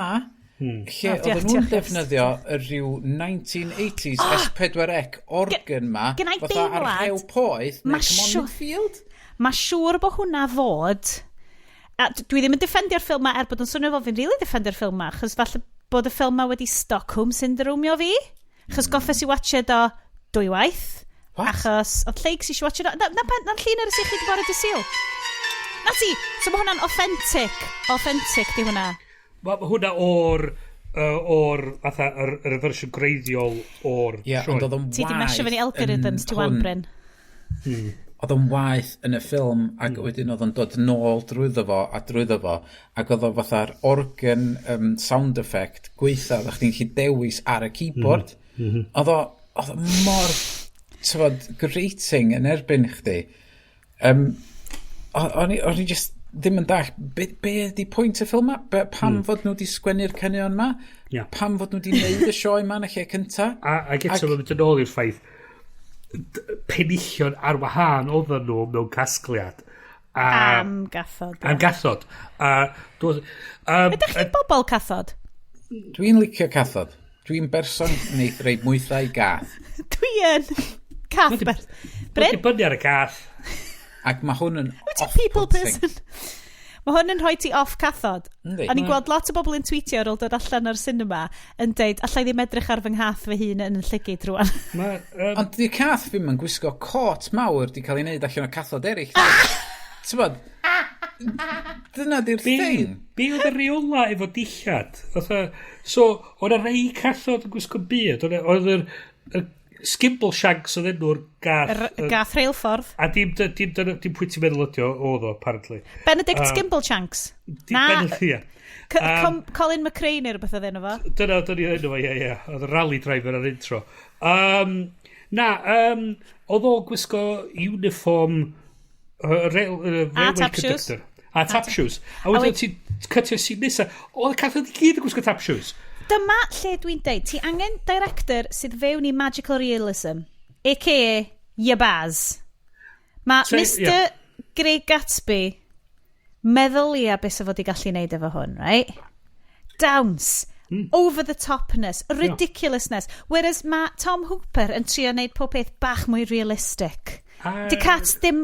lle O, diolch, oedden nhw'n diolch, defnyddio y rhyw 1980s S4C organ ma, Gynna i fatha ar deimlad- rhew poeth, neu Ma' come on midfield. Mae siŵr bod hwnna fod... A dwi ddim yn defendio'r ffilm ma er bod yn swnio fel fi'n really defendio'r ffilm ma, achos falle bod y ffilm ma wedi Stockholm syndromio fi. Achos goffes i watched o dwywaith. What? Achos oedd Lleix eisiau watched o... Na llun ar y sych chi bore dy Sul. Na ti! So mae hwnna'n authentic. Authentic di hwnna. Mae ma hwnna o'r fatha, yr fersiwn greiddiol o'r Ie, sioe. ond oedd o'n Ti di mesio fyny waeth algorithms yn ti wan, hwn. Bryn. Oedd o'n waeth yn y ffilm ac wedyn oedd o'n dod nôl drwyddo fo a drwyddo fo ac oedd o fatha'r organ sound effect gweitha oeddech chdi'n gallu dewis ar y keyboard. Oedd o mor tywod, grating yn erbyn chdi. O'n i just ddim yn dall, be ydi pwynt y ffilm ma? Pam fod nhw wedi sgwennu'r caneuon ma? Pam fod nhw wedi neud y sioe ma yn y lle cynta? A eto, mae'n mynd yn ôl i'r ffaith, penillion ar wahân oedden nhw mewn casgliad. Am gathod. Am gathod. A ydych chi'n bobl cathod? Dwi'n licio cathod. Dwi'n berson wneith rei mwythau gath. Dwi yn cath. Bryn? Dibynnu ar y gath. Ac mae hwn yn Wyt ti'n people off-putting. person? Mae hwn yn rhoi ti off cathod. Yndi. O'n i'n gweld lot o bobl yn tweetio ar ôl dod allan o'r cinema yn deud, "Allai ddim edrych ar fy nghath fy hun yn y llygid rwan." Ond di'r cath ddim yn gwisgo cot mawr di cael ei wneud allan o cathod eraill. Ti'n dyna di'r thing. Be oedd y reola efo dillad? Fatha, so, oedd y rei cathod yn gwisgo byd. Oedd yr Skimbleshanks oedd enw'r gath. Y gath rheilffordd. A dim pwy ti'n meddwl ydi o, oedd o, apparently. Benedict Skimbleshanks. Dim Na, Benedict, ie. Colin McRae neu rhywbeth oedd enw fo. Dyna enw fo, ie. Oedd y rally driver ar intro. Na, oedd o'n gwisgo uniform railway tap shoes. conductor. A tap shoes. A wedyn ti'n cytio scene nesa. Oedd y cathod i gyd yn gwisgo tap shoes. Dyma lle dwi'n deud, ti angen director sydd fewn i magical realism, a.k.a. Yabaz. Mae Mr Great Gatsby, meddylia beth sa fod i gallu neud efo hwn, right? Dawns, over the topness, ridiculousness. Whereas mae Tom Hooper yn trio neud pob peth bach mwy realistic. Di cats ddim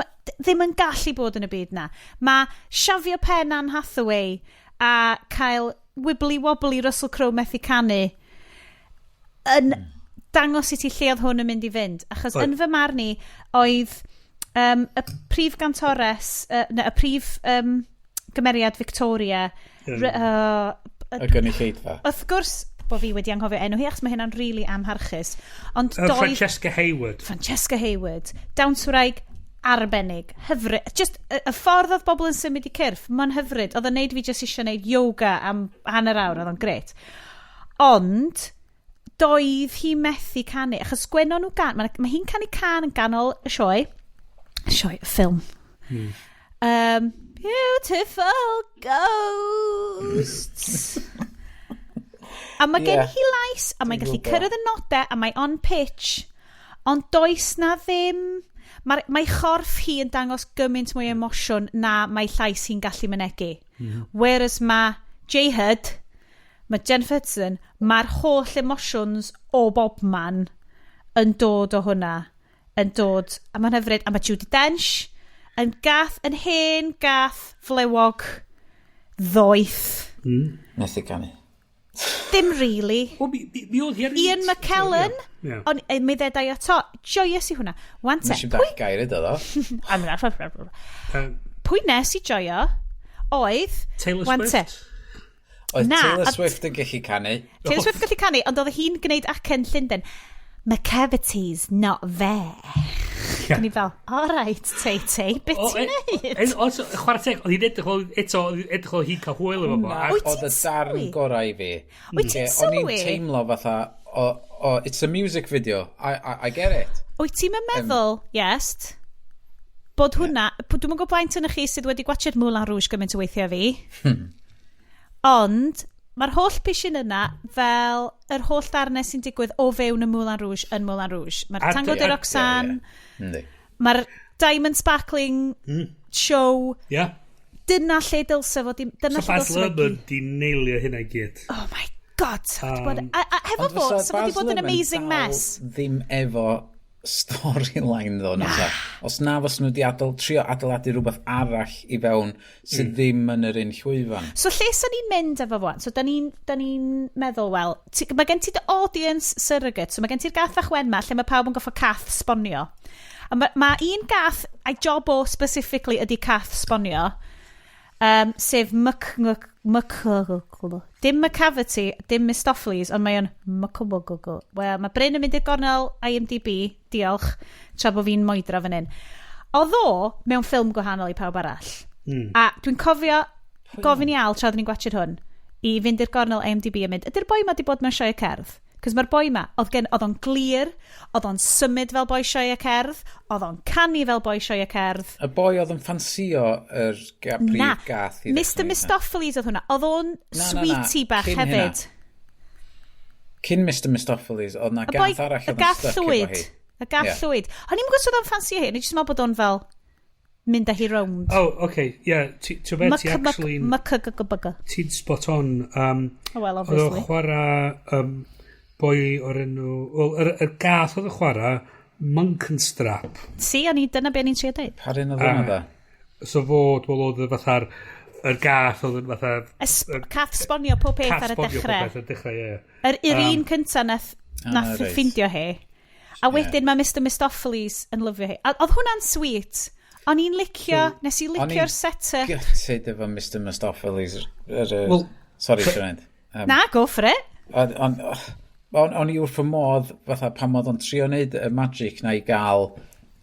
yn gallu bod yn y byd na. Mae shafio pen Anne Hathaway a cael wibbly wobbly Russell Crowe methu canu yn dangos i ti lle oedd hwn yn mynd i fynd. Achos yn fy marn i, oedd y prif gantores, na, y prif gymeriad Victoria, Y gynulleidfa. Wrth gwrs bod fi wedi anghofio enw hi, achos mae hynna'n really amharchus. Ond doedd Francesca Hayward. Francesca Hayward, dawnswraig arbennig, hyfryd. Just y ffordd oedd bobl yn symud i cyrff, mae'n hyfryd. Oedd o'n neud fi just eisiau neud yoga am hanner awr, oedd o'n gret. Ond, doedd hi methu canu, achos sgwennon nhw gan, mae hi'n canu can yn ganol y sioe, sioe, y ffilm. "Beautiful ghosts." A mae gen hi lais, a mae'n Dwi'n gallu gwbod. cyrraedd y nodau, a mae on pitch, ond does na ddim. Mae chorff hi yn dangos gymaint mwy o emosiwn na mae llais hi'n gallu mynegu. Whereas mae J-Hud, mae Jennifer Hudson, mae'r holl emosiwns o bob man yn dod o hwnna. Yn dod, a mae'n hyfryd, a mae Judi Dench yn gath, yn hen gath flewog ddoeth. Methu canu. Dim really. Wel, mi oedd hi ar Ian McKellen, Ie. ond mi ddedai eto, joyous i hwnna. Wan te, Nes i'm dall gair iddo ddo. Pwy nes i joio oedd Taylor wan te, Swift. Oedd Na, Taylor Swift yn gallu canu. Taylor Swift gallu canu, ond oedd hi'n gwneud acen Llundain. "McCavity's not there." Ie. O'n i fel, "All right, Tay Tay, beth O, ti'n neud?" O, chwarae teg, oedd hi'n edrych fel, eto, oedd hi'n edrych fel hi'n cael hwyl efo fo. Wyt Oedd y ti'n darn sylwi? gorau i fi. Wyt ti'n Lle o'n i'n sylwi? teimlo fatha, o, it's a music video, I get it. Wyt ti'n meddwl, yes, bod hwnna, dwi'm yn gwybod faint yn chi sydd wedi gwachod Moulin Rouge gymaint o weithiau fi, ond mae'r holl pishin yna fel yr holl ddarnau sy'n digwydd o fewn y Moulin Rouge yn Moulin Rouge. Mae'r Tango de Roxanne, Yndi. mae'r Diamond Sparkling Show, dyna lle dylse fod i. Dyna So lle Baz dylse fod i. Luhrmann di nailio hynna i gyd. Oh my God. Sa fo 'di bod, a hefo Ond fo, fysa sa fo 'di Baz bod yn Luhrmann amazing dal mess. ddim efo storyline ddo, na. Os na fos nhw wedi trio adeiladu rhywbeth arall i fewn sydd ddim yn yr un llwyfan. So lle sa ni'n mynd efo fo? So da ni meddwl, wel, mae gen ti dy audience surrogate, so mae gen ti'r gath fach wen ma, lle mae pawb yn goffo cath sbonio. A ma un gath, a'i job o specifically ydy cath sbonio, sef Myc... Myc... Myc... Dim Macavity, dim Mistoffelees, ond mae o'n Mycwbwgwgw. Wel, mae Bryn yn mynd i'r gornel IMDb, diolch, tra bod fi'n moedra fan hyn. Oedd o mewn ffilm gwahanol i pawb arall. A dwi'n cofio gofyn i Al tra oeddwn ni'n gwachod hwn, i fynd i'r gornel IMDb a mynd, "Ydy'r boi ma di bod mewn sioe cerdd?" Cos Cos mae'r boi ma, oedd o'n glir, oedd o'n symud fel boi sioe cerdd, oedd o'n canu fel boi sioe cerdd. Y boi oedd yn ffansio yr Na, prif gath i Mr ddechrau. Mistoffelees oedd hwnna. Oedd o'n Na, na, na, sweetie bach cyn hynna. hefyd. Cyn Mr Mistoffelees, oedd na Y boi, gath arall y oedd yn gath stuck efo llwyd. hi. Y gath llwyd. O'n i'n gwybod os oedd o'n ffansio hi, o'n i jyst yn meddwl bod o'n fel mynd â hi rownd. Oh, okay, yeah. Ti'n beth, ti actually Myc-myc-myc-myc. Ti'n spot on. Oh, well, Oedd o'n obviously. chwarae boi o'r enw. Wel, yr gath oedd yn chwarae Munkenstrap. Si, o'n i, dyna be o'n i'n trio dweud. Pa un oedd hwnna da? So fo, dwi'n meddwl oedd y fatha'r yr gath oedd yn fatha Y cath sbonio pob peth Cath ar y sbonio pob dechrau. peth ar y dechrau, ie. Yr un cynta nath ffindio hi. A wedyn mae Mr Mistoffelees yn lyfio hi. A oedd hwnna'n sweet. O'n i'n licio, nes i O'n i'n licio'r set-up. Gutted efo Mr Mistoffelees. Wel, Sorry, Sianed. Na, go for it. O'n i wrth fy modd, fatha pan oedd o'n trio wneud y magic na i gael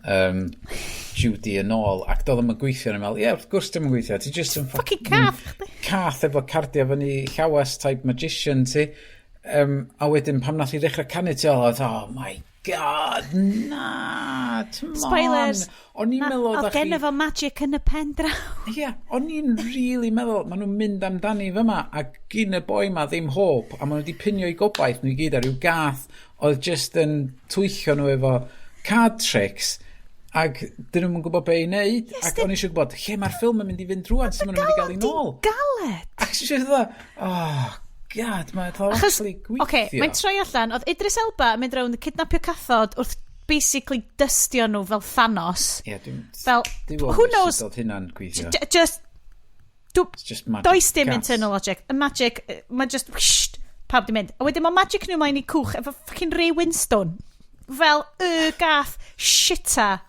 Judy yn ôl, ac doedd o'm yn gweithio, o'n i'n meddwl, ie, wrth gwrs dim yn gweithio, ti just yn Fucking cath, chdi. Cath efo cardia fyny llawes type magician ti. A wedyn pam nath i ddechrau canu ti ôl, oedd, "Oh my God, na, come on." Spoilers. O'n i'n meddwl Oedd oeddach chi gen fo magic yn y pen draw. Ie, o'n i'n really meddwl, maen nhw'n mynd amdani fyma, a gyn y boi ma ddim hope, a maen nhw wedi pinio i gobaith nhw i gyd ar ryw gath oedd just yn twyllio nhw efo card tricks, ac dyn nhw'n gwybod be i wneud, Yes, ac o'n i eisiau gwybod, lle mae'r ffilm yn mynd i fynd rwan, sut maen nhw'n mynd i gael ei nôl. Galed. Ac eisiau dweud, "Oh, God, mae'n Achos, actually gweithio." oce, mae'n troi allan, oedd Idris Elba yn mynd rownd yn kidnapio cathod wrth basically dystio nhw fel Thanos. Ie, dwi'n Fel, who knows? Sut oedd hynna'n gweithio. Just, It's just magic does dim cats. internal logic. Y magic, mae just, whoosh, pawb di mynd. A wedyn mae magic nhw mlaen i cwch efo fucking Ray Winstone. Fel y gath shita.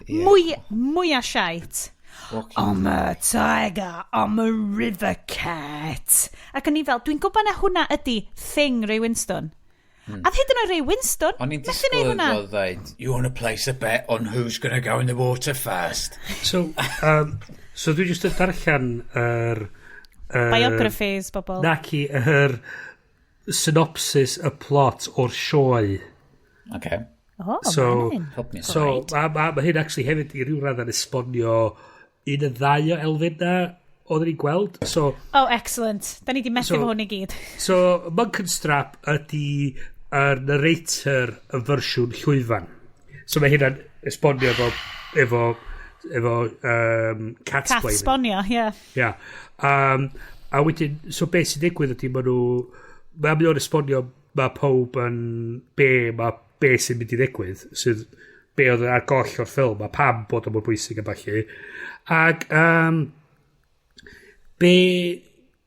Mwy, mwy'a shite. Walking "I'm a tiger, I'm a river cat." Ac o'n i fel, dwi'n gwybod na hwnna ydy thing Ray Winstone. A hyd yn oed Ray Winstone, O'n i'n methu neud disgwyl hwnna. iddo ddeud, "You wanna place a bet on who's gonna go in the water first?" So dwi jyst yn darllen yr Biographies, bobl. Naci, yr synopsis, y plot o'r sioe. Okay. Oh, So, man. Help me. So ma hyn actually hefyd i ryw radd yn esbonio un y ddau o elfennau oedden ni'n gweld. So, Oh, excellent. Da ni di methu So efo hwn i gyd. So Munkenstrap ydy yr narrator y fersiwn llwyfan. So mae hynna'n esbonio efo cat Cath explaining. sbonio, ie. Yeah. Yeah. A wedyn, so beth sy'n digwydd ydy maen nhw, mae'n o'n esbonio mae pob yn be, mae be sy'n mynd i ddigwydd, sydd be oedd ar goll o'r ffilm, a pam bod o mor bwysig a ballu. Ac be,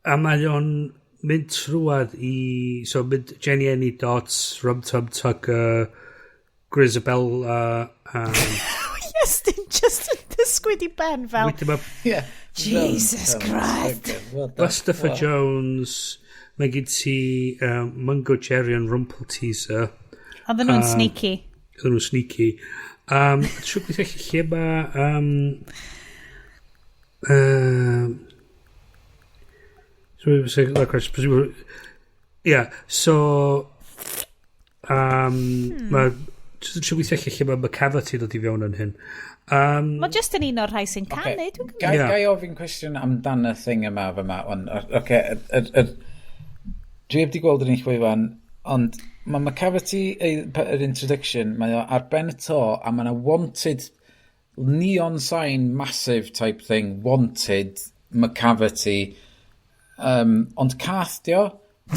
a mae o'n mynd trwad i, so mynd Jenny Dots, Rum Tum Tugger, Grizabella, Yes, dyn just yn dysgwyd i ben fel, wedyn mae Jesus Christ. Bustopher Jones, mae gen ti Mungo Jerry and Rumpleteazer. Oedden nhw'n sneaky. Oedden nhw'n sneaky. Trwy gweithio allan lle mae so, yeah, so mae jyst yn trio gweithio allan lle mae Macavity dod i fewn yn hyn. Mae just yn un o'r rhai sy'n canu, dwi'n gwybod. Gai, Ie. gai ofyn cwestiwn amdan y thing yma fyma? Ond, oce, dwi heb di gweld yr un llwyfan, ond mae Macavity, yr introduction, mae o ar ben y to, a mae yna wanted neon sign massive type thing, "Wanted, Macavity", ond cath dio,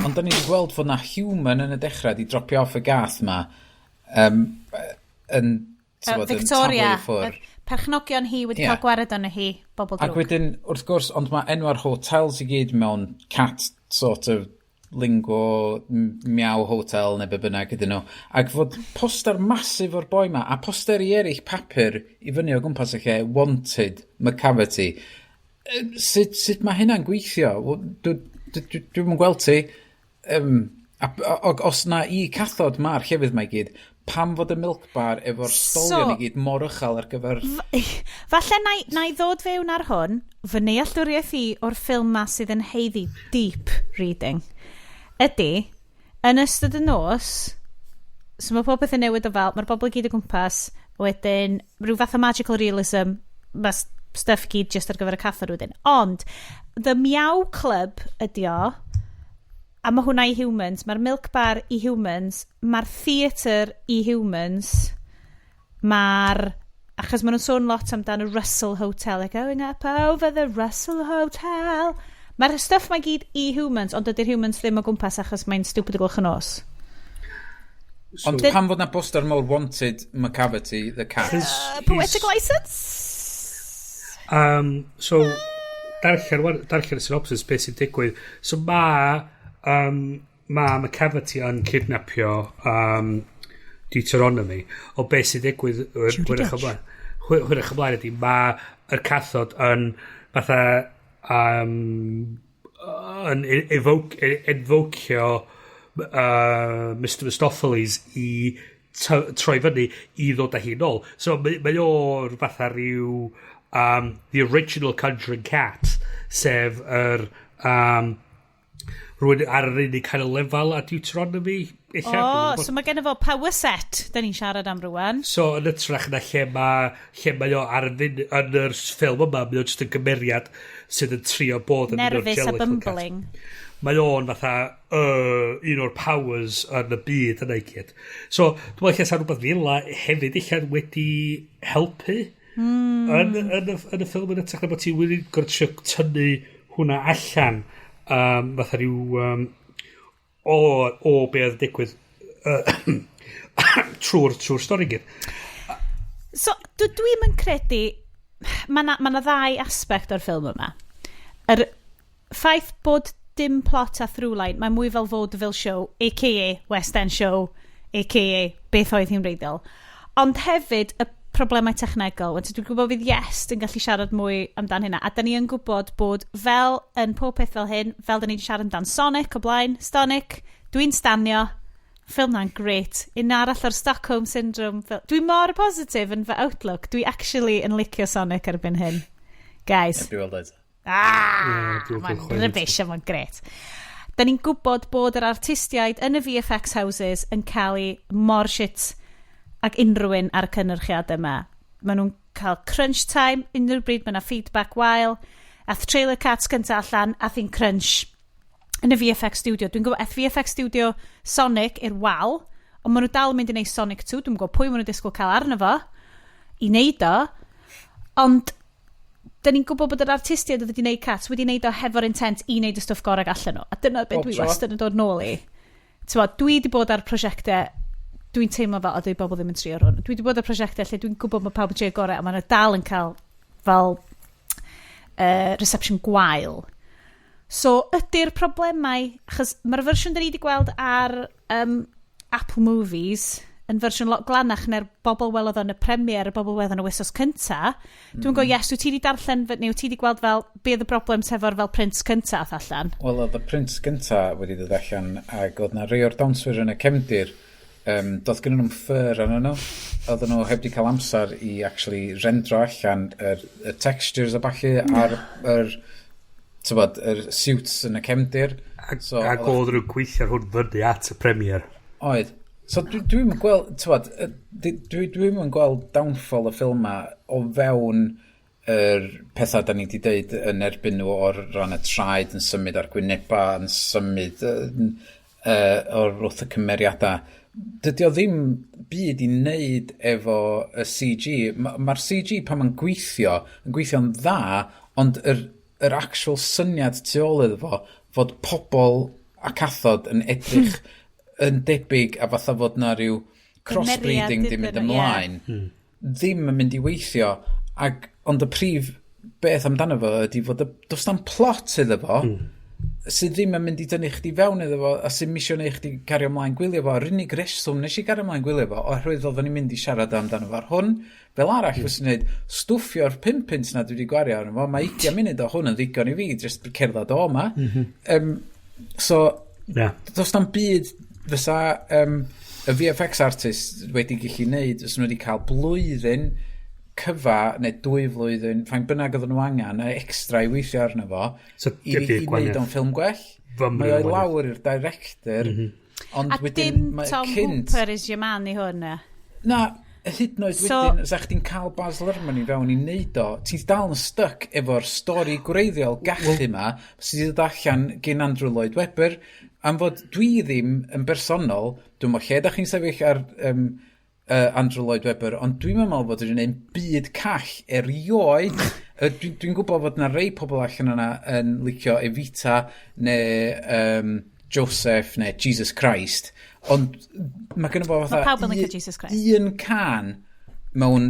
ond da ni wedi gweld fod na human yn y dechrau di dropio off y gath ma, yn, t'mod, yn Victoria, taflu i ffwrdd. y perchnogion hi wedi cael gwared arno hi, bobl Ac drwg. wedyn, wrth gwrs, ond mae enw'r hotels i gyd mewn cat sort of lingo, meow hotel neu be bynnag ydyn nhw. Ac fod poster massive o'r boi ma, a posteri eraill papur i fyny o gwmpas y lle, "Wanted, Macavity". Sut mae hynna'n gweithio? Wel, dwi'm yn gweld ti. A os na i cathod ma'r llefydd mae i gyd, pam fod y milk bar efo'r stolion i gyd mor uchel ar gyfer Falle na i ddod fewn ar hwn, fy nealltwriaeth i o'r ffilm ma sydd yn haeddu deep reading, ydy, Yn ystod y nos, so mae popeth yn newid o fel, mae'r bobl i gyd o gwmpas, wedyn rhyw fath o magical realism, mae stuff i gyd just ar gyfer y cathod wedyn. Ond, The Meow Club ydi o, a mae hwnna i humans, mae'r Milk Bar i humans, mae'r theatr i humans, mae'r... Achos maen nhw'n sôn lot amdan y Russell Hotel, like going up over the Russell Hotel. Mae'r stuff mae gyd i humans, ond dydy'r humans ddim o gwmpas achos mae'n stupid o gloch y nos. Ond pam fod na poster mawr "Wanted Macavity, the cat"? Poetic license? So, darllen y synopsis, beth sy'n digwydd. So ma Macavity yn kidnapio Deuteronomy. O beth sy'n digwydd Judi hwyrach Dench. ymlaen. Hwyrach ymlaen ydy, mae yr cathod yn fatha yn invocio Mr Mistoffelees i troi fyny i ddod â hi nôl. So mae o'r fatha rhyw the original Conjuring Cat, sef yr rhywun ar yr unig kind of lefel a Deuteronomy. Ella, O, dwi'm yn gwbod. so mae gen fo power set, da ni'n siarad am rwan. So yn ytrach na lle mae o ar y fun, yn yr ffilm yma, mae o jyst yn gymeriad sydd yn trio bod yn un o'r Nervous a Jellicle Cat. bumbling. Mae o'n fatha un o'r powers yn y byd yna i gyd. So, dwi'n meddwl lle sa rhywbeth fel 'na hefyd eich wedi helpu yn y ffilm yn ytrach na bod ti wedi gorfod trio tynnu hwnna allan fatha rhyw o be oedd yn digwydd trwy'r stori gyd. So, dwi'n yn credu, mae na, ma na ddau aspect o'r ffilm yma. Yr ffaith bod dim plot a throughline, mae mwy fel vaudeville show, a.k.a. West End show, a.k.a. beth oedd hi'n wreiddiol. Ond hefyd, y problemau technegol. Wedyn dwi'n gwybod fydd Iest yn gallu siarad mwy amdan hynna. A da ni yn gwybod bod fel yn pob peth fel hyn, fel da ni wedi siarad amdan Sonic o blaen, Sonic, dwi'n stanio, ffilm na'n great. Un arall o'r Stockholm Syndrome. Dwi mor positif yn fy outlook. Dwi actually yn licio Sonic erbyn hyn. Guys. Dwi weld eto. Ah, Ie, dwi'n mae'n chwaith. rubbish a mae'n gret. Da ni'n gwybod bod yr artistiaid yn y VFX houses yn cael ei mor shit ag unrhyw un ar y cynyrchiad yma. Maen nhw'n cael crunch time, unrhyw bryd mae yna feedback wael. Ath trailer Cats cynta allan, ath hi'n crunch yn y VFX studio. Dwi'n gwybod, ath VFX studio Sonic i'r wal, ond maen nhw dal yn mynd i wneud Sonic 2. Dwi'n gwybod pwy maen nhw'n disgwyl cael arno fo i wneud o. Ond da ni'n gwybod bod yr artistiaid oedd wedi wneud Cats wedi wneud o hefo'r intent i wneud y stwff gorau allan nhw. A dyna beth Bob dwi tro. wastad yn dod nôl i. T'mo, dwi wedi bod ar prosiectau dwi'n teimlo fel, o, dwi bobl ddim yn trio ar hwn. Dwi wedi bod ar prosiectau lle dwi'n gwybod bod pawb yn trio gorau a maen nhw dal yn cael fel reception gwael. So, ydy'r problemau, achos mae'r fersiwn da ni wedi gweld ar Apple Movies yn fersiwn lot glanach na'r bobl welodd o'n y premiere, y bobl welodd yn y wythnos cynta. Dwi'n gwybod, yes, wyt ti wedi darllen, neu wyt ti wedi gweld fel, be oedd y broblem hefo'r fel prints cynta ath allan? Wel, oedd y print gynta wedi dod allan ac oedd na rei o'r dawnswyr yn y cefndir, doedd gen nhw'n fur arnyn nhw. Oedden nhw heb di cael amser i actually rendro allan y textures a ballu ar yr, tybod, yr suits yn y cefndir. So, ac oedd nhw'n gweithio ar hwn fyny at y premiere. Oedd. So dwi'n gweld, tywod, dwi'n gweld downfall y ffilm ma o fewn yr pethau da ni wedi deud yn erbyn nhw o'r ran y traed yn symud a'r gwyneba yn symud o'r wrth y cymeriadau. Dydy o ddim byd i wneud efo y CG. Mae'r ma CG pan mae'n gweithio, yn gweithio'n dda, ond yr actual syniad tu ôl iddo fo, fod pobl a cathod yn edrych yn debyg a fatha fod na rhyw crossbreeding di mynd iddyn nhw, ie. ymlaen, ddim yn mynd i weithio. Ac, ond y prif beth amdano fo ydy fod does na'm plot iddo fo, sydd ddim yn mynd i dynnu chdi fewn iddo fo a sy'n misio neu chdi cario ymlaen gwylio fo. Yr unig reswm nes i gario ymlaen gwylio fo oherwydd oedden ni'n mynd i siarad amdano fo ar hwn. Fel arall, mm. fyswn i'n neud stwffio'r 5 punt na dwi wedi gwario arno fo. Mae 20 munud o hwn yn ddigon i fi, just cerdded o ma. So, does na'm byd fysa y VFX artist wedi gallu neud os nhw wedi cael blwyddyn cyfa neu 2 flwyddyn, fain bynnag oedden nhw angen, y extra i weithio arno fo, So, i, dim byd i wneud gwahaniaeth. o'n ffilm gwell. Fymryn Mae o'i gwahaniaeth. lawr i'r director. Ond A wedyn, dim mae Tom cynt. Hooper is your man i hwn. Na. Na, hyd yn oed wedyn, sa chdi'n cael Baz Luhrmann i fewn i neud o, ti'n dal yn stuck efo'r stori gwreiddiol gachu ma, sydd wedi dod allan gyn Andrew Lloyd Webber, am fod dwi ddim yn bersonol, dwi'n meddwl lle da chi'n sefyll ar Andrew Lloyd Webber, ond dwi'n meddwl fod wedi gwneud byd call erioed. Dwi'n gwybod fod na rei pobl allan yna yn licio Evita neu Joseph neu Jesus Christ, ond mae gynno fo fatha Mae pawb yn licio Jesus Christ. un can mewn,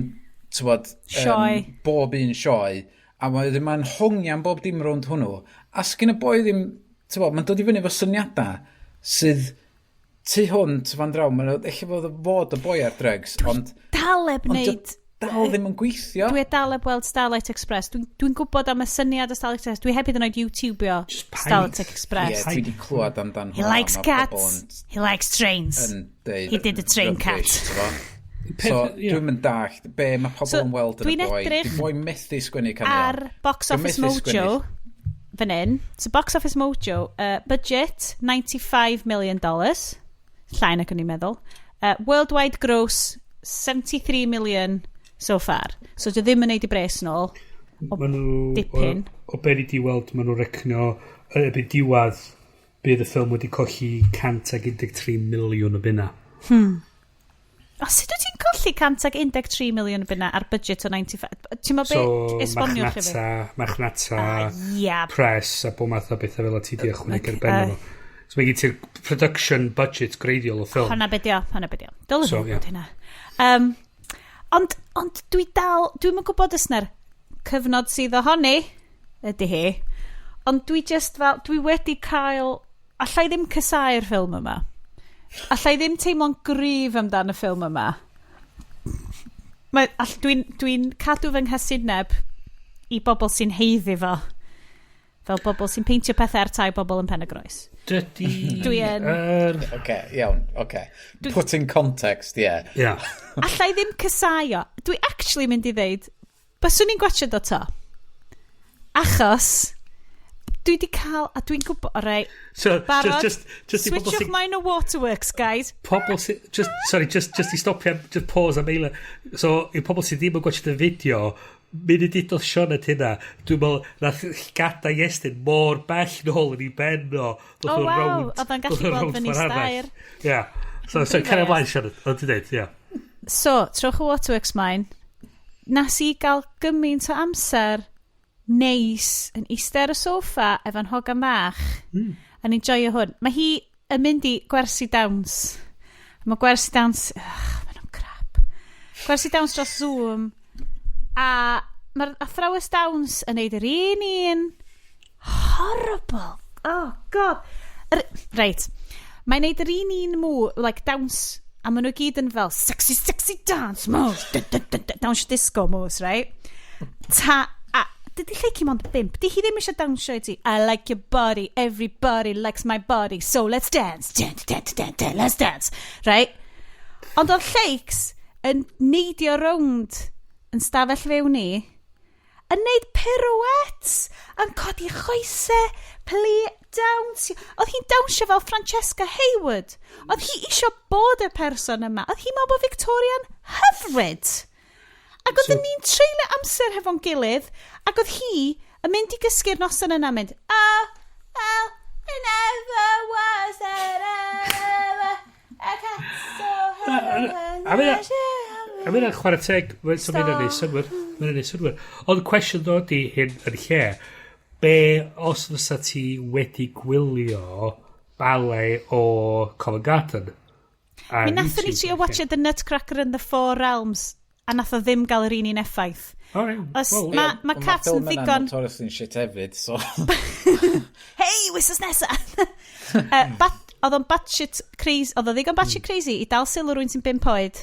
tywod, Sioe. Bob un sioe, a mae'n hongian bob dim rownd hwnnw. A sgyn y boi ddim, tywod, mae'n dod i fyny efo syniadau sydd tu hwnt fan draw. Mae'n eich fod y boi ar drugs, ond, Dal heb ond wneud. Dal ddim yn gweithio. Dwi dal heb weld Starlight Express. Dwi gwybod am y syniad o Starlight Express. Dwi heb hyd yn oed YouTubeio Starlight Ie, Express. dwi wedi clywed amdan He hwnna, likes ma' cats. pobl yn He likes trains. yn deud He did a train cat. rubbish, t'bo'? So, dwi'n mynd dallt be mae pobl So, yn weld yn dwi'n y boi. edrych Di boi methu sgwennu caneuon. Ar Box Dwi'n Office methu Mojo sgwennu. fan hyn. So Box Office Mojo, budget $95 million. Llai nag o'n i'n meddwl. Worldwide gross 73 million so far. So dwi ddim yn neud i bres nôl. O Ma' nhw, dipyn. O be ni di weld, maen nhw'n recno, erbyn diwedd, bydd y ffilm wedi colli 113 miliwn o bunna. O, sut wyt ti'n colli 113 miliwn o bunna ar budget o 95? Ti'n meddwl So, be? Esbonio chi fi. marchnata, marchnata, press a bob math o bethau fel y ti di ychwanegu ar ben o. So mae gen ti'r production budget greiddiol o ffilm. Honna be dio, honna be dio. Dylwn So, so, ie. gwybod hynna. Ond dwi dal, dwi'n yn gwybod os na'r cyfnod sydd ohoni, ydy hi, ond dwi just fel, dwi wedi cael, allai ddim casau'r ffilm yma. Allai ddim teimlo'n gryf amdan y ffilm yma. Dwi'n cadw fy nghasineb i bobl sy'n haeddu fo. Fel bobl sy'n peintio pethau ar tai bobl yn Pen y Groes. Dydy Dwi yn Oce, iawn, oce. Put in context, yeah. Ia. Allai ddim casau o. Dwi actually mynd i ddeud, byswn i'n gwachio do to. Achos, dwi di cael, a dwi'n gwybod, alright, So, barod, just i pobl switchwch sy'n mlaen o Waterworks, guys. Pobl sy'n... Just, sorry, just i stopio, just pause am eiliad. So, i pobl sydd ddim yn gwachio y fideo, munud udodd Sioned hynna, dwi'n meddwl, nath llgada Iestyn mor bell nôl yn ei ben o. Oh, waw, oedd o'n gallu gweld fyny stair. Ia. So, carry ymlaen, Sioned, oedd ti'n deud, ia. So, trowch y Waterworks mlaen. Nas i gael gymaint o amser neis yn eistedd ar y soffa efo'n hogan bach yn enjoyo hwn. Mae hi yn mynd i gwersi dawns. Mae gwersi dawns... Ugh, maen nhw'n crap. Gwersi dawns dros Zoom. A mae'r athrawes dawns yn neud yr un un horrible. Oh, God. Reit. Mae'n neud yr un un mw, like dawns, a maen nhw gyd yn fel sexy, sexy dance moves. Dun, dun, dun, dun, dawns disco moves, right? Ta, a dydy Lleucu mond 5. Di hi ddim eisiau dawnsio i ti. "I like your body, everybody likes my body, so let's dance. Dun, dun, dun, dun, let's dance." Right? Ond oedd Lleics yn neidio rownd yn stafell fewn ni, yn neud pirouettes, yn codi choesau, plu, dawnsio. Oedd hi'n dawnsio fel Francesca Hayward. Oedd hi isio bod y person yma. Oedd hi'n meddwl bod Victoria'n hyfryd. Ac oedd ni'n treulio amser hefo'n gilydd, ac oedd hi yn mynd i gysgu'r noson yna mynd, "Oh, oh, it never was that ever, a cat so A mae'n chwarae teg, so mae'n neud synnwyr. Mae'n neud synnwyr. Ond cwestiwn ddod i hyn yn lle, be os fysa ti wedi gwylio ballet o Covent Garden ar Mi nathon ni YouTube, trio watch The Nutcracker and the Four Realms, a nath o ddim gael yr un un effaith. Alright, Os, well, ma Ond Cats yn ffilm yna'n ddigon notoriously shit hefyd, so Hei, wythnos nesa! Oedd o'n batshit crazy, oedd o ddigon batshit crazy i dal sylw rhywun sy'n 5 oed.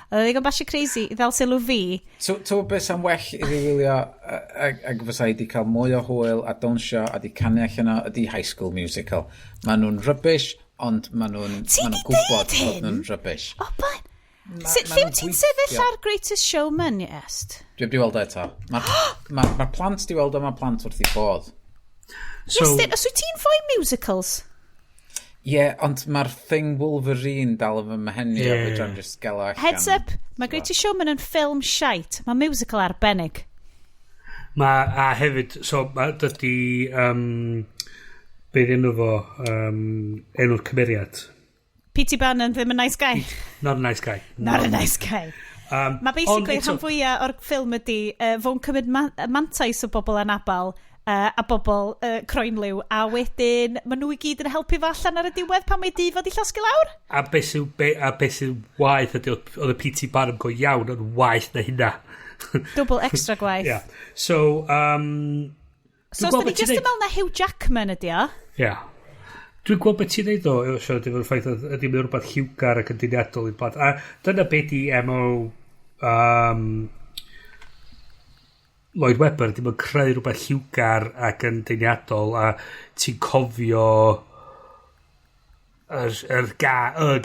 Oedd o ddigon batshit crazy i ddal sylw fi. So, to beth sy'n well i fi wylio, ag fysa i di cael mwy o hwyl a dawnsio a di canu allan o, ydi High School Musical. Maen nhw'n rubbish, ond maen nhw'n Ti ma 'di nhw'n gwybod deud hyn? bod nhw'n rubbish. O, but Sut, ma' lle nhw'n wyt ti'n gweithio. sefyll ar Greatest Showman, Iest? Dwi wedi weld o eto. Mae'r ma plant di weld o, mae plant wrth i bodd. So, Iestyn, os wyt ti'n fwy musicals? Ie, yeah, ond mae'r thing Wolverine dal yn fy mhen i, a fedra i'm just gael o allan. Heads up, mae Greatest Showman yn ffilm shite. Mae musical arbennig. Mae, a hefyd, so, mae dydy, be enw fo, enw'r cymeriad. P.T. Barnum ddim yn nice guy. Not a nice guy. Not a nice guy. Mae basically rhan fwyaf o'r ffilm ydy fo'n cymryd mantais o bobl anabal a bobl croenliw, a wedyn maen nhw i gyd yn helpu fo allan ar y diwedd pan mae dŷ fod i llosgi lawr. A beth sy'n waeth ydy, oedd y P.T. Barnum go iawn yn waeth na hynna. Double extra gwaith. Yeah. So, So, os da ni just yn meddwl na Hugh Jackman ydi o. Yeah. Dwi'n gweld beth ti'n neud o, Siarad efo'r ffaith ydy mae'n rhywbeth lliwgar ac yn deniadol i'r plant. A dyna beth di MO Lloyd Webber, di mae'n creu rhywbeth lliwgar ac yn deniadol a ti'n cofio y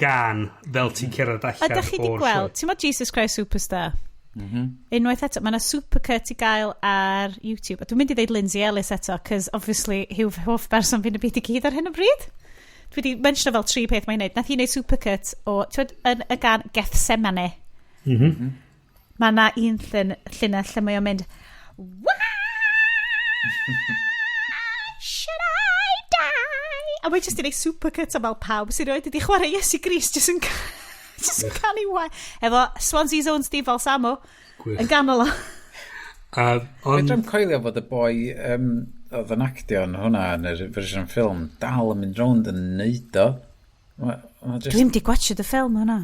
gan fel ti'n cerdded allan. Ydych chi wedi gweld, ti'n meddwl Jesus Christ Superstar? Mm -hmm. Unwaith eto, mae yna supercut i gael ar YouTube. A dwi'n mynd i ddeud Lindsay Ellis eto, cos obviously yw hoff berson fi'n y byd i gyd ar hyn o bryd. Dwi wedi mentiono fel tri peth mae'n neud. Nath hi wneud supercut o, ti'n yn y gan Gethsemane. Mae yna un llinell lle mae o'n mynd, "Why should I die?" A mae jyst i wneud supercut o fel pawb sy'n rioed wedi chwarae Iesu Grist jyst yn canu why. Efo Swansea's own Steve Balsamo yn ganol o. Ond Fedrai'm coelio fod y boi oedd yn actio yn hwnna yn yr fersiwn ffilm dal yn mynd rownd yn neud o. Ma just. Dwi'm di gwatchio y ffilm hwnna.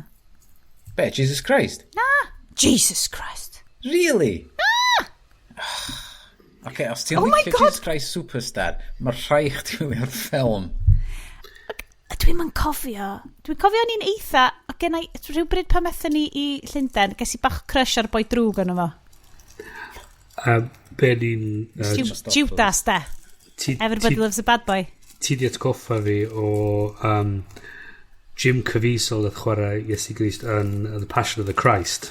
Be, Jesus Christ? Na! Jesus Christ. Really? Na! Oce, os ti'n Oh my licio God! Jesus Christ Superstar, mae rhaid chdi wylio'r ffilm. Dwi'm yn cofio. Dwi'n cofio o'n i'n eitha, o gen i, rhywbryd pan methon ni i Llundain, ges i bach crush ar boi drwg yno fo. Be ni'n Judas, de. Everybody loves a bad boy. Ti di atgoffa fi o Jim Caviezel nath chwarae Iesu Grist yn The Passion of the Christ.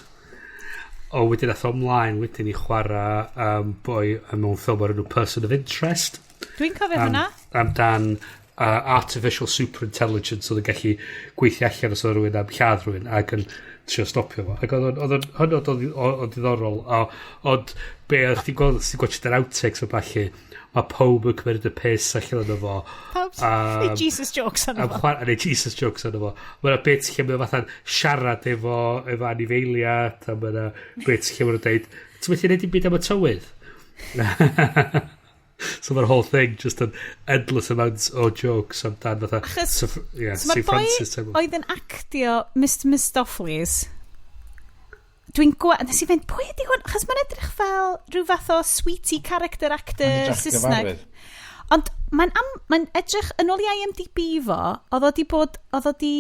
O wedyn ath o ymlaen wedyn i chwarae boi mewn ffilm o'r enw Person of Interest. Dwi'n cofio hwnna. Amdan artificial superintelligence oedd yn gallu gweithio allan os oedd rhywun am lladd rhywun ac yn trio stopio fo. Ac oedd o'n hynod o diddorol. Ond be oedd chdi'n gweld, os ti'n gwatchio yr outtakes o ballu, mae pob yn cymryd y piss allan ono fo. Pawb neud Jesus jokes arno Am fo. chwarae, neu Jesus jokes arno fo. Mae yna bits lle mae o fatha'n siarad efo anifeiliad, a mae yna bits lle mae nhw'n deud, "Ti'n methu neud dim byd am y tywydd?" So mae'r whole thing just an endless amount o jokes amdan fatha Achos yeah, so mae'r St boi Francis type oedd yn actio Mr Mistoffelees, nes i fynd, "Pwy ydi hwn?" Achos mae'n edrych fel rhyw fath o sweetie character actor Edrych Saesneg. gyfarwydd. Ond mae'n edrych, yn ôl i IMDb fo, oedd o di bod, oedd o di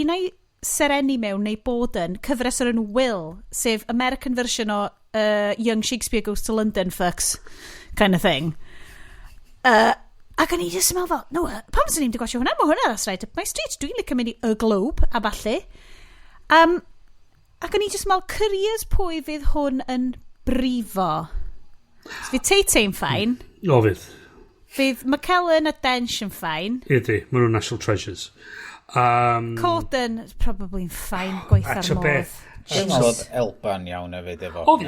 un o'i sereni mewn neu bod yn cyfres o'r enw Will, sef American version o Young Shakespeare Goes to London fucks kind of thing. Ac o'n i just yn meddwl fel, "No, pam sy'n ni'n di gwatchio hwnna? Mae hwnna, that's right up my street. Dwi'n licio mynd i Y Globe a ballu." Ac o'n i just yn meddwl, curious pwy fydd hwn yn brifo. So fydd Tay Tay'n fine. O fydd. Fydd McKellen a Dench yn fine. Ydy, maen nhw'n national treasures. Corden probably yn fine, gweitha'r A ta modd. beth, Dwi'n meddwl oedd Elba'n iawn hefyd efo. O, fydd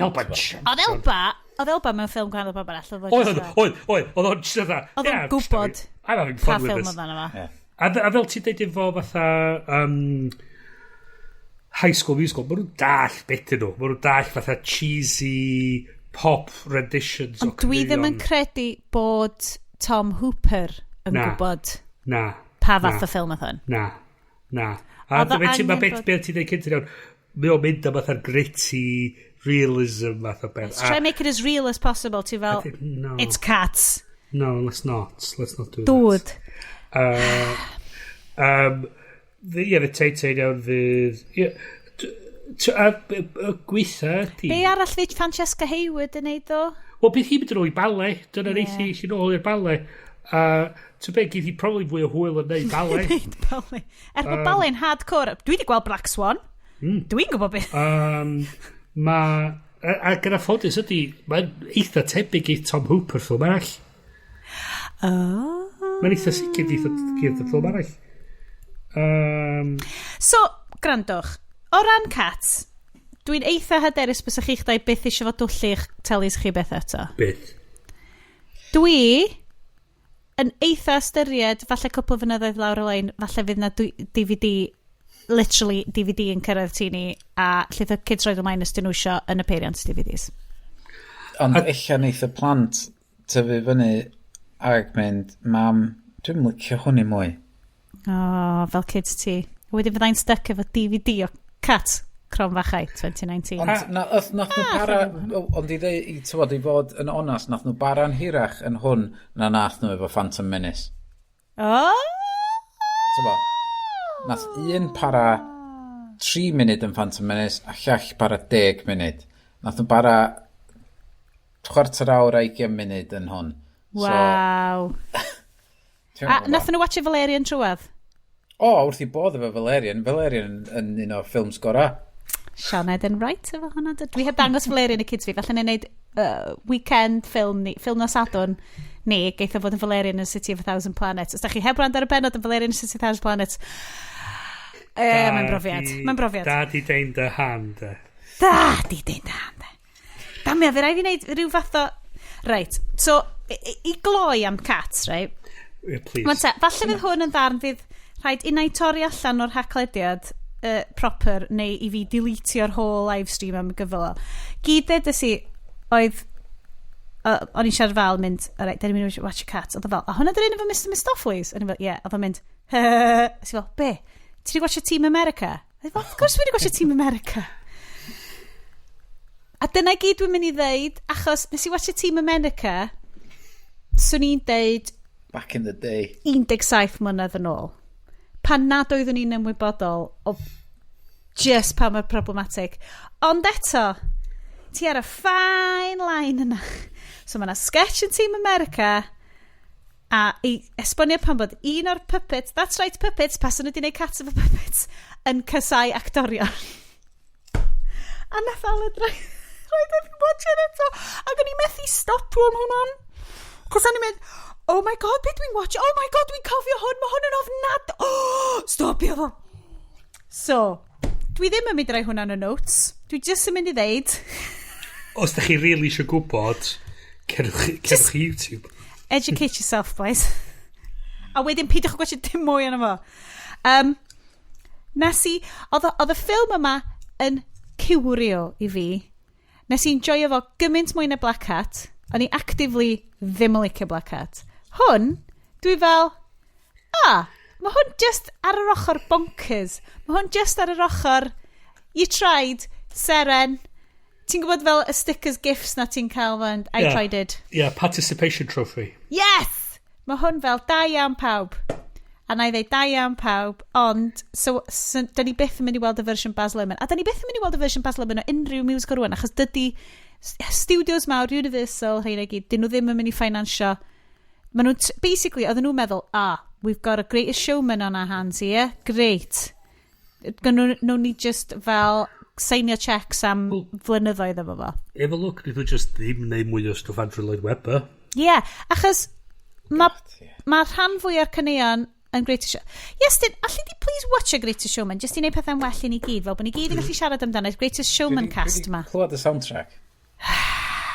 Elba. Oedd Elba mewn ffilm gwahanol bobl arall. Oedd o Oedd, jyst oedd, oedd, oedd o'n just fatha, Oedd o'n "Yeah, gwybod I'm having pa fun with ffilm this." oedd yna fo. A fel ti'n deud efo fatha High School Musical, maen nhw'n dall beth nhw. Maen nhw'n dall fatha cheesy pop renditions o Ond dwi ddim yn caneuon. credu bod Tom Hooper yn Na. gwybod Na. pa fath Na. o ffilm oedd hwn. Na. A Oedd o fe ti, mae angen beth, beth ti'n deud cynt yn iawn, mae o'n mynd am fatha'r gritty realism fath o beth. Let's try and make it as real as possible. Ti fel, No. "It's cats." No, let's not. Let's not do Dude. that. Ie, fydd Tay Tay iawn fydd. Ie, a y gweitha ydi. Be arall fydd Francesca Hayward yn neud o? Wel, bydd hi'n mynd yn ôl i ballet. Dyna yeah. hi yn ôl i'r ballet. A ti'n be, gydd hi probably fwy o hwyl yn neud ballet. Neud ballet. Er bod ballet'n hardcore. Dwi wedi gweld Black Swan. Dwi'n gwybod beth. Ma... A gyda ffodus ydy, mae'n eitha tebyg i Tom Hooper ffilm arall. Oh. Mae'n eitha sicr i eitha ffilm arall. So, grandwch, o ran Cats, dwi'n eitha hyderus bys chi'ch dau byth eisiau fod dwllu'ch telis chi beth eto. Byth. Dwi yn eitha ystyried, falle cwpl o fynyddoedd lawr y lein, falle fydd na DVD, literally DVD yn cyrraedd tŷ ni, a lle y kids roed ymlaen os dyn nhw isio yn y peiriant DVDs. Ond ella neith y plant tyfu fyny ag mynd, "Mam, dwi'n licio hwn i mwy." Oh, fel kids ti. Wedyn fyddai'n stuck efo DVD o Cat Cromfachau 2019. Ond na, oedd, nath nhw para, ond i ddeu, i, tywod, i fod yn onast, nath nhw bara'n hirach yn hwn na nath nhw efo Phantom Menace. Oh! Tywod, nath un para 3 munud yn Phantom Menace a llall para 10 munud. Nath nhw bara chwarter awr a 20 munud yn hwn. Waw. So, A nath nhw watch Valerian trwadd? O, wrth i bodd efo Valerian. Valerian yn un o ffilms gorau. Sioned yn right efo hwnna. Dwi heb dangos Valerian i kids fi. Falle ni'n neud weekend film, ni, ffilm nos Sadwrn ni, geith o fod yn Valerian and City of a Thousand Planets. Os da chi heb wrando ar y bennod yn Valerian and City of a Thousand Planets, mae'n brofiad. Mae'n brofiad. Daddy Dane DeHaan, de. Da, di deud da. Damia, fe rai fi wneud rhyw fath o... Right, so, i gloi am Cats, right? Yeah, please. Wan te, falle fydd hwn yn ddarn fydd rhaid unai torri allan o'r haclediad proper neu i fi deletio'r whole live stream am gyfle o. Gyd ddedes i oedd o'n i'n siarad fel mynd, "Alright, dyn ni'n mynd i watch a Cat." Oedd o fel, "A hwnna dy'r un efo Mr Mistoffelees?" O'n i fel, "Ie." Yeah. Oedd o'n mynd, "Nes i fel, be? Ti wedi watch Team America?" O'n i fel, "Of course fi wedi watch Team America." A dyna i gyd dwi'n mynd i ddeud, achos nes i watch Team America, swn i'n deud Back in the day. 17 mlynedd yn ôl. Pan nad oeddwn i'n ymwybodol o just pa mor problematic. Ond eto, ti ar y fine line yna. So mae yna sketch yn Team America a i esbonio pan bod un o'r puppets, that's right, puppets, pasen nhw wedi gwneud Cats efo puppets, yn casau actorion. A nath Aled rhaid i fi watch it eto. Ac o'n i methu stopio am hwnna'n. Cos o'n i'n mynd, "Oh my God, beth dwi'n watch? Oh my God, dwi'n cofio hwn, mae hwn yn ofnad. Oh, stopio fo." So, dwi ddim yn mynd i roi hwnna yn y notes. Dwi just yn mynd i ddeud, Os da chi really eisiau gwybod, cerwch i YouTube. Educate yourself, boys. A wedyn peidiwch â gwachio dim mwy yna fo. Nes i, oedd y ffilm yma yn curio i fi. Nes i enjoyo fo gymaint mwy na Black Hat. O'n i actively ddim yn licio Black Hat. Hwn, dwi fel, ah, mae hwn just ar yr ochr bonkers. Mae hwn just ar yr ochr, you tried, seren. Ti'n gwybod fel y stickers gifts na ti'n cael fan, "I tried it." Yeah, participation trophy. Yes! Mae hwn fel, da iawn pawb. A na i ddeud da iawn pawb, ond so da ni byth yn mynd i weld y fersiwn Baz Luhrmann. A da ni byth yn mynd i weld y fersiwn Baz Luhrmann o unrhyw musical rwan, achos dydy studios mawr, Universal, rheina i gyd, dyn nhw ddim yn mynd i finansio. Maen nhw, basically, oedden nhw'n meddwl, "Ah, we've got a Greatest Showman on our hands here, great. Gyn nhw ni just fel seinio checks am flynyddoedd efo fo." Efo look, nid nhw just ddim neud mwy o stwff Andrew Lloyd Webber. Ie, yeah, achos mae ma rhan fwy o'r caneuon yn Greatest Show... Yes, dyn, alli di please watch a Greatest Showman, just i wneud pethau'n well i ni gyd, fel bod ni gyd yn gallu siarad amdano Greatest Showman cast ma. Clywed y soundtrack.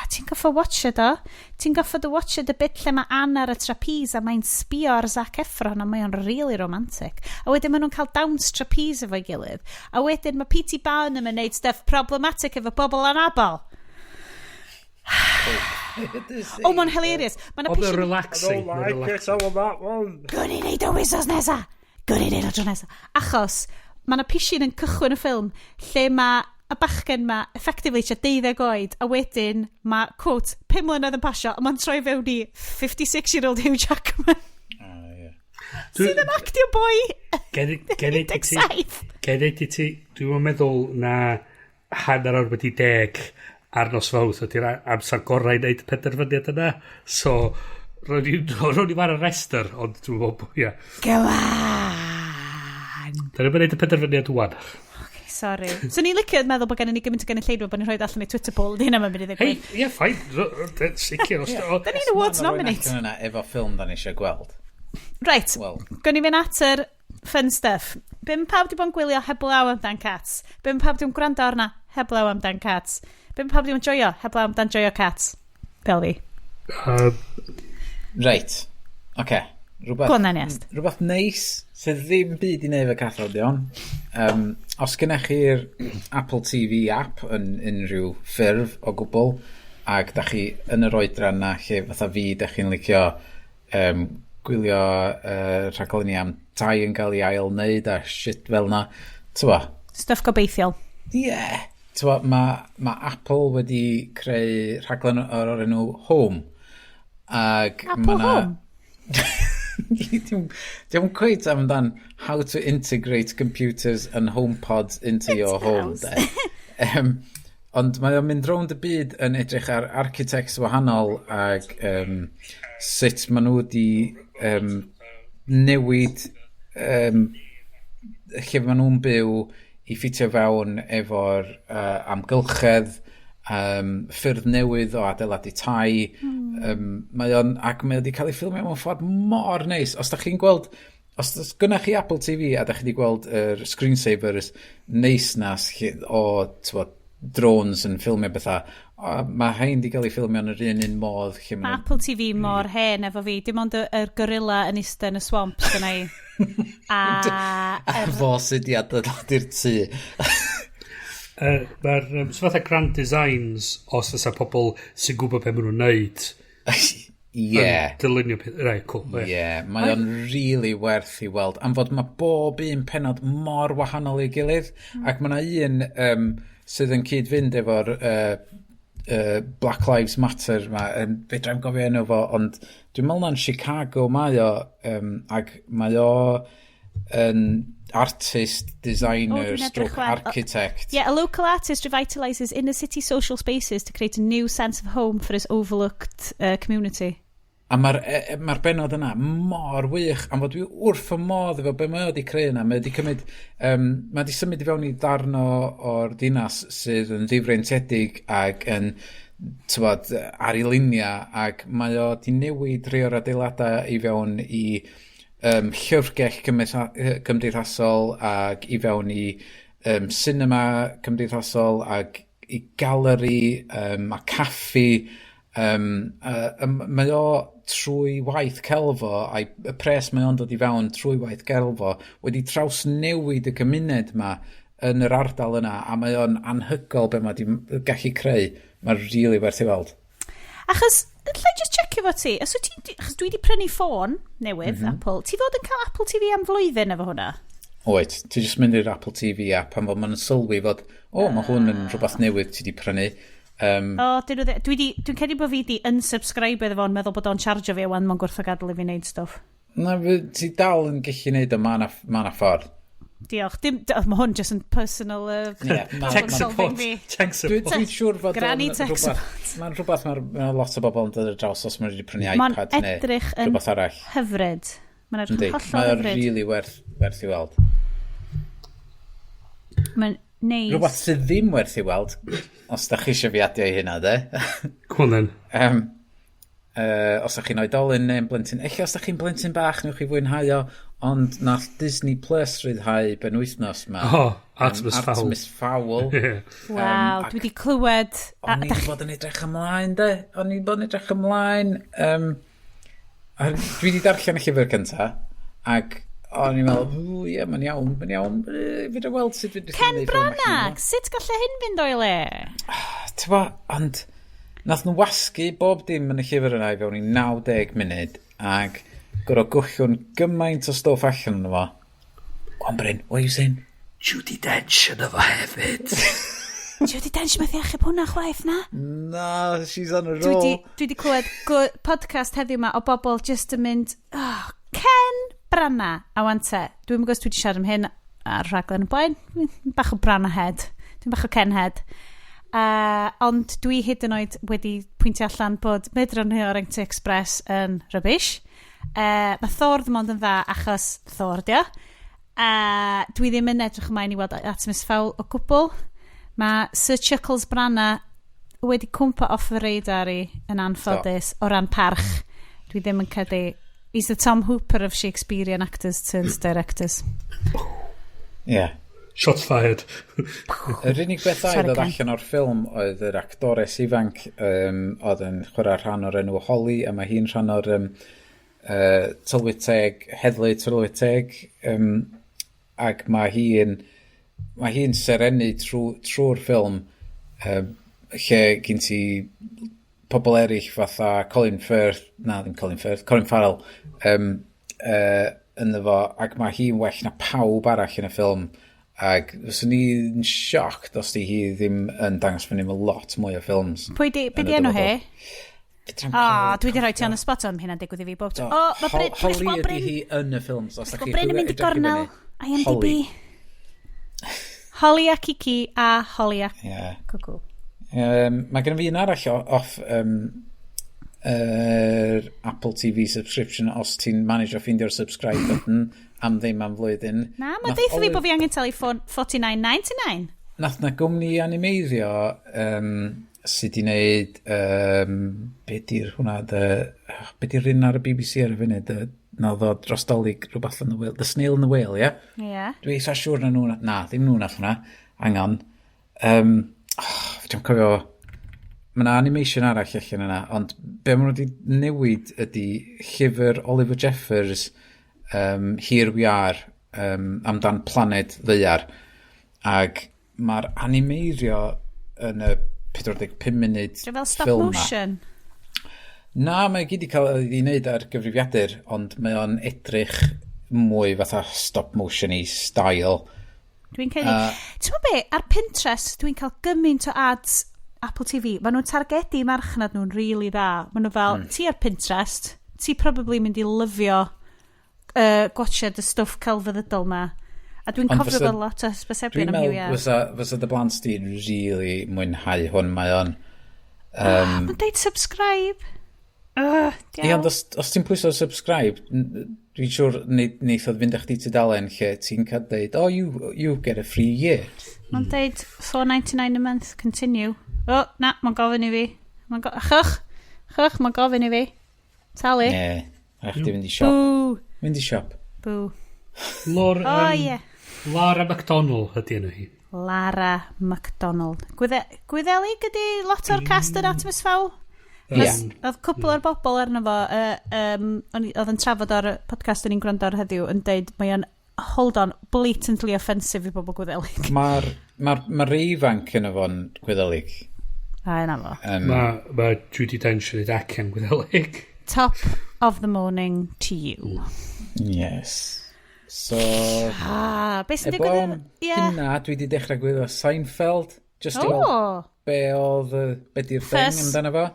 Ti'n goffo watch it o. Ti'n goffo dy watch it y bit lle mae Anna ar y trapeze a mae'n sbio ar Zac Efron a mae o'n really romantic. A wedyn maen nhw'n cael dawns trapeze efo'i gilydd. A wedyn mae P.T. Barnum yn neud stuff problematic efo bobl anabl. Oh, mae'n hilarious. Mae'n Ond mae'n relaxing. Mae'n relaxing. I want that one. Gwni neud o wsos nesa. Gwni neud o tro nesa. Achos mae yna pishin yn cychwyn y ffilm lle mae y bachgen ma effectively tua 12 oed a wedyn mae, quote, 5 mlynedd yn pasio a mae'n troi fewn i 56-year-old Hugh Jackman sydd yn actio boi Gen i ti... 17. Gen i ti... Dwi'n meddwl na 10:30 ar nos Fawrth ydy'r amser gorau i wneud y penderfyniad yna. So, ro'n i ar y rester, ond dwi'n meddwl, ia. Go on! Da ni'n gwneud y penderfyniad wan. Sorry. So ni'n licio meddwl bod gennym ni gymaint o gynulleidfa bod ni'n rhoi allan i Twitter poll. Di hynna mae'n mynd i Hei, ddigwydd. ie, fine. Sicr. Da ni'n awards nominate. Yna efo ffilm da ni eisiau gweld. Right. Wel. Gwni fynd at yr Fun stuff. Be mae pawb di bod yn gwylio heblaw amdan cats? Be mae pawb di bod yn gwrando arna heblaw amdan cats? Be mae pawb di bod yn joio heblaw amdan joio cats? Fel fi. Reit. Oce. Okay. Rhywbeth, Go on then, Iest. Rhywbeth neis sydd ddim byd i wneud efo cathod, iawn. Os gennych chi'r Apple TV app yn unrhyw ffurf o gwbl, ac da chi yn yr oedran na lle fatha fi, da chi'n licio gwylio rhaglenni am tai yn cael ei ail wneud a shit fel na. T'bo? Stuff gobeithiol. Ie. Yeah. T'bo, ma Apple wedi creu rhaglen o'r enw Home. Ag Apple ma' 'na- Home? Diolch cweit amdan how to integrate computers and HomePods into your home. De. Ond mae o'n mynd rownd y byd yn edrych ar architects wahanol ag sut maen nhw wedi newid lle maen nhw'n byw i ffitio fewn efo'r amgylchedd, ffyrdd newydd o adeiladu tai. Mae o'n, ac mae o wedi cael ei ffilmio mewn ffordd mor neis. Os da chi'n gweld, os oes gynnoch chi Apple TV a da chi wedi gweld yr screensavers neis na o, t'bod, drones yn ffilmio bethau, a mae hein wedi cael ei ffilmio yn yr un un modd. Lle Mae ma' nhw- Apple TV mor hen efo fi. Dim ond y gorilla yn eistedd yn y swamp sgynna i. A A fo sydd wedi adeiladu'r tŷ. Mae'r so fatha grand designs, os fysa pobl sy'n gwybod beth maen nhw'n neud yn dylunio peth. Right, cool. Ie, yeah, mae o'n really werth i weld. Am fod mae bob un penod mor wahanol i'w gilydd. Ac mae yna un sydd yn cyd-fynd efo'r Black Lives Matter ma. Fedra i'm gofio enw fo, ond dwi'n meddwl na'n Chicago mae o, ac mae o yn artist, designer, O, dwi'n edrych stroke architect. Yeah, a local artist revitalises inner city social spaces to create a new sense of home for his overlooked community. A mae'r ma benod yna mor wych, am fod dwi wrth fy modd efo be mae o wedi creu yna. Mae wedi cymryd, mae wedi symud i fewn i darn o'r dinas sydd yn ddifreintiedig ac yn, tywod, ar ei luniau, ac mae o wedi newid rhai o'r adeiladau i fewn i llyfrgell cymdeithasol ac i fewn i cinema cymdeithasol ac i galeri a caffi. Mae o trwy waith celf o a'i y pres mae o'n dod i fewn trwy waith celf o wedi trawsnewid y gymuned ma yn yr ardal yna, a mae o'n anhygoel be mae di gallu creu. Mae'n really werth i weld. Achos, lle just checio fo ti, os wyt ti'n, achos dwi wedi prynu ffôn newydd, Apple, ti fod yn cael Apple TV am flwyddyn efo hwnna? Oed, ti jyst mynd i'r Apple TV app pan fod ma'n sylwi fod, o, mae hwn yn rhywbeth newydd ti di prynu. O, dyn nhw dwi'n credu bod fi di unsubscribe iddo fo'n meddwl bod o'n charge fi a wan mae'n gwrthod gadael i fi wneud stwff. Na, ti dal yn gallu neud o, ma' 'na ffordd. Diolch. Dim, mae hwn just yn personal Ie, Tech problem solving support. fi. Tech support. Dwi'n siŵr fod Granny o'n tech rhywbeth. Mae'n rhywbeth mae ma lot o bobl yn dod ar draws os maen nhw wedi prynu Mae'n iPad neu edrych yn rhywbeth arall. hyfryd. Mae'n edrych Yndi, yn hollol mae o'n hyfryd. really werth i weld. Mae'n neis. Rhywbeth sydd ddim werth i weld, os da chi eisiau fi adio i hynna, de. Come on then. Os ydych chi'n oedolyn neu'n blentyn, eich os ydych chi'n blentyn bach, newch chi fwynhau o, ond nath Disney Plus rhyddhau benwythnos ma. Oh, Artemis Fowl. Artemis Fowl. Waw, dwi wedi clywed. O'n i wedi bod yn edrych ymlaen, de. O'n i wedi bod yn edrych ymlaen. A dwi wedi darllen y llyfr cynta, ac o'n i'n meddwl, "Ww, ie, mae'n iawn, mae'n iawn. Fedra weld sut fedrith Ken Branagh, sut gallai hyn fynd o'i le? T'bo, ond nath nhw wasgu bob dim yn y llyfr yna i fewn i 90 munud, ac gorau gwllwn gymaint o stwff allan yno fo. Go on, Bryn, what are you saying? Judi Dench yn efo hefyd. Judi Dench methu achub hwnna chwaith na. Na, she's on a Dwi roll. di, dwi di clywed podcast heddiw ma o bobl just yn mynd, "Oh, Ken Branagh." A wan te, dwi'n gwybod os dwi wedi siarad am hyn ar rhaglen y blaen. Bach o Branagh head. Dwi'n bach o Ken head. Ond dwi hyd yn oed wedi pwyntio allan bod Murder on the Orient Express yn rubbish. Mae Thor ddim ond yn dda achos Thor dio. Dwi ddim yn edrych ymlaen i weld Artemis Fowl o gwbl. Mae Sir Chuckles Branagh wedi cwmpa off y radar i yn anffodus o ran parch. Dwi ddim yn credu He's the Tom Hooper of Shakespearean actors turned directors. Yeah. Shots fired. Yr unig beth Sorry, ddod Ken. allan o'r ffilm oedd yr actores ifanc oedd yn chwarae rhan o'r enw Holly, a mae hi'n rhan o'r tylwyth teg, heddlu tylwyth teg, ac mae hi'n serennu trwy'r ffilm, lle gen ti pobl eraill fatha Colin Firth, na, ddim Colin Firth, Colin Farrell, ynddo fo, ac mae hi'n well na pawb arall yn y ffilm, ac fyswn i'n shocked os di hi ddim yn dangos fyny mewn lot mwy o ffilms. Pwy di, be yn di y enw hi? dyfodol. Fedrai'm O, dwi di rhoi ti on the spot on hynna'n digwydd i fi bob tro. O, mae Bryn, Holly Bryn, ydi Bryn, hi yn y ffilms. Os dach chi Bryn yn mynd i edrych i gornel. fyny. IMDb. Holly. Holly a Kiki a Holly a Cwcw. Mae gen i fi un arall off Apple TV subscription os ti'n manage o ffeindio'r subscribe button am ddim am flwyddyn. Na, mae Nath deitha fi bod fi angen talu 49.99. Nath na gwmni animeiddio sydd wedi wneud, be di'r hwnna, be di'r un ar y BBC ar y funud, na ddod dros Dolig rhywbeth yn the Whale, The Snail and the Whale, ie? Yeah? Ie. Dwi eitha siŵr na nhw, na, ddim nhw nath hwnna, hang on. Oh, fedra'm cofio, mae yna animation arall allan yna, ond be maen nhw wedi newid ydy llyfr Oliver Jeffers, Here We Are, amdan planed ddaear, ac mae'r animeirio yn y 45 munud Dwi fel stop ffilm 'ma. motion. Na, mae gyd i cael ei wneud ar gyfrifiadur, ond mae o'n edrych mwy fatha stop motion i style. Dwi'n credu. Ti'n gwybod be, ar Pinterest, dwi'n cael gymaint o ads Apple TV. Maen nhw'n targedu marchnad nhw'n really dda. Maen nhw fel, ti ar Pinterest, ti probably mynd i lyfio gwatchad y stwff celfyddydol ma. A dwi'n Ond cofio fel lot o Dwi'n hysbysebion am meddwl Hugh. fysa dy blant di'n really mwynhau hwn, mae o'n. Mae'n deud subscribe. Ie, ond os ti'n pwyso subscribe, dwi'n siŵr neith o fynd â chdi tudalen lle ti'n cael deud, "Oh, you get a free year." Mae'n deud 4.99 a month, continue. Oh, na, mae'n gofyn i fi. Mae'n go chwch, chwch, mae'n gofyn i fi. Talu. Ne, rhaid chdi fynd i siop. Boo. Fynd i siop. Boo. Laura, Oh, ie. Lara McDonald ydy enw hi. Lara McDonald. Gwyddelig ydy lot o'r cast yn Artemis Fowl? Ie. Oedd cwpl o'r bobl arno fo, oedd yn trafod ar y podcast o'n i'n gwrando ar heddiw, yn deud mae o'n, hold on, blatantly offensive i bobl Gwyddelig. Mae'r ma rei ifanc yn efo'n Gwyddelig. A, yna fo. Mae Judi Dench yn ei acen Gwyddelig. Top of the morning to you. Yes. So, Ah, beth sy'n ebom digwydd? Ie. hynna, dwi wedi dechrau gwylio Seinfeld. Just i weld O, be oedd, be di'r thing amdano fo.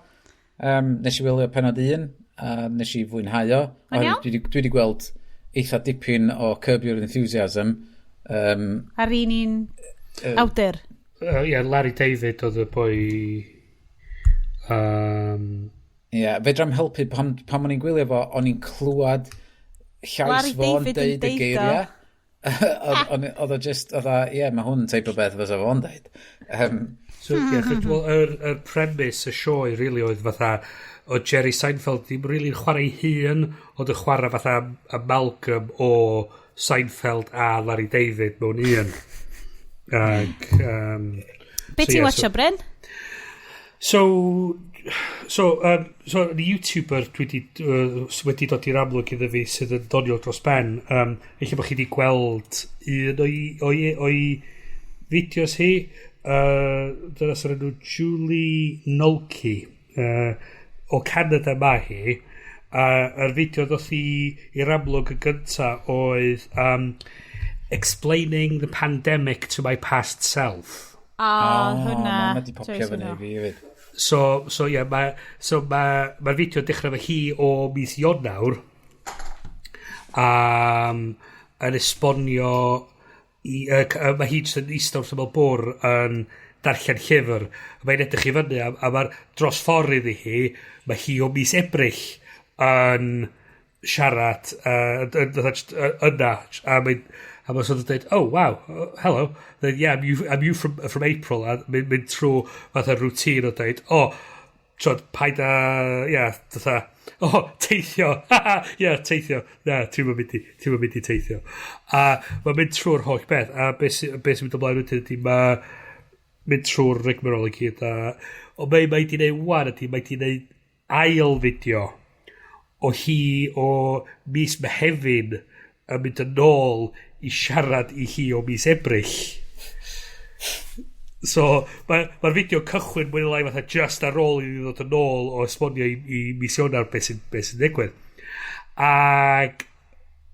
Nes i wylio penod un, a nes i fwynhau o. Mae'n iawn? Dwi wedi gweld eitha dipyn o Curb Your Enthusiasm. Ar un awdur. Yeah, Larry David oedd y boi. Ie, yeah, fedra'm helpu pan o'n i'n gwylio fo, o'n i'n clywed llais Larry fo'n David yn deud y deud o. geiriau. Oedd o just, oedd o, ie, mae hwn yn teip o beth fysa fo'n deud. So, ie, yeah, well, yr premise y sioe, really, oedd fatha, o Jerry Seinfeld ddim really yn chwarae ei hun, ond yn chwarae fatha amalgam o Seinfeld a Larry David mewn un. Ac, Be so, ti'n ie, watcho, Bryn? So, y YouTuber dwi wedi, wedi dod i'r amlwg iddo fi sydd yn doniol dros ben, eich bod chi wedi gweld un o'i fideos hi, dyna sy'n enw Julie Nolke, o Canada mae hi, a yr fideo ddoth i i'r amlwg y gynta oedd "Explaining the pandemic to my past self." O, hwnna. Mae wedi popio fyny i fi hefyd. So ie, yeah, mae so ma fideo dechrau efo hi o mis Ionawr yn esbonio i, mae hi jyst yn eistedd wrth ymyl bwr yn darllen llyfr. A mae'n edrych i fyny a mae'r dros ffordd iddi hi, mae hi o mis Ebrill yn siarad yna a mae'n sort of dweud, "Oh wow, hello." Then, "Yeah, I'm you from April," a mynd trwy fatha routine o dweud, "Oh, Tyd, paid a, ia, yeah, fatha, "O, oh, teithio, ia, yeah, teithio, na, ti'n mynd i teithio." A mae'n mynd trwy'r holl beth, a beth sy'n be sy mynd ymlaen wedyn ydy mae mynd trwy'r rigmarole i gyd, a o mae di neud wan ydy, mae di neud ail fideo o hi o mis Mehefin yn mynd yn ôl i siarad i hi o mis Ebrill. So, mae'r ma fideo cychwyn mwy neu lai fatha just ar ôl i ni ddod yn ôl o esbonio i mis Ionawr beth sy'n be sy digwydd. Ac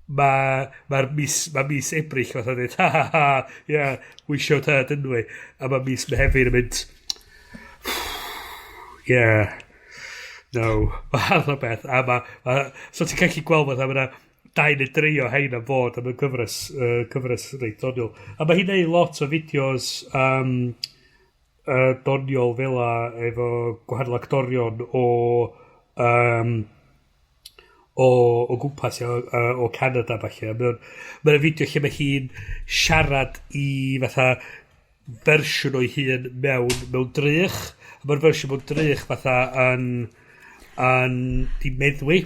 mae'r ma mis, ma mis Ebrill fatha dweud, "Ha ha ha, yeah, we showed her, didn't we?" A mae mis Mehefin yn mynd, "Yeah, no," fath o beth. A ma, so ti'n gallu gweld fatha, mae dau neu dri o hein am fod am y cyfres reit doniol. A mae hi'n neud lot o fideos doniol fel 'a efo gwahanol actorion o gwmpas ia, o Canada falle. Mae'n ma fideo lle mae hi'n siarad i fatha fersiwn o'i hun mewn drych. A mae'r fersiwn mewn drych fatha yn di meddwi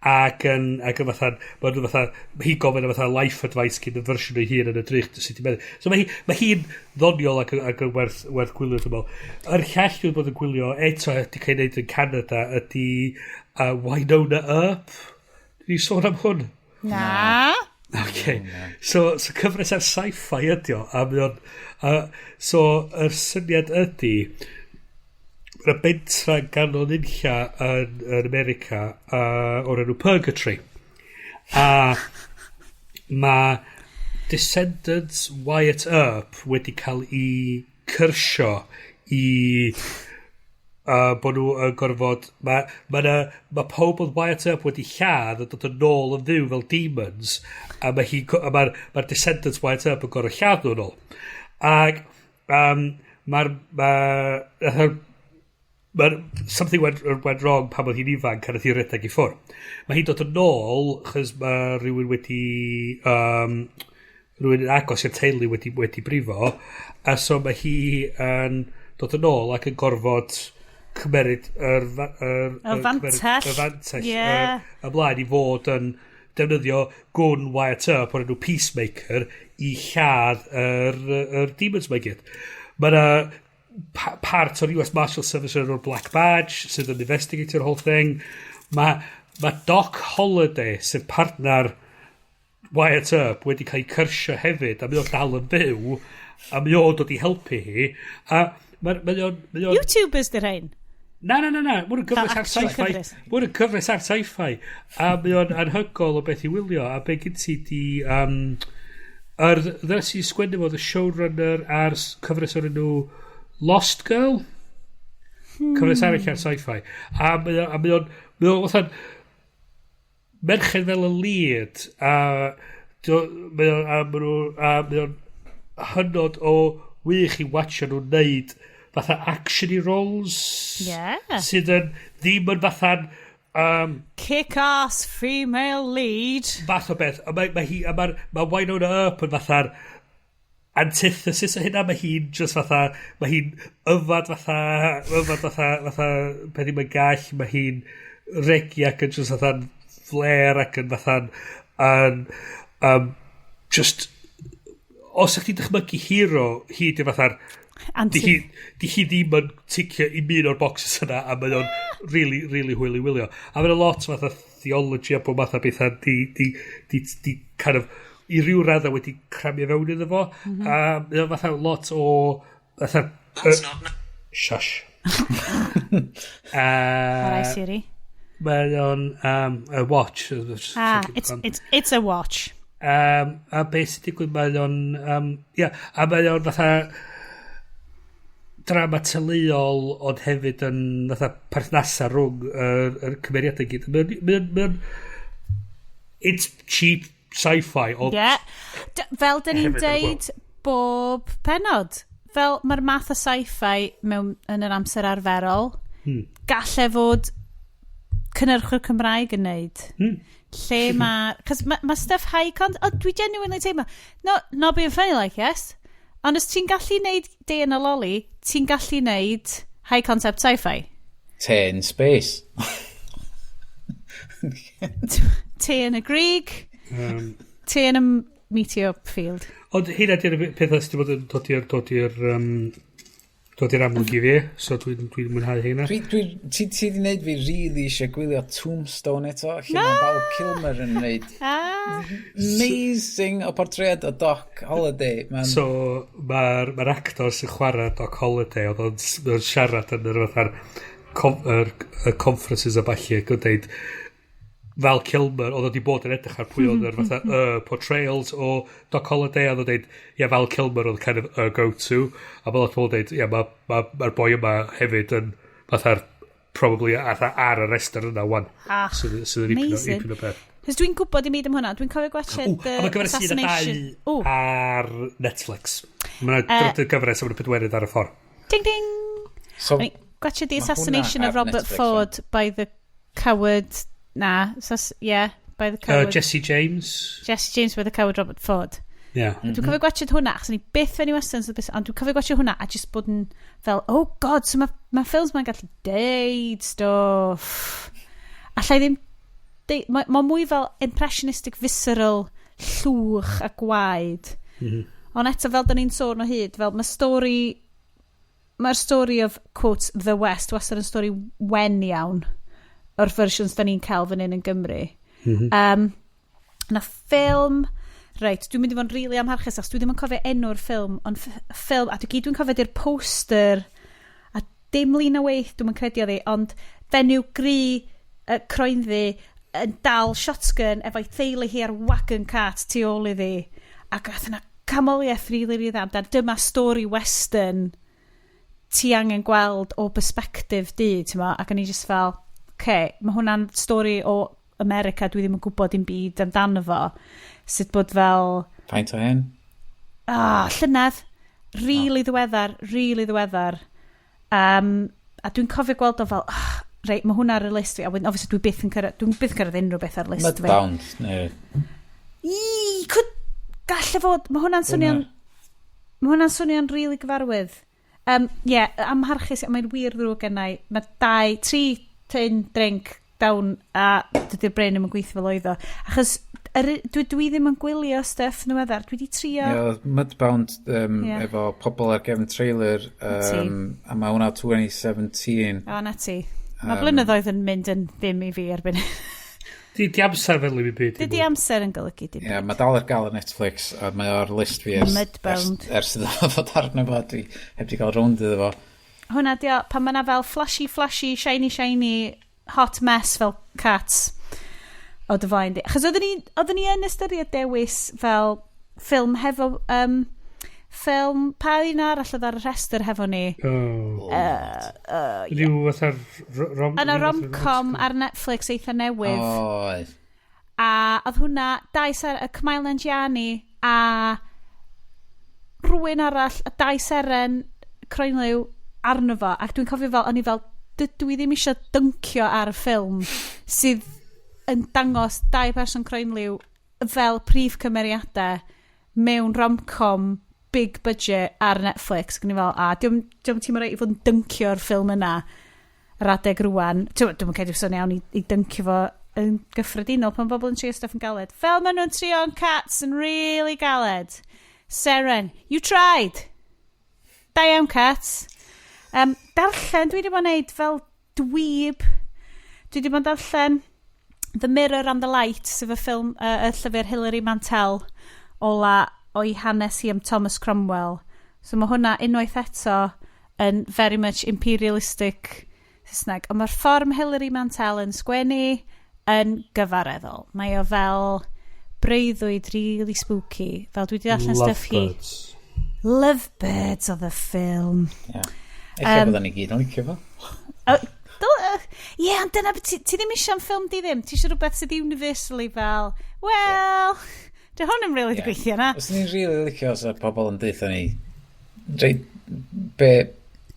ac yn fatha mae nhw fatha hi gofyn am fatha life advice gyn y fersiwn o'i hun yn y drych sut i meddwl. So mae hi'n ddoniol ac yn werth gwylio, dwi'n meddwl. Yr llall dwi'n bod yn gwylio eto ydy cael ei wneud yn Canada ydy Wynonna Earp. Dwi sôn am hwn? Na. Okay. So cyfres ar sci-fi ydi o. A mae o'n... So, yr syniad ydy, mae'na bentra ganol nunlla yn America o'r enw Purgatory. A mae descendants Wyatt Earp wedi cael ei cyrsio i bod nhw yn gorfod mae pob oedd Wyatt Earp wedi lladd yn dod yn ôl yn fyw fel demons a mae hi a mae'r ma descendants Wyatt Earp yn gorfod lladd nhw yn ôl ac mae'r ma, ma, something went wrong pan oedd hi'n ifanc a nath hi redeg i ffwrdd. Mae hi'n dod yn ôl chos mae rhywun yn agos i'r teulu wedi brifo a so mae hi yn dod yn ôl ac yn gorfod cymeryd yr Y fantell. Y fantell ymlaen i fod yn defnyddio gwn Wyatt Earp o'r enw Peacemaker i lladd yr demons mae gyd. Mae yna part o'r US Marshal Service o'r enw'r Black Badge sydd yn investigate'r whole thing. Mae Doc Holliday, sef partner Wyatt Earp, wedi cael ei cyrsio hefyd a mae o'n dal yn byw a mae o'n dod i helpu hi a mae o'n YouTubers di rhain? Na, na, na, na. Mae'n gyfres Fel ar actual sci-fi. cyfres. Mae'n gyfres ar sci-fi. A mae o'n anhygoel o beth i wylio. A be gyd ti di... Yr ddynes sy'n sgwennu fo, the showrunner ar cyfres o'r enw Lost Girl. Cyfres arall ar sci-fi. A mae o'n fatha merched fel y lead a mae o'n hynod o wych i watcha nhw'n neud fatha actiony roles sydd yn ddim yn fatha'n Kick-ass female lead. Fath o beth. A mae, mae hi, a mae'r mae Wynonna Earp yn fatha'r antithesis o hynna. Mae hi'n just fatha, mae hi'n yfad fatha peth ddim yn gall. Mae hi'n regi ac yn just fatha'n flair ac yn fatha'n just os ydych chi'n dychmygu hero, hi di fatha'r di hi ddim yn ticio i un o'r boxes yna a mae o'n really, really hwyl i wylio. A mae'n lot fatha theology a bob math o bethau di kind of i ryw raddau wedi cramio fewn iddo fo. A mae o'n fatha lot o fatha... That's not. Shush. Alright, Siri. Mae o'n a watch. Ah, it's a watch. A beth sy'n digwydd mae o'n yeah, a mae o'n fatha drama teuluol ond hefyd yn fatha perthnasa rhwng yr cymeriadau i gyd. Mae o'n it's cheap sci-fi ond Yeah. Fel dyn ni'n hefyd yn deud bob penod. Fel mae'r math o sci-fi mewn yn yr amser arferol, galle fod cynnyrchwyr Cymraeg yn neud. Lle mae... Cos mae ma stuff high con... Oh, dwi genuinely teimlo... No, not being funny like, yes. Ond os ti'n gallu neud Deian a Loli, ti'n gallu neud high concept sci-fi. Te in space. Te yn y Grig. Te yn y meteor field. Ond hynna di'r pethau sydd wedi bod yn dod i'r amlwg i fi, so dwi'n dwi mwynhau hynna. Ti di wneud fi really eisiau gwylio Tombstone eto, lle mae Val Kilmer yn wneud amazing o portread o Doc Holliday. So, mae'r ma actor sy'n chwarae Doc Holliday, oedd o'n siarad yn yr fatha'r y conferences a ballu, ac yn deud, Val Kilmer, oedd o wedi bod yn edrych ar pwy oedd yr fatha portrayals o Doc Holliday, a oedd o'n deud, ia, Val Kilmer oedd kind of y go-to, a mae lot o bobl yn deud, ia, mae'r ma boi yma hefyd yn fatha'r probably fatha ar y restr yna, wan. Ah, Sydd yn amazing. ipyn o beth. Cos dwi'n gwybod i mi am hwnna. Dwi'n cofio gwachod Ww, The a mae gyfres 1 a Assassination. 2 Ww, ar Netflix. Mae'n drydydd gyfres a mae'n pedwerydd ar y ffordd. Ding ding! So, O'n i'n gwachod The ma' hwnna Assassination ar of Robert Netflix, Ford by the Coward. Na, yeah, by the Coward. Jesse James. Jesse James by the Coward Robert Ford. Yeah. Dwi'n cofio gwachod hwnna, achos o'n i byth fewn i westerns, ond dwi'n cofio gwachod hwnna a just bod yn fel, "Oh God, so mae ma ffilms ma'n gallu deud stwff." Allai ddim, mae ma mwy fel impressionistic visceral llwch a gwaed. Ond eto, fel da ni'n sôn o hyd, fel mae stori, mae'r story of, quote, the West, wastad yn stori wen iawn o'r fersiwns da ni'n cael fan hyn yn Gymru. Na ffilm. Reit, dwi'n mynd i fod yn rili really amharchus achos dwi ddim yn cofio enw'r ffilm, ond ffilm, a dwi gyd dwi'n cofio di'r poster, a dim Lena Waithe, dwi'n yn credu oedd hi, ond fenyw gry, croenddu, yn dal shotgun efo'i theulu hi ar wagon cart tu ôl iddi. Ac oedd yna canmoliaeth rili, really, really dda amdan dyma stori western ti angen gweld o perspective di, ti'n mo, ac o'n i just fel, okay, mae hwnna'n stori o America dwi ddim yn gwybod dim byd amdano fo. Sut bod fel, Faint o hen? Ah, llynedd, really ddiweddar, really ddiweddar. A dwi'n cofio gweld o fel, oh, reit, mae hwnna ar y list fi, a wedyn, obviously, dwi'n byth yn cyrraedd unrhyw beth ar list fi. Mudbound, neu Ii, could, galle fod, mae hwnna'n swnio'n really gyfarwydd. Yeah, amharchus, mae'n wir ddrwg gennau. Mae dau, tri tin drink down a dydy'r brain ddim yn gweithio fel oedd o. Achos dwi ddim yn gwylio stuff yn ddiweddar. Dwi wedi trio. Ie, oedd Mudbound efo pobl ar gefn trailer, Ti. A mae hwnna 2017. O, na ti. Mae blynyddoedd yn mynd yn ddim i fi erbyn hyn. Di amser fel i mi byd. Dydy amser yn golygu dim Ie, yeah, mae dal ar gael ar Netflix, a mae o'r list fi Mudbound. ers iddo fo ddod arno fo, dwi heb di gael rownd iddo fo. Hwnna di o, pan mae 'na fel flashy, flashy, shiny, shiny, hot mess fel Cats o dy flaen di. Achos oedden ni yn ystyried dewis fel ffilm hefo... ffilm, pa un arall oedd ar y rhestr hefo ni? Oh. Rhyw fatha'r rom... Yna rhyw fatha'r rom-com ar Netflix eitha newydd. Oedd. A oedd hwnna, dau ser, y Kumail Nanjiani a rhywun arall, a dau seren croenliw arno fo. Ac dwi'n cofio fel, o'n i fel, dydw i ddim eisiau dyncio ar y ffilm sydd yn dangos dau person croenliw fel prif cymeriadau mewn rom-com big budget ar Netflix. Ac o'n i fel, a diolch teimlo reit i fod yn dyncio'r ffilm yna yr adeg rwan. Dwi'n dwi'n credu fysa'n iawn i dyncio fo yn gyffredinol pan bobl yn trio stuff yn galed. Fel maen nhw'n trio yn Cats yn really galed. Seren, you tried. Da iawn, Cats. Darllen, dwi wedi bod yn neud fel dweeb. Dwi wedi bod yn darllen The Mirror and the Light, sef y ffilm, y llyfr Hilary Mantel ola o'i hanes hi am Thomas Cromwell. So mae hwnna unwaith eto yn very much imperialistic Saesneg. Ond mae'r ffordd mae Hilary Mantel yn sgwennu yn gyfareddol. Mae o fel breuddwyd really spooky. Fel dwi wedi darllen stuff hi. Lovebirds. Lovebirds oedd y ffilm. Ie. Ella bydden ni gyd yn licio fo. Ie, ond dyna, ti ddim eisiau am ffilm di ddim. Ti eisiau rhywbeth sydd universally fel, well, dy hwn yn really yeah. gweithio na. Os ni'n really licio os y pobl yn deutha ni, reit, be,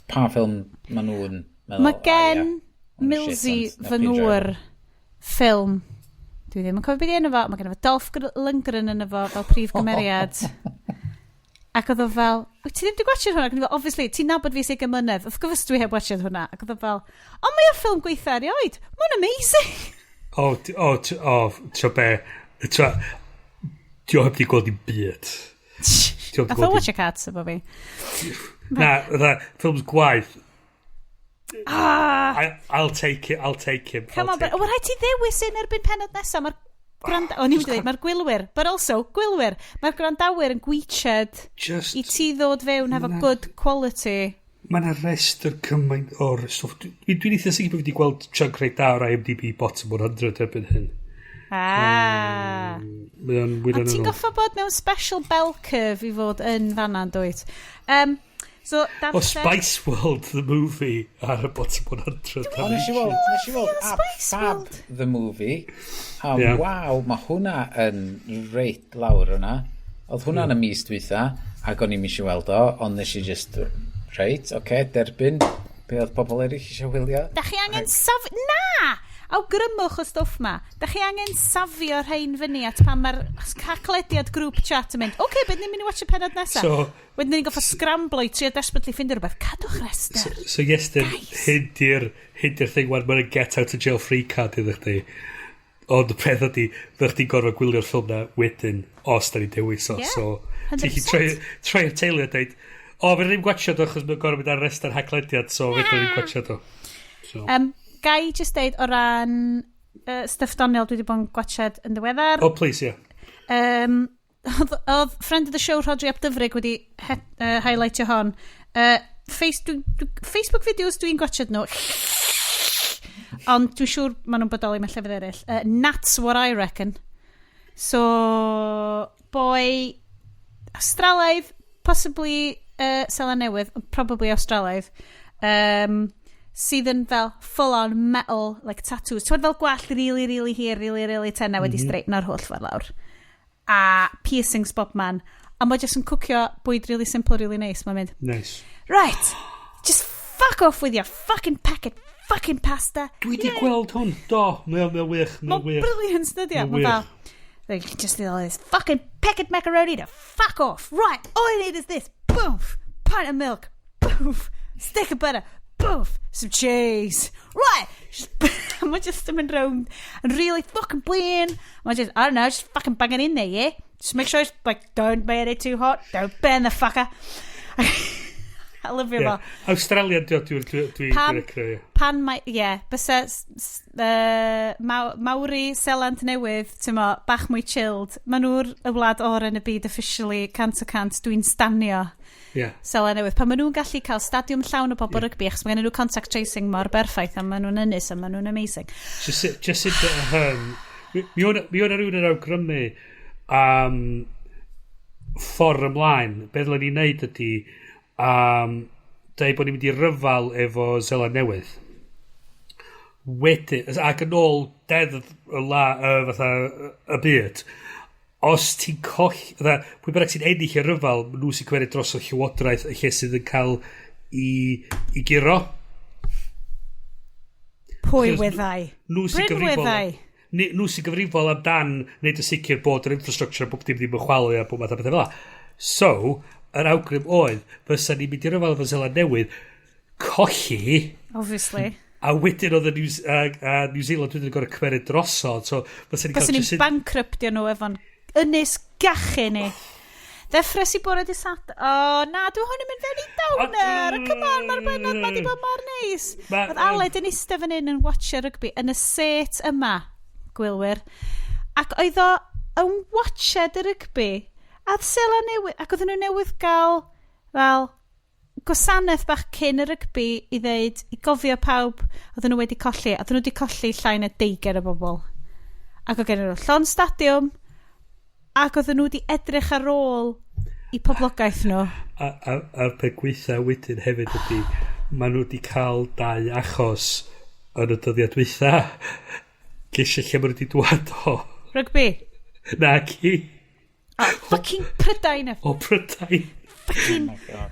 pa ffilm maen nhw'n meddwl, Mae gen "O, ie, hwn yn Millsy shit, ond fy na fi ngŵr joio." ffilm. Dwi ddim yn cofio beth i enw fo. Mae gen fo Dolph Lundgren yn efo fel prif gymeriad. Ac oedd o fel, "Wyt ti ddim wedi gwachio hwnna?" Ac o'n i fel, "Obviously, ti'n nabod fi sy'n mlynedd. Wrth gwrs dwi heb watchad hwnna." Ac oedd o fel, "Ond mae o'r ffilm gweitha erioed. Mae'n amazing." O, o, o, ti'n be, ti'n Dio heb di gweld i byd. Dio heb di Nath o gweld watch a Cats efo fi. Na, fatha, ffilms gwaith. Ah! I'll take it, I'll take him. Come on, but, oh, rhaid ti ddewis un erbyn penod nesaf. Mae'r gwrand... O'n i'n dweud, mae'r gwylwyr, but also, gwylwyr, mae'r gwrandawyr yn gweitiad Just, i ti ddod fewn hefo good quality. Mae yna restr cymaint o'r stwff. Dwi'n eitha sicr bod fi wedi gweld chunk reit da o'r IMDb bottom 100 erbyn hyn. Ah. Mae o'n Ond ti'n goffa bod mewn special bell curve i fod yn fanna, dwyt? So, O darllen. Spice World, the movie, ar y bottom 100. O, nes i weld Ab Spice Fab World. the movie. A waw, mae hwnna yn reit lawr yna. Oedd hwnna yn y mis dwytha, ac o'n i'n eisiau weld o, ond nes i just, reit, oce, okay, derbyn be oedd pobl eraill eisiau wylio. Da chi angen saf... Na! Awgrymwch y stwff ma. Da chi angen safio rhain fyny at pan mae'r haclediad group chat yn mynd, "Oce, okay, beth ni'n mynd i watch y penod nesaf?" So, Wedyn ni'n goffa scramblo i trio desperately ffindio rhywbeth. Cadwch rester. So Iestyn, Guys. hyn di'r thing wan, mae'n get out of jail free card iddo chdi. Ond y peth ydi, ddech chdi'n gorfod gwylio'r ffilm na wedyn, os da ni'n dewis o. Yeah, So, ti'n gallu 100%. troi teulu a dweud, "O, fe ddim gwachio o, achos mae'n gorfod mynd ar restr haclediad, so fe ddim gwachio o." So. Gai just deud o ran stuff doniol dwi wedi bod yn gwachod yn ddiweddar. Oh, please, yeah. Oedd friend of the show Rodri Ap Dyfrig wedi highlightio hon. Facebook videos dwi'n gwachod nhw. Ond dwi'n siŵr maen nhw'n bodoli mewn llefydd eraill. That's what I reckon. So, boi Australaidd, possibly Seland Newydd, ond probably Australaidd, sydd yn fel full-on metal, like tattoos. Ti'n fel gwallt really, really hir, really, really tenau wedi straighteno'r holl ffordd lawr. A piercings bob man. A mae jyst yn cwcio bwyd really simple, really nice. Mae'n mynd, Nice. "Right, just fuck off with your fucking packet fucking pasta." Dwi wedi gweld hwn. Do, mae o'n wych, mae Mae'n o'n wych. brilliant, dydy o? Mae'n Mae'n wych. fel, "Like, just all this fucking packet macaroni to fuck off. Right, all I need is this. Boom, pint of milk. Boom, stick of butter. Boom, some cheese. Right." Just, mae just yn mynd round and really fucking blin. Mae just, I don't know, just fucking banging in there, yeah? Just make sure it's like, don't burn it too hot. Don't burn the fucker." I love you. Yeah. Australian, dwi creu. Pan mae, ie, yeah, bysa Maori, Seland Newydd, ti'n mo, bach mwy chilled. Maen nhw'r y wlad o'r yn y byd officially, 100%, dwi'n stanio Seland Newydd. Pan maen nhw'n gallu cael stadiwm llawn o bobl rygbi, achos mae gen nhw contact tracing mor berffaith, a maen nhw'n ynys, a maen nhw'n amazing. Just hyn. Mi o'na rhywun yn awgrymu ffordd ymlaen. Be ddylen ni wneud ydy dweud bod ni'n mynd i ryfal efo Seland Newydd. Wedyn, ac yn ôl deddf y, la, fatha, y byd, os ti'n coll, fatha, pwy bynnag sy'n ennill y ryfal, nhw sy'n cymryd dros o llywodraeth y lle sydd yn cael i guro. Pwy Achos wyddai? Nhw sy'n Bryn gyfrifol. wyddai. Nhw sy'n gyfrifol amdan wneud y sicr bod yr infrastructure a bob dim ddim yn chwalu a bob math o bethau fel 'a. So, yr awgrym oedd, fysa ni'n mynd i ryfel efo Seland Newydd, colli, Obviously. a wedyn oedd y New Zealand wedyn yn gorau cymeryd drosodd, so fysa ni'n Bysa cael ni'n bankruptio nhw efo'n ynys gachu ni. Ddeffres i bore di Sat... O, na, dwi hwn yn mynd fewn i downer. Come on, mae'r benod ma di bod mor neis. Oedd Aled yn eistedd fan hyn yn watcher rygbi yn y set yma, gwylwyr. Ac oedd o yn watched y rygbi. A oedd Seland Newydd, ac oedden nhw newydd gael, fel, gwasanaeth bach cyn y rygbi i ddeud, i gofio pawb oedden nhw wedi colli. A oedden nhw wedi colli llai na 20 o bobl. Ac oedd gen nhw llond stadiwm, ac oedden nhw wedi edrych ar ôl i poblogaeth nhw. A'r peth gweitha wedyn hefyd ydy, maen nhw wedi cael dau achos yn y dyddiad dwytha. Gesio lle maen nhw wedi dwad o. Rygbi. Na ci, Oh, fucking Prydain. O Prydain. Fucking.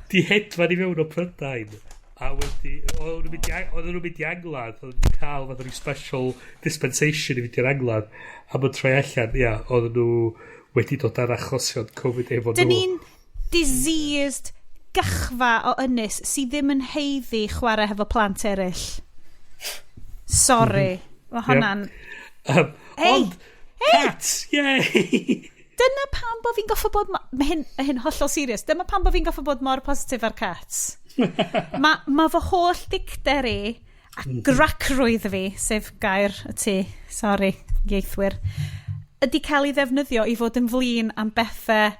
Di hedfan i fewn o Prydain. A wedi, oedden nhw'n mynd i angladd, oedden nhw'n wedi cael fath o ryw special dispensation i fynd i'r angladd. A mae'n troi allan, ia, oedden nhw wedi dod ar achosion Covid efo Dyn nhw. ni'n Diseased gachfa o ynys sydd ddim yn haeddu chwarae hefo plant eraill. Sorry. Mae hwnna'n. Hey! Ond, cats, yay! Dyna pam bo fi'n goffo bod. Mae hyn hollol serious. Dyma pam bo fi'n goffo bod mor positif ar Cats. Mae fy holl dicter i a gracrwydd fi, sef gair y tŷ, sorry, ieithwyr, ydy cael ei ddefnyddio i fod yn flin am bethau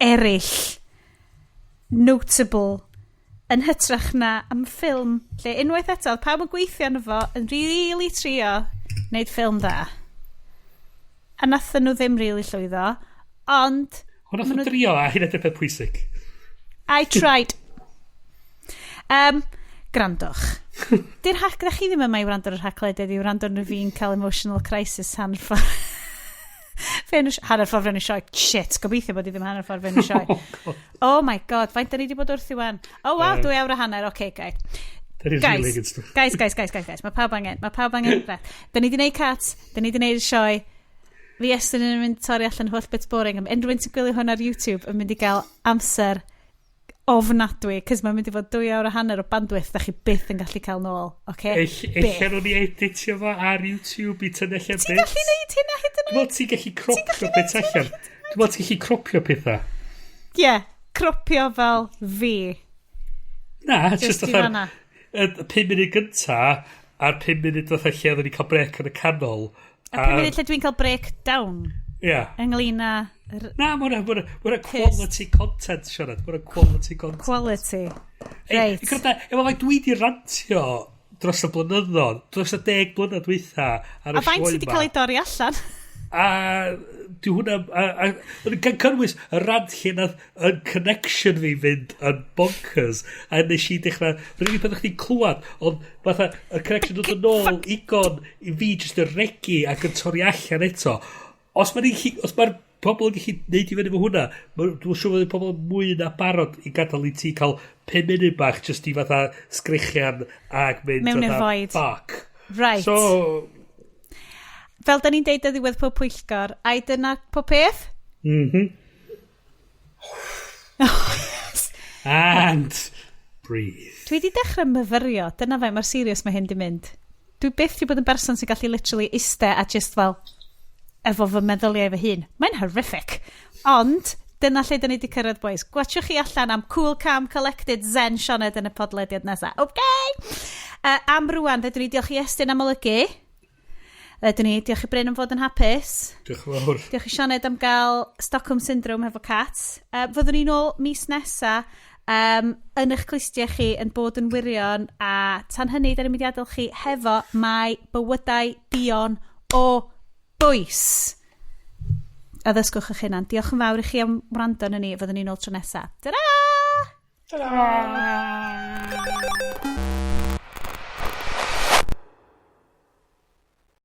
eraill notable yn hytrach na am ffilm lle unwaith eto oedd pawb yn gweithio arno fo yn really trio wneud ffilm dda a nathon nhw ddim really llwyddo, ond Ond nath o drio, a hynna di'r peth pwysig. I tried. Grandwch. Di'r hac, da chi ddim yma i wrando ar yr Haclediad i wrando arno fi'n cael emotional crisis hanner ffordd hanner ffordd fewn i sioe. Shit, gobeithio bod i ddim hanner ffordd fewn i sioe. Oh my God, faint da ni wedi bod wrthi wan? Oh wow, 2 awr a hanner, okay, guys. That is Guys, really good stuff. Guys, guys, guys, guys, guys, mae pawb angen breath. Da ni wedi gwneud Cats, da ni wedi gwneud y sioe. Fi Estyn yn mynd torri allan holl bits boring. Am unrhyw un sy'n gwylio hwn ar YouTube yn mynd i gael amser ofnadwy, cos mae'n mynd i fod 2 awr a hanner o bandwidth da chi byth yn gallu cael nôl. Okay? Eich nhw'n i editio fo ar YouTube i tynnu allan Ti'n gallu neud hynna hyd yn Dwi'n meddwl ti'n gallu cropio beth allan. Dwi'n meddwl ti'n gallu cropio pethau. Ie, yeah, cropio fel fi. Na, Just just i fatha fan'na. Y 5 munud gynta a'r 5 munud fatha lle oedden ni cael break yn y canol. A 5 munud lle dwi'n cael breakdown ynglyn â Na, mae hwnna quality content, Siarad. Mae hwnna quality content. Quality. Ei, Reit. Gwranda, efo faint dwi di rantio dros y blynyddoedd, dros y 10 blynedd dwytha ar y A faint sioe sydd wedi ma. cael ei dorri allan? A di hwnna, a gan cynnwys y rant lle nath y connection fi fynd yn bonkers, a nes i dechrau, rwy'n unig peth chdi'n clywed, ond fatha, y connection dod yn ôl igon i fi just yn regu ac yn torri allan eto. Os mae'r pobl yn gallu neud i fyny efo hwnna, dwi'n siŵr fod y pobl yn mwy na barod i gadael i ti cael 5 munud bach just i fatha sgrechian ac mynd Mewn i'r fatha, void. "Fuck." Right. So, Fel da ni'n deud ar ddiwedd pob pwyllgor, ai dyna pob peth? Mhm. And breathe. Dwi wedi dechrau myfyrio, dyna fe, mor serious mae hyn di mynd. Dwi byth wedi bod yn berson sy'n gallu literally iste a just fel, efo fy meddyliau fy hun. Mae'n horrific. Ond, dyna lle da ni wedi cyrraedd, boys. Gwatchwch chi allan am Cool Calm Collected Zen Sioned yn y podlediad nesaf. Okay! Am rwan, ddedwn ni diolch i Estyn am olygu. Ddedwn ni diolch i Bryn am fod yn hapus. Diolch yn fawr. Diolch i Sioned am gael Stockholm Syndrome hefo Cats. Fyddwn ni nôl mis nesa yn eich clustiau chi yn bod yn wirion a tan hynny, da ni'n mynd i adael chi hefo "Mae bywydau duon o bwys". A ddysgwch eich hunan. Diolch yn fawr i chi am wrando arno ni. Fyddwn ni nôl tro nesa. Ta-ra! Ta-ra!